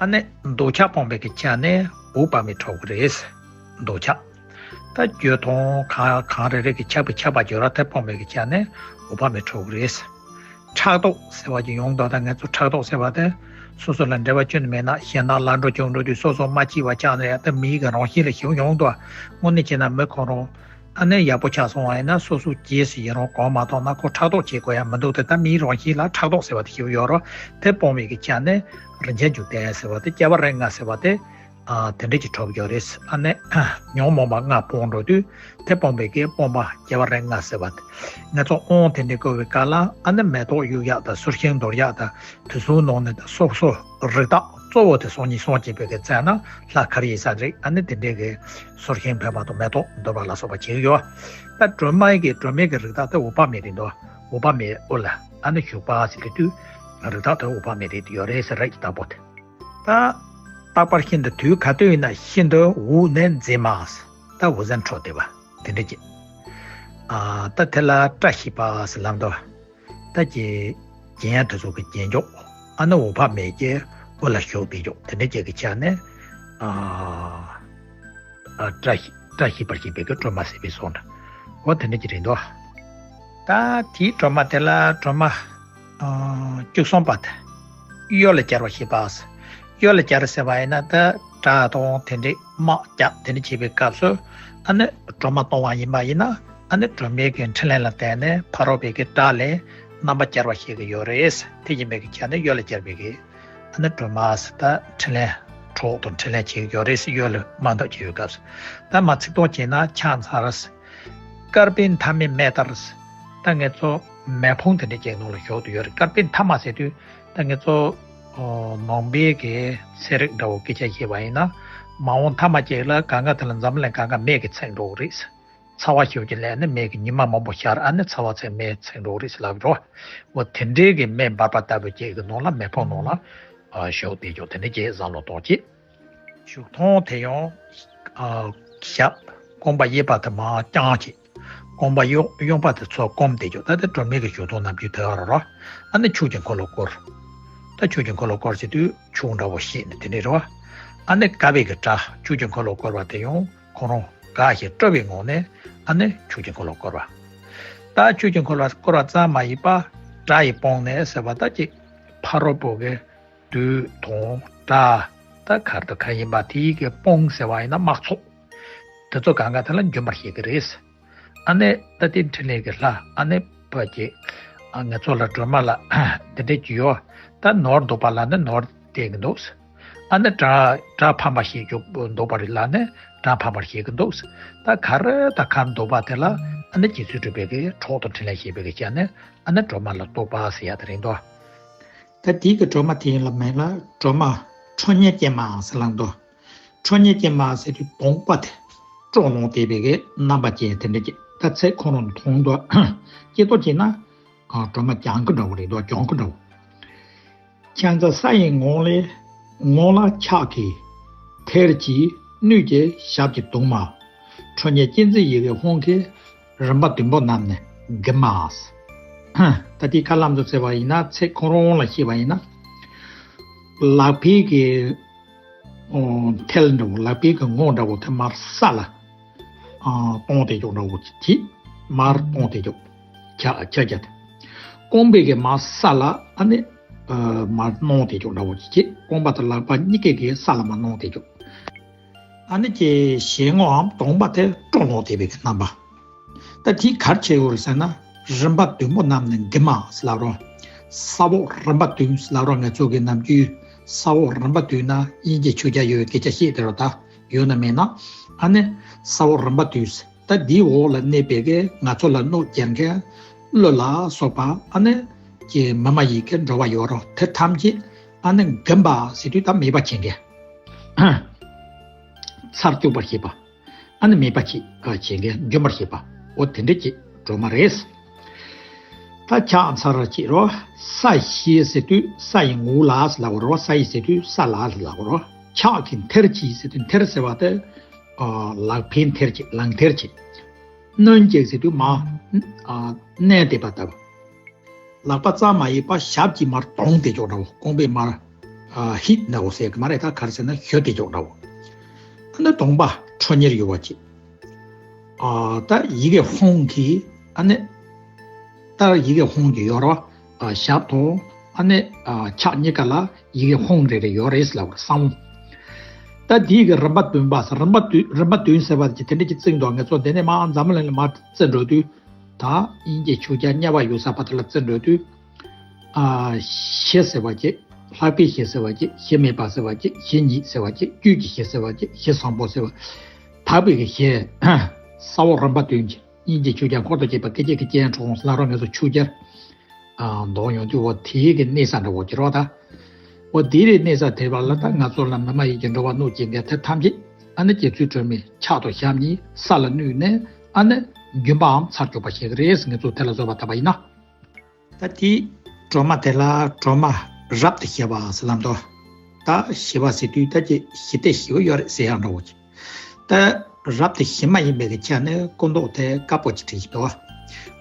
ཨ་ནི་འདོད་ཆགས་སྤངས་པའི་གི་ཆ་ནས་འོད་དཔག་མེད་གྲོལ་གི་རེད། འདོད་ཆགས། ད་འགྱོད་གདུང་གང་གང་རེ་རེ་གི་ཆགས་པའི་ཆགས་པ་འགྱོད་ར་དེ་སྤངས་པའི་གི་ཆ་ནས་འོད་དཔག་མེད་གྲོལ་གི་རེད། ཕྲག་དོག་ཟེར་བ་ཅིག་ཡོང་དོ། ད་ང་ཚོ་ཕྲག་དོག་ཟེར་བ་དེ་སོ་སོ་ལ་འབྲེལ་བ་ཅི་ནས་མེད་ན་ཞེ་ན་ལ་འགྲོ་ཅུང་འགྲོ་དུས་སོ་སོ་མ་སྐྱིད་པ་ཆགས་ནས་ཡ། ད་མིའི་གི་རང་བཞིན་ལ་ཞིག་ཡོང་དོ། དངོས་གནས་བྱས་ན་མི་ཁོ་རང་ཨ་ནི་ཡག་པོ་ཆགས་སོང་བ་ཡིན་ན་སོ་སོ་རྗེས་སུ་ཡི་རང་གང་མ་གཏོང་ན་ཁོ་ཕྲག་དོག་བྱེད་དགོས་ཡ་མི་འདུག་ད་མིའི་རང་བཞིན་ལ་ཕྲག་དོག་ཟེར་བ་དེ་ཞིག་ཡོད་རོ། དེ་སྤོང་བའི་གི་ཆ་ནས་རིན་ཆེན་འབྱུང་ལྡན་ཟེར་བ་དེ་སྐྱེ་བ་རིགས་ལྔ་ཟེར་བ་དེ། ཨ། དེ་འདྲ་ཅིག་གྲུབ་ཡོད་རེད། ཨ་ནི་ཉོན་མོངས་པ་ལྔ་སྤོང་འགྲོ་དུས་དེ་སྤོང་བའི་གི་སྤོང་བ་སྐྱེ་བ་རིགས་ལྔ་ཟེར་བ་དེ། ང་ཚོ་དབང་དེ་འདྲ་བསྐུར་བའི་སྐབས་ལ་ཨ་ནི་མེ་ཏོག་གཡུག་ཡག་དང་གསུར་ཤིང་འདོར་ཡག་དང་དུས་གསུམ་ནང་ནས་དང་སོ་སོ་རིགས་བདག་གཙོ་བོ་དེ་སོ་གཉིས་སངས་རྒྱས་པའི་གི་ཚེ་ན་ལྷ་མཁའ་ཡི་ས་རིགས་ཨ་ནི་དེ་འདྲའི་གི་གསུར་ཤིང་འབེབས་པ་དང་མེ་ཏོག་འདོར་བ་ལ་སོགས་པ་བྱེད་ཀྱི་ཡོད། ད་སྒྲོལ་མ་ཡི་གི་སྒྲོལ་མའི་གི་རིགས་བདག་དེ་འོད་དཔག་མེད་རེད་འདུག་འོད་དཔག་མེད་དབུ་ལ་ཨ་ནི་བཞུགས་པ་ཟེར་གྱི་དུས་རིགས་བདག་དེ་འོད་དཔག་མེད་རེད་ཡོད་རེད་ཟེར། རིགས་ཀྱི་བདག་པོ་དེ། ད་རྟག་པར་ཤིན་ཏུ་དུས་ག་དུས་ཡིན་ན་ཤིན་ཏུ་འོད་ནི་མཛེས་མ། ད་འོད་ཟེར་འཕྲོ་བསྡད་པ་དེ་འདྲ་ཅིག་ཨ། ད་དེ་ལ་བཀྲ་ཤིས་པ་ཟེར་ལབ་འདུག་ད་ཀྱི་རྒྱན་དེ་ཚོ་གི་རྒྱན་འཇོག་ཨ་ནི་འོད་དཔག་མེད་ཀྱི་དབུ་ལ་བཞུགས་བསྡད་འཇོག་དེ་འདྲ་ཅིག་གི་ཆ་ནས་ཨ། ཨ། བཀྲ་ཤིས་བཀྲ་ཤིས་པར་བྱེད་པའི་གི་སྒྲོལ་མ་ཟེར་བའི་གསུང་འདྲ། འོ་དེ་འདྲ་ཅིག་རེད་འདུག་ད་དེའི་སྒྲོལ་མ་དེ་ལ་སྒྲོལ་མ་ཨ། བཅུ་གསུམ་པ་དེ་གཡོ་ལ་སྦྱར་བ་ཞེས་པ། གཡོ་ལ་སྦྱར་ཟེར་བ་ཡིན་ན་ད་ སྐྲ་དང་དེ་འདྲའི་དམག་རྒྱབ་དེ་འདྲ་བྱེད་པའི་སྐབས་སུ་ཨ་ནི་སྒྲོལ་མ་གཏོང་བ་ཡིན་པ་ཡིན་ན་ཨ་ནི་སྒྲོལ་མའི་གི་འཕྲིན་ལས་ལ་བརྟེན་ནས་ཕ་རོལ་པོའི་གི་དགྲ་ལས་རྣམ་པ་བསྐྱར་བ་བྱེད་ཀྱི་ཡོད་རེད། དེ་ཡིན་པའི་གི་ཆ་ནས་གཡོན་ལ་བསྐྱར་བའི་གི་ཨ་ནི་སྒྲོལ་མ་ཟེར་ད་འཕྲིན་ལས་གྲོགས་དང་འཕྲིན་ལས་བྱེད་ཀྱི་ཡོད་རེད་ཟེར་གཡོན་ལ་མ་འདོགས་བྱེད་ཡོད་སྐབས་སུ་ད་མ་ཚིག་ཐོག་བྱས་ན་ཕྱག་འཚལ། དཀར་པོའི་མཐའ་མའི་མེ་ལྟར། ད་ངེད་ཚོ་མེ་ཕུང་དེ་འདྲ་ཅིག་ནང་ལ་ཞུགས་བསྡད་ཡོད་རེད། དཀར་པོའི་མཐའ་མ་ཟེར་དུས་ད་ངེད་ཚོ་ཨོ་ནང་པའི་གི་ཚན་རིག་འདྲ་བོ་སྐད་ཆ་བཤད་པ་ཡིན་ན་མ་འོངས་མཐའ་མ་ཅིག་ལ་གང་ག་དེ་ལ་འཛམ་གླིང་གང་ག་མེ་གིས་ཚིག་འགྲོ་གི་རེད། ཚ་བ་ཞེ་པོ་ཅིག་སླེབས་ནས་མེ་གི་ཉི་མ་མང་པོ་ཤར་ཨ་ནི་ཚ་བ་ཚིག་མེ་ཚིག་འགྲོ་གི་རེད་ཟེར་ལབ་འགྲོ། འོ་དེ་འདྲའི་གི་མེ་འབར་བ་ལྟ་བུ་ཅིག་གི་ནང་ལ་མེ་ཕུང་ནང་ལ་ཨ་ཞུགས་བསྡད་ཡོད། དེ་འདྲ་ཅིག་བསམ་བློ་གཏོང་བྱེད། བཞུགས་ཐོང་དེ་ཡང་ཨ་ཞབས་རྐང་པ་གཡས་པ་དེ་མར་བརྐྱངས་བྱས། རྐང་པ་གཡོན་གཡོན་པ་དེ་ཚུར་བསྐུམས་བསྡད་ཡོད། ད་དེ་སྒྲོལ་མའི་གི་བཞུགས་ཐོང་ནམ་རྒྱུན་དེ་ག་རེ་རེད། ཨ་ནི་ཆོས་ཀྱི་འཁོར་ལོ་བསྐོར། ད་ཆོས་ཀྱི་འཁོར་ལོ་བསྐོར་བྱེད་དུས་ཆོས་འདྲ་བོ་བཤད་ནས་དེ་འདྲ་རེད་བ། ཨ་ནི་དགའ་བའི་གི་སྒྲ་ཆོས་ཀྱི་འཁོར་ལོ་བསྐོར་བ་དེ་ཡང་ཁོ་རང་དགའ་ཞིང་སྤྲོ་བའི་ངང་ནས་ཨ་ནི་ཆོས་ཀྱི་འཁོར་ལོ་བསྐོར་བ། ད་ཆོས་ཀྱི་འཁོར་ལོ་བསྐོར་བ་ཙམ་མ་ཡིན་པ་སྒྲ་ཡིས་སྤངས་ནས་ཟེར་བ་ད་ཅིག་ཕ་རོལ་པོ་གི་བདུད་དང་དགྲ་ད་གར་དུ་ག་ཡིན་པ་དེའི་གི་དཔུང་ཟེར་བ་ཡིན་ན་དམག་ཚོགས་དེ་ཚོ་གང་ག་དེ་ལ་འཇོམས་པར་བྱེད་ཀྱི་རེད། ཨ་ནི་ད་ལྟའི་འཕྲིན་ལས་ཀྱི་ལྷ་ཨ་ནི་བ་ཅིག་ཨ་ངེད་ཚོ་ལ་སྒྲོལ་མ་ལ་འདི་འདྲས་ཀྱི་ཡོད། ད་ནོར་འདུག་པ་ལ་ནི་ནོར་སྟེར་གི་འདུག་ཨ་ནི་དགྲ་དགྲ་ཕམ་པ་ཞིག་འདུག་པ་རེད་ལ་ནི་དགྲ་ཕམ་པར་བྱེད་གི་འདུག་ད་ག་རེ་ད་ག་རེ་འདུག་པ་དེ་ལ་ཨ་ནི་རྗེ་བཙུན་གྲུབ་པའི་གི་གྲོགས་དང་འཕྲིན་ལས་བྱེད་པའི་གི་ཆ་ནས་ཨ་ནི་སྒྲོལ་མ་ལ་བསྟོད་པ་ཟེར་ཡ་དེ་རེད་འདུག་ད་དེའི་གི་སྒྲོལ་མ་དེ་ཡིན་ལ་མིན་ལ་སྒྲོལ་མ་ཁྲོ་གཉེར་ཅན་མ་ཟེར་ལབ་འདུག་ཁྲོ་གཉེར་ཅན་མ་ཟེར་དུས་གདོང་པ་དེ་སྤྲོ་ལངས་བསྡད་པའི་གི་རྣམ་པ་ཅན་དེ་འདྲ་ཅིག་ད་ཚེ་ཁོ་རང་མཐོང་དུས་སྐྱེ་ཐོག་ཅིག་ན་སྒྲོལ་མ་རྒྱང་གི་འདྲ་བོ་རེད་འདུག་རྒྱང་གི་འདྲ་བོ། ཁྱད་མཚར་ས་ཡི་ངོགས་ལས་ངོགས་ལ་ཕྱག་གི་ཐེར་གྱིས་སྣོད་ཀྱི་ཞབས་ཀྱི་གདུང་མ། ཁྲོ་གཉེར་ཅན་མཛེས་ཡི་གེ་ཧཱུྃ་གི་རིམ་པ་བདུན་པོ་རྣམས་ནི་འགེམས་མ། ད་དེའི་ཁ་ལམ་དུ་ཟེར་བ་ཡིན་ན་ཚེ་ཁོ་རང་ལ་བཤད་པ་ཡིན་ན། ལག་པའི་གི་ཨོ་མཐིལ་འདྲ་བོ་ལག་པའི་གི་ངོ་འདྲ་བོ་དེ་མར་ས་ལ་ཨ་གཏོང་བསྡད་ཀྱོག་འདྲ་བོ་ཅིག་མར་གཏོང་བསྡད་ཀྱོག་ཆ་ཆ་ཆ་དེ། རྐང་པའི་གི་མར་ས་ལ་ཨ་ནི་ཨ་མར་གནོན་བསྡད་ཀྱོག་འདྲ་བོ་ཅིག་རྐང་པ་དང་ལག་པ་གཉིས་ཀའི་གི་ས་ལ་མར་གནོན་བསྡད་ཀྱོག་ཨ་ནི་ཀྱི་ཞལ་ངོའམ་གདོང་པ་དེ་སྤྲོ་ལངས་བསྡད་པའི་གི་རྣམ་པ། ད་དེ་ག་རེ་བྱེད་དགོས་རེད་ཟེར་ན། རིམ་པ་བདུན་པོ་རྣམས་ནི་འགེམས་མ་ཟེར་ལབ་རོ། ས་འོག་རིམ་པ་བདུན་ཟེར་ལབ་རོ། ང་ཚོ་གི་ནམ་རྒྱུན་ས་འོག་རིམ་པ་བདུན་ན་དབྱིན་ཇི་ཆོས་རྒྱལ་ཡོད་སྐད་ཆ་བཤད་དེ་རོ། ད་ཡོད་ན་མེད་ན། ཨ་ནི་ས་འོག་རིམ་པ་བདུན་ཟེར། ད་འདིའི་འོག་ལ་གནས་པའི་གི་ང་ཚོ་ལ་གནོད་སྐྱེལ་མཁན་ཀླུ་ལ་སོགས་པ་ཨ་ནི་ཀྱི་མི་མ་ཡིན་གྱི་འགྲོ་བ་ཡོད་རོ། དེ་ཐམས་ཅད་ཨ་ནི་འགེམས་པ་ཟེར་དུས་ད་མེད་པ་བྱེད་མཁན། ཚར་བཅུག་པར་བྱེད་པ། ཨ་ནི་མེད་པ་བྱེད་བྱེད་མཁན་འཇོམས་པར་བྱེད་པ། འོ་དེ་འདྲ་ཅིག་སྒྲོལ་མ་རེད། ད་ཕྱག་འཚལ་ཅིག་རོ། ས་ཞེས་ཟེར་དུས་ས་ཡི་ངོ་བོ་ལ་ཟེར་ལབ་རོ། ས་ཡི་ཟེར་དུས་ས་ལ་ཟེར་ལབ་རོ། ཕྱག་གི་མཐིལ་གྱིས་ཟེར་དུས་མཐིལ་ཟེར་བ་དེ་ལག་པའི་མཐིལ་གྱིས་ལག་མཐིལ་གྱིས། གནོན་ཅིག་ཟེར་དུས་མར་མནན་བསྡད་པ་ལྟ་བུ། ལག་པ་ཙམ་མ་ཡིན་པ་ཞབས་ཀྱིས་མར་གདོང་དེ་ཅོག་འདྲ་བོ། རྐང་པས་མར་ཨ་ཧིད་འདྲ་བོ་ཟེར་གི་མ་རེད། ད་ག་རེ་ཟེར་ན་གཞུ་དེ་ཅོག་འདྲ་བོ། ཨ་ནི་གདོང་པ་ཁྲོ་གཉེར་ཡོད་པ་ཅིག་ཨ་ད་ཡི་གེ་ཧཱུྃ་གི་ཨ་ནི་ད་ཡི་གེ་ཧཱུྃ་གི་ཡོད་རེད་བ། ཨ་ཞབས་དང་ཨ་ནི་ཨ་ཕྱག་གཉིས་ཀ་ལ་ཡི་གེ་ཧཱུྃ་རེ་རེ་ཡོད་རེད་ལབ་པ་རེད་བསམ། ད་དེའི་གི་རིམ་པ་བདུན་པ་ཟེར། རིམ་པ་བདུན་རིམ་པ་བདུན་ཟེར་བ་ཅིག་དེ་འདྲ་ཅིག་བརྩིགས་འདུག་ང་ཚོ་འདི་ནས་མར་འཛམ་བུ་གླིང་ལ་མར་བརྩིས་འགྲོ་དུས། ད་དབྱིན་ཇི་ཆོས་རྒྱལ་དམྱལ་བ་ཡུལ་ས་བར་དུ་ལ་བརྩིས་འགྲོ་དུས། ཨ་གཞུ་ཟེར་བ་ཅིག་ལྷག་པའི་གཞུ་ཟེར་བ་ཅིག་གཞུ་མེད་པ་ཟེར་བ་ཅིག་གཞུ་ཉིད་ཟེར་བ་ཅིག་བཅུད་ཀྱི་གཞུ་ཟེར་བ་ཅིག་གཞུ་བཟང་པོ་ཟེར་བ། དག་པའི་གི་གཞུ། ས་འོག་རིམ་པ་བདུན་གྱི་དབྱིན་ཇི་ཆོས་རྒྱལ་འཁོར་དང་བཅས་པ་སྐད་ཅིག་གི་སྤྱན་དྲངས་ལ་རོ། ང་ཚོ་ཆོས་རྒྱལ་ཨ་འདོན་ཡོང་དུས་འོ་དེའི་གི་གནས་ས་འདྲ་བོ་ཅིག་རོ། ད་འོ་དེའི་རིགས་གནས་ས་དེ་བ་ལ་ད་ང་ཚོ་ལ་མི་མ་ཡིན་གྱི་འགྲོ་བ་གནོད་སྐྱེལ་མཁན་དེ་ཐམས་ཅད་ཨ་ནི་རྗེ་བཙུན་སྒྲོལ་མའི་ཕྱག་དང་ཞབས་གཉིས་ས་ལ་བསྣུན་ནས་ཨ་ནི་འཇོམས་པའམ་ཚར་གཅོག་པ་ཞིག་རེད། ང་ཚོ་དེ་ལ་བཟོད་པ་བཏབ་པ་ཡིན་ན། ད་དེའི་སྒྲོལ་མ་དེ་ལ་སྒྲོལ་མ་རབ་ཏུ་ཞི་བ་ཟེར་ལབ་འདུག་ད་ཞི་བ་ཟེར་དུས་ད་ཀྱི་ཞི་བདེ་ཞི་བ་ཡོད་རེད་ཟེར་ཡག་འདྲ་བོ་ཅིག་ད་རབ་ཏུ་ཞི་མ་ཡིན་པའི་གི་ཆ་ནས་སྐུ་མདོག་དེ་དཀར་པོ་ཅིག་བྲིས་ཤིག་འདུག་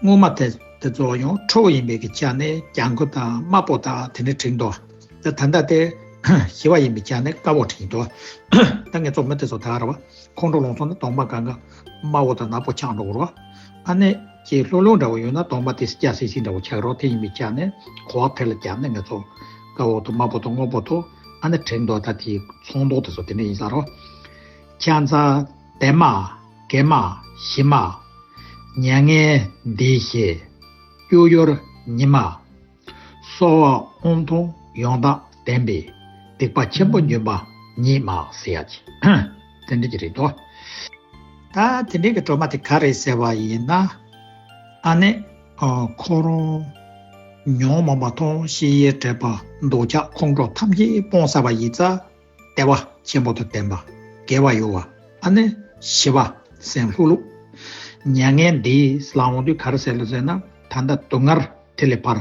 སྔོན་མ་དེ་དེ་ཚོ་ཡང་ཁྲོ་བོ་ཡིན་པའི་གི་ཆ་ནས་ལྗང་གུ་དང་དམར་པོ་དང་དེ་འདྲ་བྲིས་འདུག་ད་ད་ལྟ་དེ་ཞི་བ་ཡིན་པའི་ཆ་ནས་དཀར་པོ་བྲིས་འདུག་ད་ངས་ཚོ་མི་དེ་ཚོ་ད་ར་བ། ཁོང་ཁྲོ་ལངས་སོང་ན་གདོང་པ་གང་ག་དམར་པོ་དང་ནག་པོ་ཆགས་འགྲོ་གི་རེད། ཨ་ནི་ཀྱི་ལྷུང་ལྷུང་འདྲ་བོ་ཡོད་ན་གདོང་པ་དེ་སྐྱ་སིལ་སིལ་འདྲ་བོ་ཆགས་རོགས། དེ་ཡིན་པའི་ཆ་ནས་གོ་བ་དེ་ལ་བརྒྱབ་ནས་ང་ཚོ་དཀར་པོ་དང་དམར་པོ་དང་སྔོན་པོ་དང་ ཨ་ནི་དྲེགས་མདོག་ད་དེའི་ཚོན་མདོག་དེ་ཚོ་དེ་འདྲ་ཡིན་ས་རོ། ཁྱད་མཚར་དེ་མ་གེ་མ་ཞི་མ། མྱ་ངན་འདས་ཞེས་སྐྱོ་ཡུར་ཉི་མ། སོ་བ་དབང་ཐང་ཡང་དག་ལྡན་པའི། སྡིག་པ་ཆེན་པོ་འཇོམས་པ་ཉིད་མ་ཟེར་ཡ་ཅིག་དེ་འདྲ་ཅིག་རེད་དོ། ད་དེ་འདྲའི་གི་སྒྲོལ་མ་དེ་ག་རེ་ཟེར་བ་ཡིན་ན། ཨ་ནི་ཨ་ཁོ་རང་ཉོན་མོངས་པ་དང་ཤེས་ཡོན་དྲེགས་པ་འདོད་ཆགས་ཁོང་ཁྲོ་ཐམས་ཅད་སྤངས་ཚར་བ་ཡིན་ཙང་བདེ་བ་ཆེན་པོ་དང་ལྡན་པ། དགེ་བ་ཡོད་པ། ཨ་ནི་ཞི་བ་སེམས་ལྷུག་ལྷུག་མྱ་ངན་འདས་ལ་འོང་དུས་ག་རེ་ཟེར་ལ་ཟེར་ན། ད་ལྟ་སྡུག་བསྔལ་དེ་ལས་ཕར་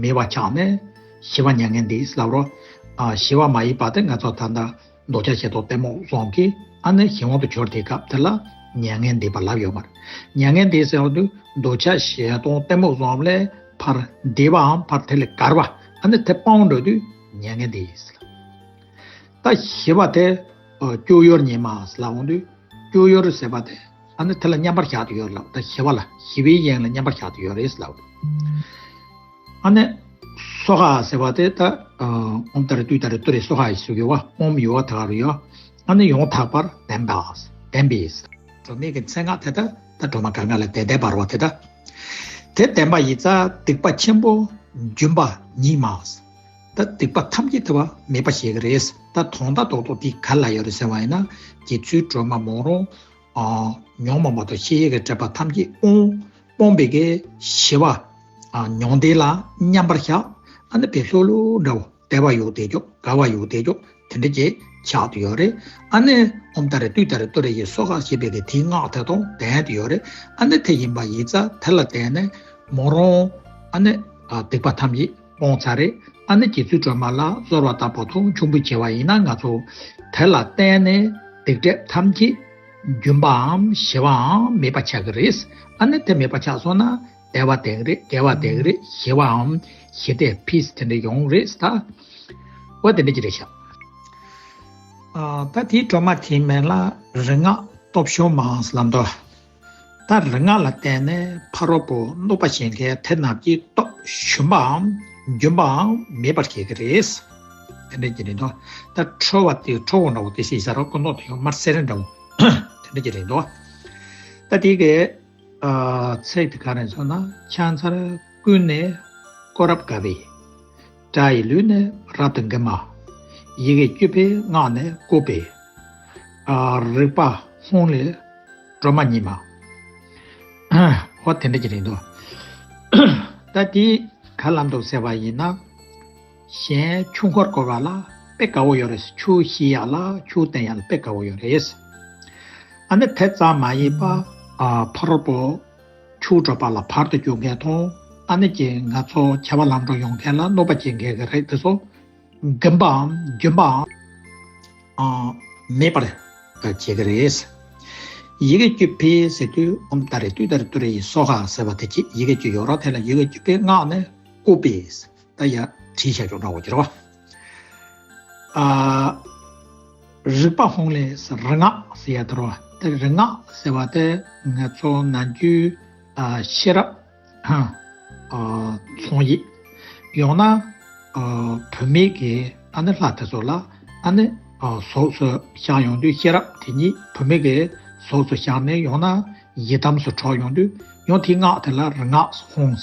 མེད་པ་ཆགས་ནས་ཞི་བ་མྱ་ངན་འདས་ལབ་རོ། ཨ་ཞི་བ་མ་ཡིན་པ་དེ་ང་ཚོ་ད་ལྟ་འདོད་ཆགས་ཞེ་སྡང་གཏི་མུག་གསུམ་གྱིས་ཨ་ནི་གཞན་དབང་དུ་གྱུར་དེ་སྐབས་དེ་ལ་མྱ་ངན་འདས་པ་ལབ་ཡོད་མ་རེད། མྱ་ངན་འདས་ཟེར་བ་དུས་འདོད་ཆགས་ཞེ་སྡང་གཏི་མུག་གསུམ་ལས་ཕར་འདས་པའམ་ཕར་དེ་ལས་བརྒལ་བ། ཨ་ནི་དེ་སྤངས་འགྲོ་དུས་མྱ་ངན་འདས་ལབ། ད་ཞི་བ་དེ་ཨ་སྐྱོ་ཡུར་ཉི་མ་ལབ་འོང་དུས། སྐྱོ་ཡུར་ཟེར་བ་དེ་ཨ་ནི་དེ་ལ་མཉམ་པར་བཞག་ཏུ་ཡོད་ལབ། ད་ཞི་བ་ལ་ཞི་བའི་དབྱིངས་ལ་མཉམ་པར་བཞག་ཏུ་ཡོད་རེད་ལབ། ཨ་ནི་སོ་ཧ་ཟེར་བ་དེ་ད་ཨ་ཨོཾ་ཏཱ་རེ་ཏུཏྟཱ་རེ་ཏུ་རེ་སྭཱ་ཧཱ་ཞེས་ཡོད་པ། ཨོཾ་ཡོད་པ་ད་ག་རུ་ཡོད། ཨ་ནི་ཡང་དག་པར་ལྡན་པ། ལྡན་པའི། སྒྲོལ་མའི་གི་མཚན་སྔགས་དེ་ད་ད་སྒྲོལ་མ་ག་ང་ལ་དད་ལྡན་འབར་བ་དེ་ད། དེ་ལྡན་པ་ཡིན་ཙང་སྡིག་པ་ཆེན་པོ་འཇོམས་པ་ཉིད་མ། ད་སྡིག་པ་ཐམས་ཅད་དེ་བ་མེད་པ་བྱེད་ཀྱི་རེད། ད་དོན་དག་རྡོག་རྡོག་དེ་ག་ལ་ཡོད་རེད་ཟེར་བ་ཡིན་ན། རྗེ་བཙུན་སྒྲོལ་མ་མོ་རང་ཨ་ཉོན་མོངས་པ་དང་ཤེས་ཡོན་གྱི་དྲེགས་པ་ཐམས་ཅད་སྤོང་སྤོང་བའི་གི་ཞི་བ་ཨ་མྱང་འདས་ལ་མཉམ་པར་བཞག་ཨ་ནི་བེ་ལྷོ་ལྷོ་འདྲ་བོ། བདེ་བ་ཡོད་བསྡད་ཀྱོག་དགའ་བ་ཡོད་བསྡད་ཀྱོག་དེ་འདྲ་ཅིག་ཆགས་བསྡད་ཡོད་རེད། ཨ་ནི་ཨོཾ་ཏཱ་རེ་ཏུཏྟཱ་རེ་ཏུ་རེ་ཡེ་སྭཱ་ཧཱ་ཞེས་པའི་གི་དེའི་སྔགས་དེ་དང་ལྡན་བསྡད་ཡོད་རེད། ཨ་ནི་དེ་ཡིན་པ་ཡིན་ཙང་དེ་ལ་བརྟེན་ནས་མོ་རང་ཨ་ནི་ཨ་སྡིག་པ་ཐམས་ཅད་སྤོང་ཚར་རེད། ཨ་ནི་རྗེ་བཙུན་སྒྲོལ་མ་ལ་གསོལ་བ་བཏབ་པ་དང་མཆོད་འབུལ་བྱས་པ་ཡིན་ན། ང་ཚོ་དེ་ལ་བརྟེན་ནས་སྡིག་སྒྲིབ་ཐམས་ཅད་འཇོམས་པའམ་ཞི་བའམ་མེད་པ་ཆགས་ཀྱི་རེད། ཨ་ནི་དེ་མེད་པ་ཆགས་སོང་ན་བདེ་བ་ལྡན་གྱི་རེད། དགེ་བ་ལྡན་གྱི་རེད། ཞི་བའམ་ཞི་བདེ་པིས་དེ་འདྲ་ཡོང་རེད་ད། འོ་དེ་འདྲ་ཅིག་རེད་ཤག་ཨ་ད་དེའི་སྒྲོལ་མ་དེའི་མིང་ལ་རིག་སྔགས་སྟོབས་ཤུགས་མ་ལབ་འདུག་ད་རིག་སྔགས་ལ་བརྟེན་ནས་ཕ་རོལ་པོ་གནོད་པ་བྱེད་མཁན་དེ་རྣམས་ཀྱི་སྟོབས་ཞུམ་པའམ་འཇོམས་པའམ་མེད་པར་བྱེད་ཀྱི་རེད། དེ་འདྲ་ཅིག་རེད་འདུག་ད་ཁྲོ་བ་དེ་ཁྲོ་བོ་འདྲ་བོ་དེ་ཞིག་ཟེར་རོ། སྐུ་མདོག་དེ་ཡང་དམར་སེར་འདྲ་བོ་དེ་འདྲ་ཅིག་རེད་འདུག་ད་དེ་གའི་ཨ་ཚིག་དེ་ག་རེ་སོང་ན། ཕྱག་འཚལ་ཀུན་ནས་བསྐོར་རབ་དགའ་བའི། དགྲ་ཡི་ལུས་ནི་རབ་ཏུ་འགུམ་མ། ཡི་གེ་བཅུ་པའི་སྔགས་ནི་བཀོད་པའི། ཨ་རིག་པ་ཧཱུྃ་ལས་སྒྲོལ་མ་ཉིད་མ། ཨོ་དེ་འདྲ་ཅིག་རེད་འདུག་ད་དེ་ག་ལབ་འདུག་ཟེར་བ་ཡིན་ན། གཞན་ཆོས་འཁོར་བསྐོར་བ་ལ་དཔེ་དགའ་བོ་ཡོད་རེད། ཆོས་བཤད་ཡག་ལ་ཆོས་བསྟན་ཡག་ལ་དཔེ་དགའ་བོ་ཡོད་རེད། ཨ་ནི་དེ་ཙམ་མ་ཡིན་པ་ཨ་ཕ་རོལ་པོ་ཆོས་སྒྲུབ་པ་ལ་བར་དུ་གཅོད་མཁན་དང་། ཨ་ནི་ཀྱི་ང་ཚོ་བྱ་བ་ལམ་འགྲོ་ཡོང་མཁན་ལ་གནོད་པ་བྱེད་མཁན་གྱི་རིགས་དེ་ཚོ་འགུམ་པའམ་འཇོམས་པའམ་ཨ་མེད་པར་བྱེད་ཀྱི་རེད། ཡི་གེ་བཅུ་པའི་ཟེར་དུས་ཨོཾ་ཏཱ་རེ་ཏུཏྟཱ་རེ་ཏུ་རེ་ཡེ་སྭཱ་ཧཱ་ཟེར་བ་དེ་གཅིག་ཡི་གེ་བཅུ་ཡོད་རེད། དེ་ལ་ཡི་གེ་བཅུ་པའི་སྔགས་ནི་བཀོད་པའི། ད་ཡར་བྲིས་བཞག་ཆོག་འདྲ་བོ་ཅིག་རེད་བ། ཨ་རིག་པ་ཧཱུྃ་ལས་རིག་སྔགས་ཟེར་ཡ་དེ་རེད་བ། དེ་རིག་སྔགས་ཟེར་བ་དེ་ང་ཚོ་ནམ་རྒྱུན་ཨ་ཤེས་རབ་ཨ་ཚོང་ཡིག་ཡང་ན་ཨ་བུད་མེད་ཀྱི་ཨ་ནི་ལྷ་དེ་ཚོ་ལ་ཨ་ནི་ཨ་གཟུགས་སུ་བཞག་ཡོང་དུས། ཤེས་རབ་དེ་ཉིད་བུད་མེད་ཀྱི་གཟུགས་སུ་བཞག་ནས། ཡང་ན་ཡི་དམ་སུ་འཁྲུངས་ཡོང་དུས། ཡང་དེའི་སྔགས་དེ་ལ་རིག་སྔགས་ཧཱུྃ་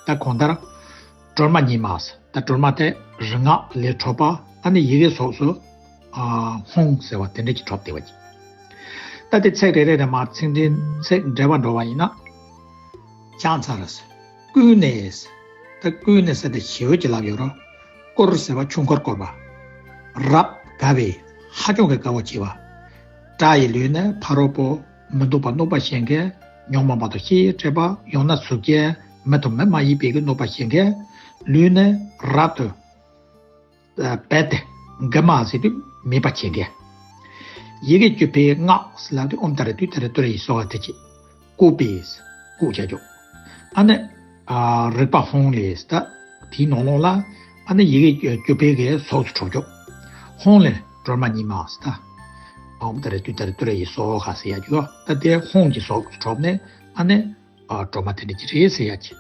ཟེར། ད་གང་ལྟར་སྒྲོལ་མ་ཉིད་མ་ཟེར། ད་སྒྲོལ་མ་དེ་རིག་སྔགས་ལས་གྲུབ་པ། ཨ་ནི་ཡི་གེ་གཟུགས་སུ་ཨ་ཧཱུྃ་ཟེར་བ་དེ་འདྲ་ཅིག་གྲུབ་བསྡད་པ་ཅིག་ད་དེ་ཚིག་རེ་རེ་རེ་མར་ཚིག་འགྲེལ་ཚིག་འགྲེལ་བ་འགྲོ་བ་ཡིན་ན། ཕྱག་འཚལ་ཟེར། ཀུན་ནས་ཟེར། ད་ཀུན་ནས་ཟེར་དེ་ཞེ་པོ་ཅིག་ལབ་ཡོད་རེད། བསྐོར་ཟེར་བ་ཆོས་འཁོར་བསྐོར་བ། རབ་དགའ་བའི། ཧ་ཅང་གི་དགའ་བོ་བྱེད་པ། དགྲ་ཡི་ལུས་ནི་ཕ་རོལ་པོ། མི་སྡུག་པ་གནོད་པ་བྱེད་མཁན། ཉོན་མོངས་པ་དང་ཤེས་ཡོན་དྲེགས་པ། ཡང་ན་གཟུགས་ཅན་མི་དང་མི་མ་ཡིན་པའི་གི་གནོད་པ་བྱེད་མཁན། ལུས་ནི་རབ་ཏུ་ཨ་རྦད་དེ་འགུམ་མ་ཟེར་དུས་མེད་པ་བྱེད་མཁན། ཡི་གེ་བཅུ་པའི་སྔགས་ལབ་དུས་ཨོཾ་ཏཱ་རེ་ཏུཏྟཱ་རེ་ཏུ་རེ་ཡེ་སྭཱ་ཧཱ་དེ་གཅིག་བཀོད་པའི། བཀོད་བྱ་རྒྱུ། ཨ་ནི་ཨ་རིག་པ་ཧཱུྃ་ལས་ཟེར། ད་དེའི་ནང་ལོགས་ལ་ཨ་ནི་ཡི་གེ་བཅུ་པའི་གི་གཟུགས་སུ་གྲུབ་རྒྱུ། ཧཱུྃ་ལས་སྒྲོལ་མ་ཉིད་མ་ཟེར། ད་ཨོཾ་ཏཱ་རེ་ཏུཏྟཱ་རེ་ཏུ་རེ་ཡེ་སྭཱ་ཧཱ་ཟེར་ཡ་རྒྱུ། ད་དེ་ཧཱུྃ་གི་གཟུགས་སུ་གྲུབ་ནས་ཨ་ནི་ཨ་སྒྲོལ་མ་དེ་འདྲ་ཅིག་རེད་ཟེར་ཡ་ཅིག་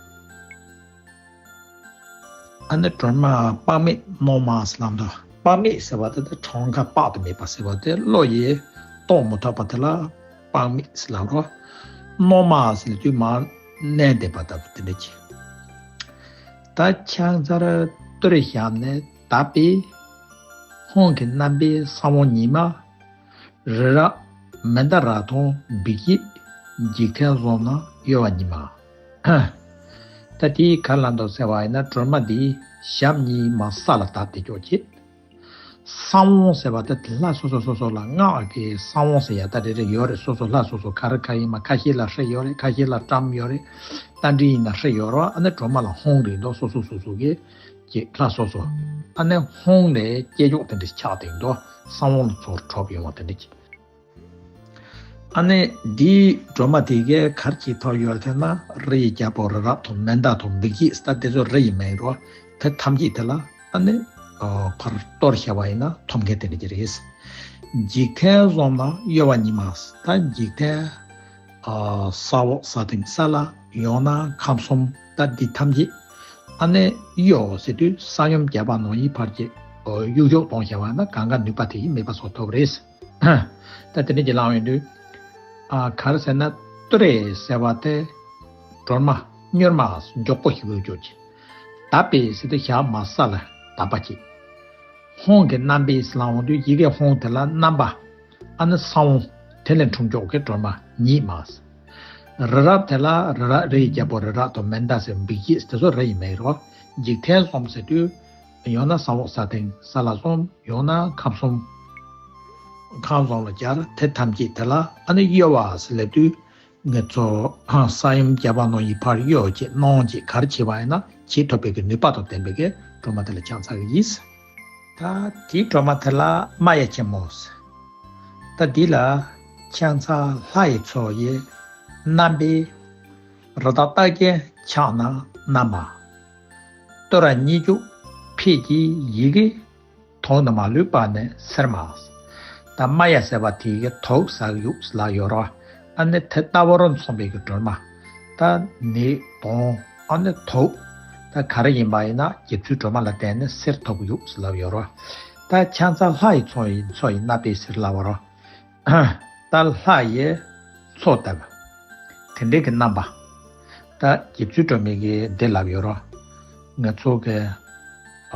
ཨ་ནི་སྒྲོལ་མ་དཔག་མེད་རྣོ་མ་ཟེར་ལབ་འདུག་དཔག་མེད་ཟེར་བ་དེ་ད་གྲངས་ཀ་དཔག་ཏུ་མེད་པ་ཟེར་བ་དེ་བློ་ཡིས་རྟོགས་མི་ཐུབ་པ་དེ་ལ་དཔག་མེད་ཟེར་ལབ་རོ། རྣོ་མ་ཟེར་དུས་མར་མནན་བསྡད་པ་ལྟ་བུ་དེ་འདྲ་ཅིག་ད་ཁྱད་མཚར་ཏུ་རེ་བཞག་ནས་དག་པའི་ཧཱུྃ་གི་རྣམ་པའི་ས་བོན་ཉིད་མ། རི་རབ་མན་དཱ་ར་དང་འབིགས་བྱེད་འཇིག་རྟེན་གསུམ་ན་གཡོ་བ་ཉིད་མ། ད་དེའི་ག་ལ་འདུག་ཟེར་བ་ཡིན་ན་སྒྲོལ་མ་འདིའི་ཞབས་གཉིས་མར་ས་ལ་བརྡབས་ཏེ་ཀྱོག་བྱེད། ས་བོན་ཟེར་བ་དེ་ལྷ་སོ་སོ་སོ་སོ་ལ་སྔགས་ཀྱི་ས་བོན་ཟེར་ཡ་ད་རེ་རེ་ཡོད་རེད། སོ་སོ་ལྷ་སོ་སོ་ག་རེ་ག་ཡིན་མ་ཁ་ཤས་ལ་ཧྲཱིཿ་ཡོད་རེད། ཁ་ཤས་ལ་ཊཱིཿ་ཡོད་རེད། རྟ་མགྲིན་ཡིན་ན་ཧྲཱིཿ་ཡོད་རེད། ཨ་ནི་སྒྲོལ་མ་ལ་ཧཱུྃ་རེད་འདུག་སོ་སོ་སོ་སོ་གི་ཀྱི་ལྷ་སོ་སོ། ཨ་ནི་ཧཱུྃ་ལས་སྐྱེ་མཆོག་དེ་འདྲ་ཆགས་དེ་འདུག་ས་བོན་ལ་ཚུར་འཕྲོས་ཡོང་བ་དེ་འདྲ་ཅིག་ཨ་ནི་འདིའི་སྒྲོལ་མ་དེ་གའི་གར་གྱི་ཐོག་ཡོད་དེ་ན་རི་ཡི་རྒྱལ་པོ་རི་རབ་དང་མན་དཱ་དང་འབིགས་བྱེད་ད་དེ་ཚོ་རི་ཡི་མིང་རོ། དེ་ཐམས་ཅད་དེ་ལ་ཨ་ནི་ཕར་གཏོར་བྱས་པ་ཡིན་ན་ཐོབ་མཁན་དེ་འདྲ་ཅིག་རེད། འཇིག་རྟེན་གསུམ་ན་གཡོ་བ་ཉིད་མ། ད་འཇིག་རྟེན་ས་འོག་ས་སྟེང་ས་བླ་ཡང་ན་ཁམས་གསུམ་ད་འདི་ཐམས་ཅད་ཨ་ནི་གཡོ་ཟེར་དུས་ས་ཡོམ་བརྒྱབ་པ་ནང་བཞིན་ཕར་གྱི་གཡུག་གཡུག་གཏོང་བྱས་པ་ན་གང་ག་ནུས་པ་དེ་ཡིས་མེད་པ་བཟོ་ཐུབ་རེད། ད་དེ་འདྲ་ཅིག་ལངས་ཡོང་དུས། ཨ་ག་རེ་ཟེར་ན་ཏུ་རེ་ཟེར་བ་དེ་སྒྲོལ་མ་གཉུར་མ་མགྱོགས་པོ་ཞིག་ཡོད་ཀྱོག་ཅིག་དག་པའི་ཟེར་དུས་ཞབས་མར་ས་ལ་བརྡབས་པ་ཅིག་ཧཱུྃ་གི་རྣམ་པའི་ཟེར་ལ་འོང་དུས་ཡི་གེ་ཧཱུྃ་དེ་ལ་རྣམ་པ་ཨ་ནི་ས་བོན་དེ་ལས་འཁྲུངས་ཀྱོག་གི་སྒྲོལ་མ་ཉིད་མ། རི་རབ་དེ་ལ་རི་རབ་རི་ཡི་རྒྱལ་པོ་རི་རབ་དང་མན་དཱ་ཟེར་འབིགས་བྱེད་དེ་ཚོ་རི་ཡི་མིང་རོ། འཇིག་རྟེན་གསུམ་ཟེར་དུས། ཡང་ན་ས་འོག་ས་སྟེང་ས་བླ་གསུམ། ཡང་ན་ཁམས་གསུམ། ཁམས་གསུམ་ལ་སྦྱར་དེ་ཐམས་ཅད་དེ་ལ་ཨ་ནི་གཡོ་བ་ཟེར་ལབ་དུས། ངེད་ཚོ་ས་ཡོམ་བརྒྱབ་པ་ནང་བཞིན་ཕར་གཡོ་བྱེད་གནོན་བྱེད་ག་རེ་བྱེད་པ་ཡིན་ན་བྱེད་ཐུབ་པའི་གི་ནུས་པ་དང་ལྡན་པའི་གི་སྒྲོལ་མ་དེ་ལ་ཕྱག་འཚལ་གི་ཡིན། ད་དེའི་སྒྲོལ་མ་དེ་ལ་རྨ་གཡས་ཆེན་མོ་ཟེར། ད་འདི་ལ་ཁྱད་མཚར་ལྷ་ཡི་ཚོགས་ཡི་རྣམ་པའི་རི་དྭགས་རྟགས་ཅན་ཕྱག་ན་བསྣམས་པ། ཏུ་ར་གཉིས་བཅུ་ཕཊ་ཀྱི་ཡི་གེ་དུག་ནི་མ་ལུས་པ་ནི་སིལ་མ། ད་རྨ་གཡས་ཟེར་བ་དེ་གི་དུག་ཟ་གི་ཡོད་ལབ་ཡོད་རོ། ཨ་ནི་དེ་ལྟ་བུར་མཚུངས་པའི་གི་སྒྲོལ་མ། ད་ནད་དང་ཨ་ནི་དུག་ད་ག་རེ་ཡིན་པ་ཡིན་ན་རྗེ་བཙུན་སྒྲོལ་མ་ལ་བརྟེན་ནས་སེལ་ཐུབ་ཀྱི་ཡོད་ལབ་ཡོད་རོ། ད་ཁྱད་མཚར་ལྷ་ཡི་ཚོགས་ཡི་ཚོགས་ཡི་རྣམ་པའི་ཟེར་ལབ་པ་རོ། ད་ལྷ་ཡི་མཚོ་ལྟ་བུ། དེ་འདྲའི་གི་རྣམ་པ། ད་རྗེ་བཙུན་སྒྲོལ་མའི་གི་འདི་ལབ་ཡོད་རོ། ང་ཚོ་གི་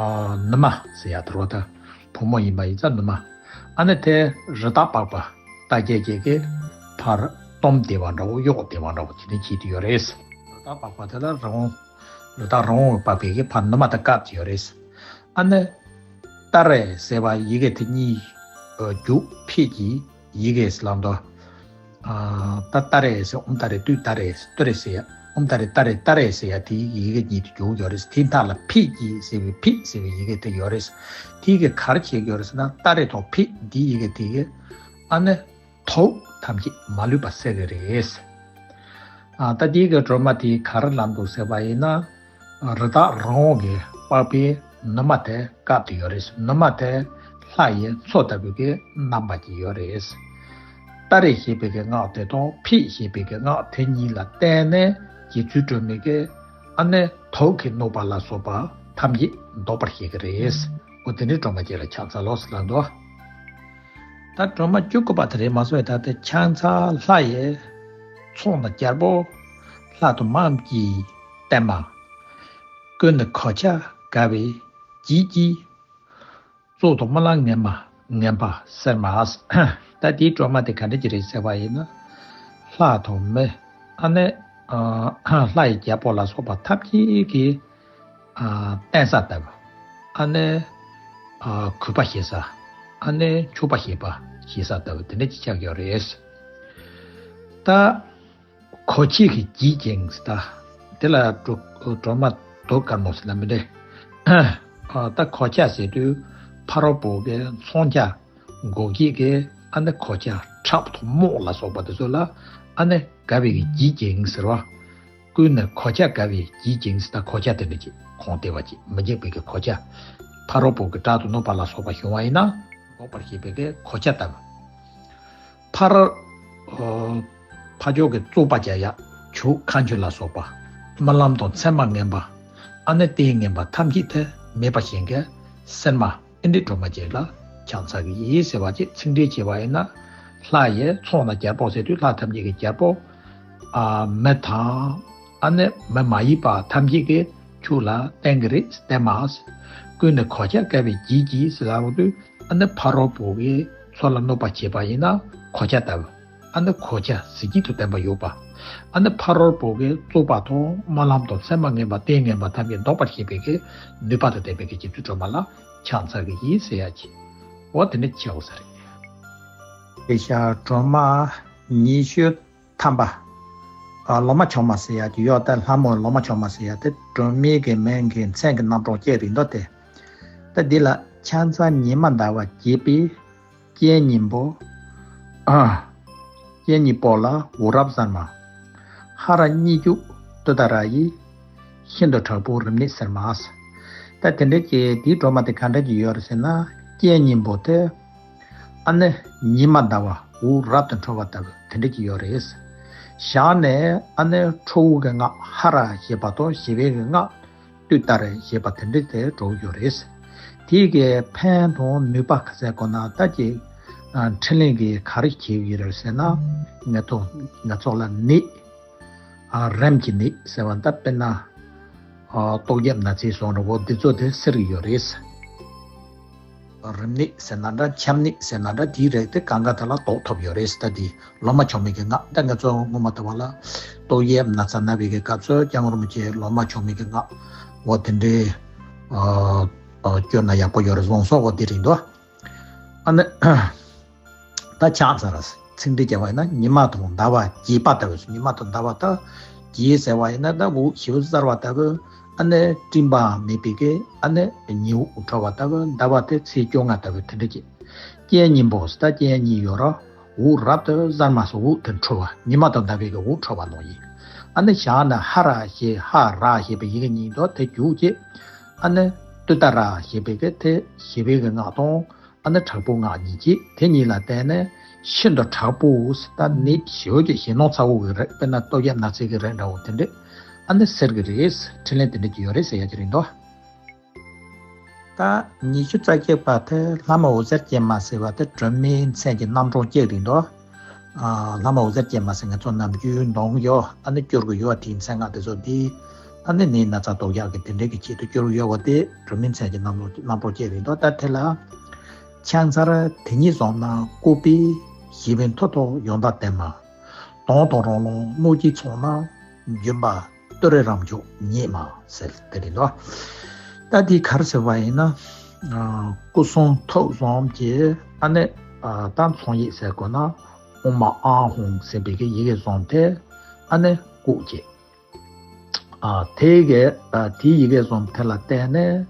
ཨ་ནུ་མ་ཟེར་ཡ་དེ་རོ། ད་བུ་མོ་ཡིན་པ་ཡིན་ཙང་ནུ་མ། ཨ་ནི་དེ་རི་དྭགས་པགས་པ་རྟགས་ཅན་གྱི་གི་ཕར་སྟོམ་བདེ་བ་འདྲ་བོ་གཡོག་བདེ་བ་འདྲ་བོ་དེ་འདྲ་བྱེད་དུ་ཡོད་རེད། རི་དྭགས་པགས་པ་དེ་ལ་རི་བོང་། རི་དྭགས་རི་བོང་བའི་པགས་པའི་གི་ཕར་ནུ་མ་དེ་བཀབ་ཀྱི་ཡོད་རེད། ཨ་ནི། ཏཱ་རེ་ཟེར་བ་ཡི་གེ་དེ་གཉིས་རྒྱུག་ཕཊ་ཀྱི་ཡི་གེ་ལབ་འདུག་ད་ཏཱ་རེ་ཟེར་ཨོཾ་ཏཱ་རེ་ཏུཏྟཱ་རེ་ཏུ་རེ་ཟེར་ཡ། ཨོཾ་ཏཱ་རེ་ཏཱ་རེ་ཏཱ་རེ་ཟེར་ཡ་དེའི་ཡི་གེ་གཉིས་དེ་རྒྱུག་ཡོད་རེད། དེ་མཐའ་ལ་ཕཊ་ཀྱི་ཟེར་བའི་ཕཊ་ཟེར་བའི་ཡི་གེ་དེ་ཡོད་རེད། དེ་གི་ག་རེ་བྱེད་ཀྱི་ཡོད་རེད་ཟེར་ན་ཏཱ་རེ་དང་ཕཊ་འདིའི་ཡི་གེ་དེ་གི་ཨ་ནི་དུག་ཐམས་ཅད་མ་ལུས་པ་སེལ་གི་རེད། ཨ་ད་དེའི་གི་སྒྲོལ་མ་དེ་ག་རེ་ལབ་འདུག་ཟེར་བ་ཡིན་ན། རི་དྭགས་རི་བོང་གི་པགས་པའི་ནུ་མ་དེ་བཀབ་སྟེ་ཡོད་རེད། ནུ་མ་དེ་ལྷ་ཡི་མཚོ་ལྟ་བུའི་གི་རྣམ་པ་ཅིག་ཡོད་རེད། ཏཱ་རེ་ཞེས་པའི་གི་སྔགས་དེ་དང་ཕཊ་ཞེས་པའི་གི་སྔགས་དེ་གཉིས་ལ་བརྟེན་ནས་རྗེ་བཙུན་སྒྲོལ་མའི་གི་ཨ་ནི་དུག་གི་གནོད་པ་ལ་སོགས་པ་ཐམས་ཅད་ཟློག་པར་བྱེད་ཀྱི་རེད། འོ་དེ་ནི་སྒྲོལ་མ་ཅིག་ལ་ཕྱག་འཚལ་ལོ་ཟེར་ལབ་འདུག་ད་སྒྲོལ་མ་བཅུ་དགུ་པ་དེ་རེད་མ་སོང་བས། ད་དེ་ཁྱད་མཚར་ལྷ་ཡི་ཚོགས་ནི་རྒྱལ་པོ་ལྷ་དང་དམངས་ཀྱི་བསྟན་མ། ཀུན་ནས་གོ་ཆ་དགའ་བའི་བརྗིད་ཀྱིས་གཙུག་ཏུ་སྨོན་ལམ་ངན་པ་ངན་པ་སེལ་མ། ད་དེའི་སྒྲོལ་མ་དེ་ག་འདྲ་ཅིག་རེད་ཟེར་བ་ཡིན་ན། ལྷ་དང་མི་ཨ་ནི་ལྷ་ཡི་རྒྱལ་པོ་ལ་སོགས་པ་ཐམས་ཅད་ཀྱི་བསྟེན་ས་ལྟ་བུ། ཨ་ནི་གུས་པ་བྱེད་ས། ཨ་ནི་མཆོད་པ་བྱེད་པ་བྱེད་ས་ལྟ་བུ་དེ་འདྲ་ཅིག་ཆགས་ཡོད་རེད། ད་གོ་ཆ་གི་བརྗིད་ཅིང་ཟེར། ད་དེ་ལ་སྒྲོལ་མ་དུག་དཀར་མོ་ཟེར་ན་མི་འདྲ། ད་གོ་ཆ་ཟེར་དུས་ཕ་རོལ་པོ་གི་མཚོན་ཆ། འགོག་བྱེད་ཀྱི་ཨ་ནི་གོ་ཆ་ཁྲབ་དང་རྨོག་ལ་སོགས་པ་དེ་ཚོ་ལ་ཨ་ནི་དགའ་བའི་གི་བརྗིད་ཅིང་ཟེར་བ། ཀུན་ནས་གོ་ཆ་དགའ་བའི་བརྗིད་ཅིང་ཟེར། ད་གོ་ཆ་དེ་འདྲ་ཅིག་གོང་བདེ་བ་ཅིག་མི་འཇིགས་པའི་གི་གོ་ཆ། ཕ་རོལ་པོ་གི་དགྲ་དང་གནོད་པ་ལ་སོགས་པ་བྱུང་བ་ཡིན་ན་འགོག་པར་བྱེད་པའི་གི་གོ་ཆ་ལྟ་བུ། ཕར་ཕ་ཕྱོགས་ཀྱི་བཙོག་པ་བྱ་ཡག་ཆུ་ཁ་མཆུ་ལ་སོགས་པ། རྨི་ལམ་དང་མཚན་མ་ངན་པ། ཨ་ནི་ལྟས་ངན་པ་ཐམས་ཅད་དེ་མེད་པ་བྱེད་མཁན་སིལ་མ། ཨེ་འདྲའི་སྒྲོལ་མ་ཅིག་ལ་ཕྱག་འཚལ་གྱི་ཡིན་ཟེར་བ་ཅིག་ཚིག་འགྲེལ་བྱས་པ་ཡིན་ན། ལྷ་ཡི་ཚོགས་ནི་རྒྱལ་པོ་ཟེར་དུས་ལྷ་ཐམས་ཅད་ཀྱི་རྒྱལ་པོ། ཨ་མི་དང་། ཨ་ནི་མི་མ་ཡིན་པ་ཐམས་ཅད་ཀྱིས་ཁྱོད་ལ་བསྟེན་གྱི་རེད་བསྟེན་མ། ཀུན་ནས་གོ་ཆ་བཀལ་བའི་བགྱིས་ཀྱིས་ཟེར་ལབ་དུས། ཨ་ནི་ཕ་རོལ་པོ་གིས་ཚོགས་ལ་གནོད་པ་བྱས་པ་ཡིན་ན་གོ་ཆ་ལྟ་བུ། ཨ་ནི་གོ་ཆ་གཟི་བརྗིད་དང་ལྡན་པ་ཡོད་པ། ཨ་ནི་ཕ་རོལ་པོ་གི་རྩོད་པ་དང་སྨོན་ལམ་དང་མཚན་མ་ངན་པ་ལྟས་ངན་པ་ཐམས་ཅད་བཟློག་པར་བྱེད་པའི་གི་ནུས་པ་དང་ལྡན་པའི་གི་རྗེ་བཙུན་སྒྲོལ་མ་ལ་ཕྱག་འཚལ་གྱི་ཡིན་ཟེར་ཡ་ཅིག་འོ་དེ་འདྲ་བྱའོ་ཟེར། དེ་ཤ་སྒྲོལ་མ་ཉི་ཤུ་ཐམ་པ། ཨ་ལོ་མ་མཆོག་མ་ཟེར་ཡ་ཅིག་ཡོད། ད་ལྷ་མོ་ལོ་མ་མཆོག་མ་ཟེར་ཡ་དེ་སྒྲོལ་མའི་གི་མིང་གི་མཚན་གི་རྣམ་གྲངས་བཅས་རེད་འདུག་སྟེ། ད་འདི་ལ་ཕྱག་འཚལ་ཉི་མ་ཟླ་བ་རྒྱས་པའི་སྤྱན་སྙིང་པོ། ཨ། སྤྱན་སྙིང་པོ་ལ་འུ་རབ་གསར་མ། ཧ་ར་གཉིས་འཇུག་ཏུཏྟཱ་ར་ཡིས། ཤིན་ཏུ་དྲག་པོ་རིམས་ནད་སེལ་མ། ད་དེ་འདྲ་གྱི་དེའི་སྒྲོལ་མ་དེ་ག་འདྲ་གྱི་ཡོད་རེད་ཟེར་ན། སྤྱན་སྙིང་པོ་དེ་ཨ་ནི་ཉི་མ་ཟླ་བ་འུ་རབ་ཏུ་འཕྲོ་བ་ལྟ་བུ་དེ་འདྲ་གྱི་ཡོད་རེད། ཞལ་ནས་ཨ་ནི་ཁྲོ་བོ་གི་སྔགས་ཧ་ར་ཞེས་པ་དང་ཞི་བའི་གི་སྔགས། ཏུཏྟཱ་ར་ཞེས་པ་དེ་འདྲ་དེ་འགྲོ་གི་ཡོད་རེད། དེའི་གི་ཕན་དང་ནུས་པ་ག་ཚད་གོ་ན་ད་ཀྱི་ཨ་འཕྲིན་ལས་ཀྱི་ག་རེ་བྱེད་ཀྱི་རེད་ཟེར་ན། ང་ཚོ་ང་ཚོ་ལ་ནད་ཨ་རིམས་ཀྱི་ནད་ཟེར་བ་ད་དཔེར་ན་ཨ་ཏོག་དབྱིབས་ན་ཚའི་བཟོ་འདྲ་བོ་འདི་ཚོ་དེ་སེལ་གྱི་ཡོད་རེད། རིམས་ནད་ཟེར་ན་འདྲ་ཆམ་ནད་ཟེར་ན་འདྲ་དེའི་རིགས་དེ་གང་ག་དེ་ལ་ཟློག་ཐུབ་ཡོད་རེད། ད་དེ་ལོ་མ་མཆོག་མའི་གི་སྔགས། ད་ང་ཚོ་སྔོན་མ་དེ་བ་ལ་ཏོག་དབྱིབས་ན་ཚ་ན་བའི་གི་སྐབས་སུ་སྐྱབས་མགོན་རིན་པོ་ཆེ་ལོ་མ་མཆོག་མའི་གི་སྔགས་འོ་དེ་འདྲའི་ཨ་ཨ་སྐྱོན་ན་ཡག་པོ་ཡོད་རེད་བཟུང་སོང་། འོ་དེ་རིང་དུ་ཨ་ནི་ད་ཕྱག་འཚལ་ར་ཚིག་འགྲེལ་བྱས་པ་ཡིན་ན་ཉི་མ་དང་ཟླ་བ་རྒྱས་པ་ལྟ་བུ། ཉི་མ་དང་ཟླ་བ་ད་རྒྱས་ཟེར་བ་ཡིན་ན་ད་འུ་ཞི་བ་གསར་བ་ལྟ་བུ། ཨ་ནི་སྤྲིན་པའང་མེད་པའི་གི་ཨ་ནི་ཉི་འུ་འཕྲོ་བ་ལྟ་བུ་ཟླ་བ་དེ་ཚེས་བཅོ་ལྔ་ལྟ་བུ་དེ་འདྲ་གྱི། སྤྱན་སྙིང་པོ་ཟེར་ད་སྤྱན་གཉིས་ཡོད་ར། འུ་རབ་ཏུ་གསར་མ་སོགས་འུ་དེ་འཕྲོ་བ་ཉི་མ་དང་ཟླ་བའི་གི་འུ་འཕྲོ་བ་ནང་ཡིན། ཨ་ནི་ཞལ་ནས་ཧ་ར་ཞེས་ཧ་ར་ཞེས་པའི་ཡི་གེ་གཉིས་དང་དེ་རྒྱུག་བྱེད། ཨ་ནི་ཏུཏྟཱ་ར་ཞེས་པའི་གི་དེ་ཞི་བའི་གི་སྔགས་དང་ཨ་ནི་དྲག་པོའི་སྔགས་གཉིས་བྱེད། དེ་གཉིས་ལ་བརྟེན་ནས་ཤིན་ཏུ་དྲག་པོ་ཟེར་ད་ནད་ཞེ་པོ་ཅིག་ཞེད་སྣང་ཚ་བོ་གི་རིགས། དཔེར་ན་ཏོག་དབྱིབས་ན་ཚའི་གི་རིགས་འདྲ་བོ་དེ་འདྲ་ཨ་ནི་སེལ་གི་རེད། འཕྲིན་ལས་དེ་འདྲ་ཅིག་ཡོད་རེད་ཟེར་ཡ་ཅིག་རེད་འདུག་ད་ཉི་ཤུ་རྩ་གཅིག་པ་དེ་ལྷ་མོ་འོད་ཟེར་ཅན་མ་ཟེར་བ་དེ་སྒྲོལ་མའི་མཚན་གྱི་རྣམ་གྲངས་གཅིག་རེད་འདུག་ཨ་ལྷ་མོ་འོད་ཟེར་ཅན་མ་ཟེར་ང་ཚོ་ནམ་རྒྱུན་འདོན་ཡོད། ཨ་ནི་སྐྱོར་གི་ཡོད། དེའི་མཚན་སྔགས་དེ་ཚོ་འདི་ཨ་ནི་ནད་ན་ཚ་ཟློག་ཡག་གི་དེ་འདྲའི་གི་ཆེད་དུ་སྐྱོར་གི་ཡོད་པ་དེ་སྒྲོལ་མའི་མཚན་གྱི་རྣམ་གྲངས་རྣམ་གྲངས་གཅིག་རེད་འདུག་ད་དེ་ལ་ཕྱག་འཚལ་དེ་ཉིད་བཟུང་ན་བཀུག་པས་ཞི་བའི་མཐུ་ཐོབ་ཡང་དག་ལྡན་མ། དོན་དང་རང་ལམ་གནོད་བྱེད་ཚོགས་རྣམས་འཇོམས་པ། ཏུ་རེ་རབ་མཆོག་ཉིད་མ་ཟེར་དེ་རེད་དོ། ད་འདི་ག་རེ་ཟེར་བ་ཡིན་ན། ཨ་སྐུ་གསུང་ཐུགས་གསུམ་གྱི་ཨ་ནི་ཨ་ད་ཚོགས་ཡིག་ཟེར་དགོས་ན། ཨོཾ་མ་ཨཱཿཧཱུྃ་ཟེར་བའི་གི་ཡི་གེ་གསུམ་དེ་ཨ་ནི་བཀུག་བྱས། ཨ་དེ་གི་ཨ་དེའི་ཡི་གེ་གསུམ་དེ་ལ་བརྟེན་ནས་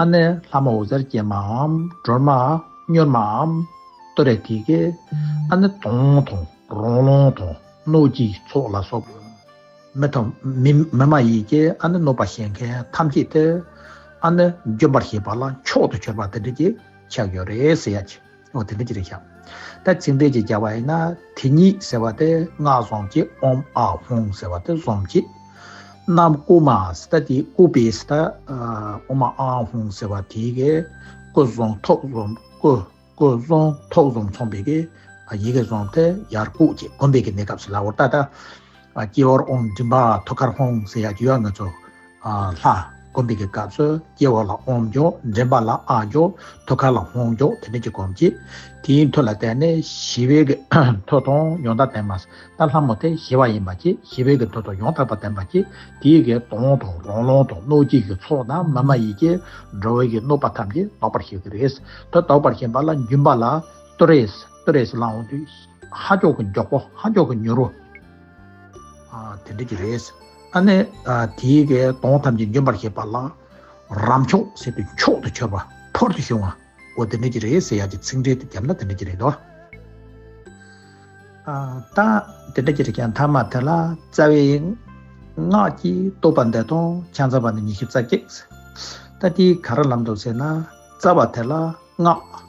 ཨ་ནི་ལྷ་མོ་འོད་ཟེར་ཅན་མའམ་སྒྲོལ་མ་མྱུར་མའམ་ཏུ་རེ་དེ་གི་ཨ་ནི་དོན་དང་རང་ལམ་དང་གནོད་བྱེད་ཚོགས་ལ་སོགས་པ། མི་དང་མི་མི་མ་ཡིན་གྱི་ཨ་ནི་གནོད་པ་བྱེད་མཁན་ཐམས་ཅད་དེ་ཨ་ནི་འཇོམས་པར་བྱེད་པ་ལ་མཆོག་ཏུ་གྱུར་པ་དེ་འདྲ་ཅིག་ཆགས་ཡོད་རེད་ཟེར་ཡ་ཅིག་འོ་དེ་འདྲ་ཅིག་རེད་ཤག་ད་ཚིག་འགྲེལ་ཅིག་བྱ་བ་ཡིན་ན་དེ་ཉིད་ཟེར་བ་དེ་སྔགས་གསུམ་གྱི་ཨོཾ་ཨཱཿཧཱུྃ་ཟེར་བ་དེ་གསུམ་གྱི་རྣམ་བཀུག་མ་ཟེར་ད་དེ་བཀུག་པའི་ཟེར་ད་ཨོཾ་ཨཱཿཧཱུྃ་ཟེར་བ་དེ་གི་སྐུ་གསུང་ཐུགས་གསུམ་སྐུ། སྐུ་གསུང་ཐུགས་གསུམ་མཚུངས་པའི་གི་ཡི་གེ་གསུམ་དེ་ཡར་བཀུག་ཅིག་བསྒོམ་པའི་གི་གནས་སྐབས་སུ་ལ་འོ་ད་ལྟ་སྤྱི་བོར་ཨོཾ་མགྲིན་པར་ཐུགས་ཀར་ཧཱུྃ་ཟེར་ཡ་ཅིག་ཡོད། ང་ཚོ་ལྷ་བསྒོམ་པའི་གི་སྐབས་སུ་སྤྱི་བོ་ལ་ཨོཾ་འཇོག་མགྲིན་པ་ལ་ཨཱཿ་འཇོག་ཐུགས་ཀར་ལ་ཧཱུྃ་འཇོག་དེ་འདྲ་ཅིག་བསྒོམ་ཅིག་དེའི་མཐུ་ལ་བརྟེན་ནས་ཞི་བའི་གི་མཐུ་དང་ཡང་དག་ལྡན་མ། ད་ལྷ་མོ་དེ་ཞི་བ་ཡིན་པ་ཅིག་ཞི་བའི་གི་མཐུ་དང་ཡང་དག་པ་ལྡན་པ་ཅིག་དེའི་གི་དོན་དང་རང་ལམ་དང་གནོད་བྱེད་ཀྱི་ཚོགས་དང་མི་མ་ཡིན་གྱི་འགྲོ་བའི་གི་གནོད་པ་ཐམས་ཅད་ཟློག་པར་བྱེད་ཀྱི་རེད། དེ་ཟློག་པར་བྱེད་པ་ལ་འཇོམས་པ་ལ་ཏུ་རེ། ཏུ་རེ་ལབ་འོང་དུས་ཧ་ཅང་གི་མགྱོགས་པོ་ཧ་ཅང་གི་མྱུར་བ། ཨ་དེ་འདྲ་ཅིག་རེད། ཨ་ནི་ཨ་དེའི་གི་དོན་ཐམས་ཅད་འཇོམས་པར་བྱེད་པ་ལ་རབ་མཆོག་ཟེར་དུས་མཆོག་ཏུ་གྱུར་པ་ཕུལ་དུ་བྱུང་བ། འོ་དེ་འདྲ་ཅིག་རེད་ཟེར་ཡ་ཅིག་ཚིག་འགྲེལ་དུ་བརྒྱབ་ན་དེ་འདྲ་ཅིག་རེད་དོ། ཨ་ད་དེ་འདྲ་ཅིག་རེད་ཀྱང་ཐ་མ་དེ་ལ་རྩ་བའི་སྔགས་ཀྱིས་བསྟོད་པ་འདི་དང་ཕྱག་འཚལ་བ་ནི་ཉི་ཤུ་རྩ་གཅིག་ད་དེ་ག་རེ་ལབ་འདུག་ཟེར་ན་རྩ་བ་དེ་ལ་སྔགས་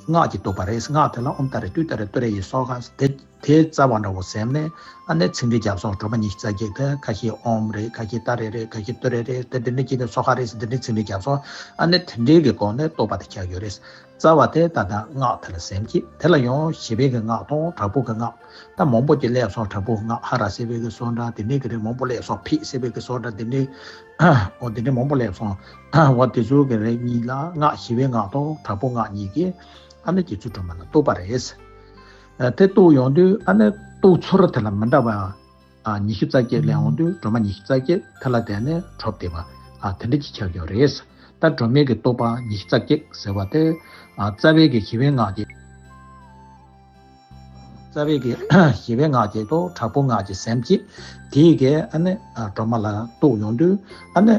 སྔགས་ཀྱི་བཏུབ་པ་རེད། སྔགས་དེ་ལ་ཨོཾ་ཏཱ་རེ་ཏུཏྟཱ་རེ་ཏུ་རེ་ཡེ་སྭཱ་ཧཱ། དེ་དེ་རྩ་བ་འདྲ་བོ་ཟེར་ནས་ཨ་ནི་ཚིག་འགྲེལ་རྒྱབ་སོང་། སྒྲོལ་མ་ཉི་ཤུ་རྩ་བརྒྱད་དེ་ཁ་ཤས་ཨོཾ་རེད། ཁ་ཤས་ཏཱ་རེ་རེད། ཁ་ཤས་ཏུ་རེ་རེད། དེ་འདི་འདྲ་གྱིས་ནས་སྭཱ་ཧཱ་རེད་ཟེར་འདི་འདྲའི་ཚིག་འགྲེལ་རྒྱབ་སོང་། ཨ་ནི་དེ་འདྲའི་གི་སྒོ་ནས་བཏུབ་པ་དེ་ཆགས་ཡོད་རེད། རྩ་བ་དེ་ད་ལྟ་སྔགས་དེ་ལ་ཟེར་གྱི། དེ་ལ་ཡང་ཞི་བའི་གི་སྔགས་དང་དྲག་པོའི་གི་སྔགས། ད་མང་པོ་ཅིག་སླེབས་སོང་། དྲག་པོའི་སྔགས་ཧ་ར་ཟེར་བའི་གི་བཟོ་འདྲ་དེ་འདྲའི་གི་རེད། མང་པོ་སླེབས་སོང་། ཕཊ་ཟེར་བའི་གི་བཟོ་འདྲ་དེ་འདྲའི། འོ་དེ་འདྲའི་མང་པོ་སླེབས་སོང་། འོ་དེ་ཚོའི་གི་རིགས་གཉིས་ལ་སྔགས་ཞི་བའི་སྔགས་དང་དྲག་པོའི་སྔགས་གཉིས་ཀྱིས་ཨ་ནི་རྗེ་བཙུན་སྒྲོལ་མ་ལ་བཏུབ་པ་རེད། དེ་བཏུབ་ཡོང་དུས་ཨ་ནི་བཏུབ་ཚུལ་དེ་ལ་མི་འདྲ་བ། ཉི་ཤུ་རྩ་བརྒྱད་སླེབས་ཡོང་དུས་སྒྲོལ་མ་ཉི་ཤུ་རྩ་བརྒྱད་དེ་ལ་བརྟེན་ནས་གྲུབ་བསྡད་པ། དེ་འདྲ་ཅིག་ཆགས་ཡོད་རེད། ད་སྒྲོལ་མའི་གི་བཏུབ་པ་ཉི་ཤུ་རྩ་བརྒྱད་ཟེར་བ་དེ། རྩ་བའི་གི་ཞི་བའི་སྔགས་ཀྱི། རྩ་བའི་གི་ཞི་བའི་སྔགས་ཀྱི་དང་དྲག་པོའི་སྔགས་ཀྱི་ཟེར་གྱི། དེའི་གི་ཨ་ནི་སྒྲོལ་མ་ལ་གཏུགས་ཡོང་དུས་ཨ་ནི་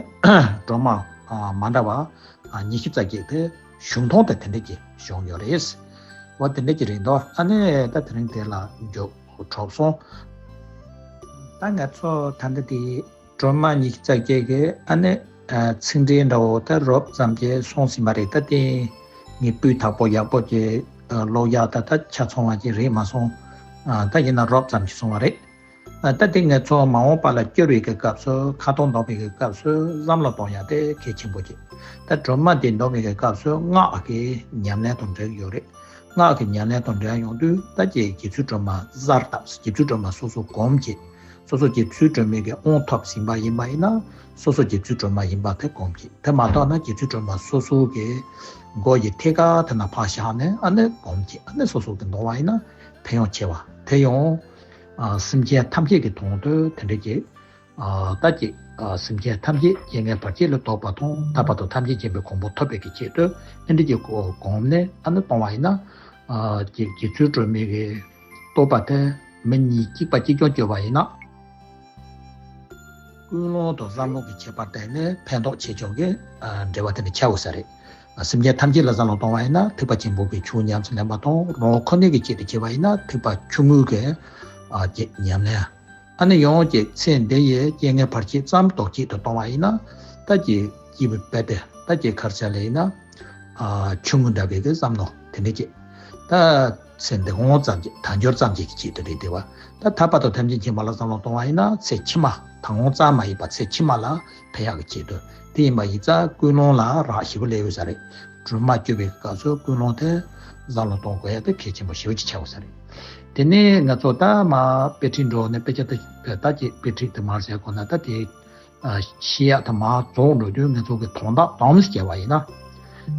སྒྲོལ་མ་མ་འདྲ་བ་ཉི་ཤུ་རྩ་བརྒྱད་དེ་གཞུང་མཐོང་དེ་དེ་འདྲ་ཅིག་བྱུང་ཡོད་རེད། འོ་དེ་འདྲ་ཅིག་རེད་འདུག་ཨ་ནི་ད་དེ་རིང་དེ་ལ་མཇུག་གྲུབ་སོང་། ད་ང་ཚོ་ད་ལྟ་དེ། སྒྲོལ་མ་ཉི་ཤུ་རྩ་བརྒྱད་ཀྱི་ཨ་ནི་ཚིག་འགྲེལ་འདྲ་བོ་ད་རོབ་ཙམ་ཅིག་སོང་ཟིན་པ་རེད། ད་དེ་ངས་སྤུས་དག་པོ་ཡག་པོ་ཅིག་ཀློག་ཡག་ད་ད་ཆ་ཚང་བ་ཅིག་རེད་མ་སོང་། ད་ཡིན་ན་རོབ་ཙམ་ཅིག་སོང་བ་རེད། ད་དེ་ང་ཚོ་མ་འོངས་པ་ལ་སྐྱོར་བའི་གི་སྐབས་སུ་ཁ་ཏོན་འདོན་པའི་གི་སྐབས་སུ་བསམ་བློ་གཏོང་ཡག་དེ་གལ་ཆེན་པོ་ཅིག་ད་སྒྲོལ་མ་དེ་འདོན་པའི་གི་སྐབས་སུ་སྔགས་ཀྱི་ཉམས་ལེན་དང་འབྲེལ་ཡོད་རེད། སྔགས་ཀྱི་ཉམས་ལེན་དང་འབྲེལ་ཡོང་དུས་ད་ཀྱི་རྗེ་བཙུན་སྒྲོལ་མ་གསལ་བཏབ། རྗེ་བཙུན་སྒྲོལ་མ་སོ་སོ་སྒོམ་བྱེད། སོ་སོ་རྗེ་བཙུན་སྒྲོལ་མའི་གི་དབང་ཐོབ་ཟིན་པ་ཡིན་པ་ཡིན་ན། སོ་སོ་རྗེ་བཙུན་སྒྲོལ་མ་ཡིན་པ་དེ་སྒོམ་བྱེད། དེ་མ་གཏོགས་ན་རྗེ་བཙུན་སྒྲོལ་མ་སོ་སོ་གི་མགོ་ཡི་ཐད་ཀ་དེ་ན་ཕར་བཞག་ནས་ཨ་ནི་སྒོམ་བྱེད། ཨ་ནི་སོ་སོ་གི་འདོན་པ་ཡིན་ན་ཕན་ཡོན་ཆེ་བ་དེ་ཡང་། སེམས་ཅན་ཐམས་ཅད་ཀྱི་དོན་དུ་དེ་འདྲ་ཅིག་ད་ཅིག་སེམས་ཅན་ཐམས་ཅད་སྐྱེ་གནས་བར་ཆད་ལས་ལྡོག་པ་དང་ཐར་པ་དང་ཐམས་ཅད་མཁྱེན་པའི་གོ་འཕང་ཐོབ་པའི་གི་ཆེད་དུ་ཨེ་འདྲ་ཅིག་གོ་སྒོམ་ནས་ཨ་ནི་གཏོང་བ་ཡིན་ན། ཅིག་རྗེ་བཙུན་སྒྲོལ་མའི་གི་བསྟོད་པ་དེ་མི་གཉིས་གཅིག་པ་གཅིག་རྐྱང་བརྗོད་པ་ཡིན་ན། ཀུན་སློང་དང་བསམ་བློ་གི་ཁྱད་པར་བརྟེན་ནས་ཕན་ཐོགས་ཆེ་ཆུང་གི་འབྲེལ་བ་དེ་འདྲ་ཆགས་ཡོད་ས་རེད། སེམས་ཅན་ཐམས་ཅད་ལ་བསམ་བློ་གཏོང་བ་ཡིན་ན་ཐེག་པ་ཆེན་པོ་གི་ཆོས་ཉམས་སུ་ལེན་པ་དང་རང་ཁོ་ནའི་གི་ཆེད་དུ་བྱེད་པ་ཡིན་ན་ཐེག་པ་ཆུང་ངུའི་གི་ཅིག་ཉམས་ལེན། ཨ་ནི་ཡང་ཅིག་ཚེ་འདི་ཡི་རྐྱེན་ངན་བར་ཆད་ཙམ་ལྡོག་ཆེད་དུ་གཏོང་བ་ཡིན་ན། ད་ཅིག་སྐྱེས་བུ་དཔེ་དེ་ད་ཅིག་ག་རེ་ཟེར་ཡིན་ན། ཆུང་ངུ་འདྲ་བའི་གི་བསམ་མནོ་དེ་འདྲ་ཅིག་ད་ཚེ་འདི་གོང་ཙམ་ཅིག་དལ་འབྱོར་ཙམ་ཅིག་གི་ཆེད་དུ་རེད་དེ་བ། ད་ཐར་པ་དང་ཐམས་ཅད་མཁྱེན་པ་ལ་བསམ་བློ་གཏོང་བ་ཡིན་ན་ཚེ་ཕྱི་མ་ད་གོང་ཙམ་མ་ཡིན་པ་ཚེ་ཕྱི་མ་ལ་ཕན་ཡག་གི་ཆེད་དུ། དེ་ཡིན་པ་ཡིན་ཙང་ཀུན་སློང་ལ་རག་ཞིབ་པོ་སླེབས་ཡོད་ས་རེད། སྒྲོལ་མ་བསྐྱོད་པའི་སྐབས་སུ་ཀུན་སློང་དེ་བསམ་བློ་གཏོང་དགོས་ཡ་དེ་གལ་ཆེན་པོ་ཞེ་པོ་ཅིག་ཆགས་ཡོད་ས་རེད། དེ་ནས་ང་ཚོ་ད་མ་དཔེ་ཁྲིད་འགྲོ་ནས་དཔེ་ཆ་དེ་ད་ཅིག་དཔེ་ཁྲིད་དེ་མར་ཟེར་གོ་ན་ད་དེ་ཤེས་ཡག་དེ་མར་རྫོགས་འགྲོ་དུས་ང་ཚོ་གི་དོན་དག་དམ་ཟེར་བ་ཡིན་ན།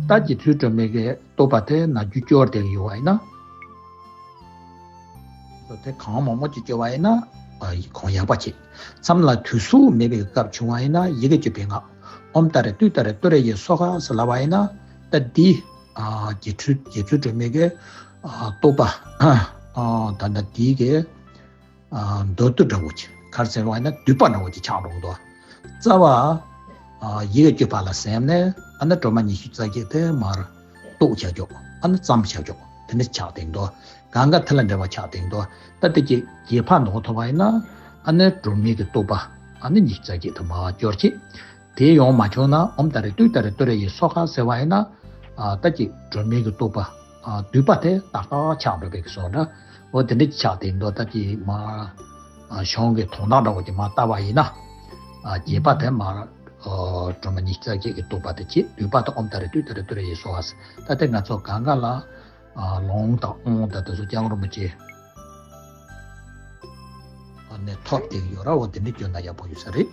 ད་རྗེ་བཙུན་སྒྲོལ་མའི་གི་བསྟོད་པ་དེ་ནམ་རྒྱུན་སྐྱོར་བསྡད་ཡོད་པ་ཡིན་ན། དེ་གང་མང་མང་ཅིག་སྐྱོར་བ་ཡིན་ན་གང་ཡག་པ་ཅིག་མཚམས་ལ་དུས་སུ་མེད་པའི་སྐབས་བྱུང་བ་ཡིན་ན་ཡི་གེ་བཅུ་པའི་སྔགས། ཨོཾ་ཏཱ་རེ་ཏུཏྟཱ་རེ་ཏུ་རེ་ཡེ་སྭཱ་ཧཱ་ཟེར་ལབ་པ་ཡིན་ན། ད་འདི་རྗེ་བཙུན་རྗེ་བཙུན་སྒྲོལ་མའི་གི་བསྟོད་པ་ད་ལྟ་འདི་གི་མདོར་བསྡུས་འདྲ་བོ་ཅིག་ག་རེ་ཟེར་བ་ཡིན་ན་བསྡུས་པ་འདྲ་བོ་ཅིག་ཆགས་འགྲོ་གི་འདུག་རྩ་བ་ཡི་གེ་བཅུ་པ་ལ་ཟེར་ནས་ཨ་ནི་སྒྲོལ་མ་ཉི་ཤུ་རྩ་བརྒྱད་དེ་མར་གཏུགས་བྱ་རྒྱུ། ཨ་ནི་བརྩམས་བྱ་རྒྱུ་དེ་འདྲ་ཆགས་བསྡད་འདུག་གང་ག་དེ་ལ་འབྲེལ་བ་ཆགས་བསྡད་འདུག་ད་དེ་ཅིག་རྗེས་ཕར་འདོན་ཐུབ་པ་ཡིན་ན་ཨ་ནི་སྒྲོལ་མའི་གི་བསྟོད་པ་ཨ་ནི་ཉི་ཤུ་རྩ་བརྒྱད་དེ་མར་སྐྱོར་ཅིག་དེ་ཡོང་མ་བྱུང་ན་ཨོཾ་ཏཱ་རེ་ཏུཏྟཱ་རེ་ཏུ་རེ་ཡེ་སྭཱ་ཧཱ་ཟེར་བ་ཡིན་ན། ད་ཅིག་སྒྲོལ་མའི་གི་བསྟོད་པ། བསྡུས་པ་དེ་ཏག་ཏག་ཆགས་འགྲོ་བའི་གི་བཟོ་འདྲ། འོ་དེ་འདྲ་ཆགས་བསྡད་འདུག་ད་ཅིག་མར་གཞུང་གི་དོན་དག་འདྲ་བོ་ཅིག་མར་བལྟ་བ་ཡིན་ན། རྒྱས་པ་དེ་མར་སྒྲོལ་མ་ཉི་ཤུ་རྩ་བརྒྱད་ཀྱི་བསྟོད་པ་དེ་བྱས། བསྡུས་པ་དེ་ཨོཾ་ཏཱ་རེ་ཏུཏྟཱ་རེ་ཏུ་རེ་ཡེ་སྭཱ་ཧཱ། ད་དེ་ང་ཚོ་གང་ག་ལ་ལུང་དང་དབང་དང་དེ་ཚོ་སྐྱབས་མགོན་རིན་པོ་ཆེ་ནས་ཐོབ་བསྡད་ཀྱི་ཡོད་ར། འོ་དེ་འདྲ་བསྐྱོན་ན་ཡག་པོ་ཡོད་ས་རེད།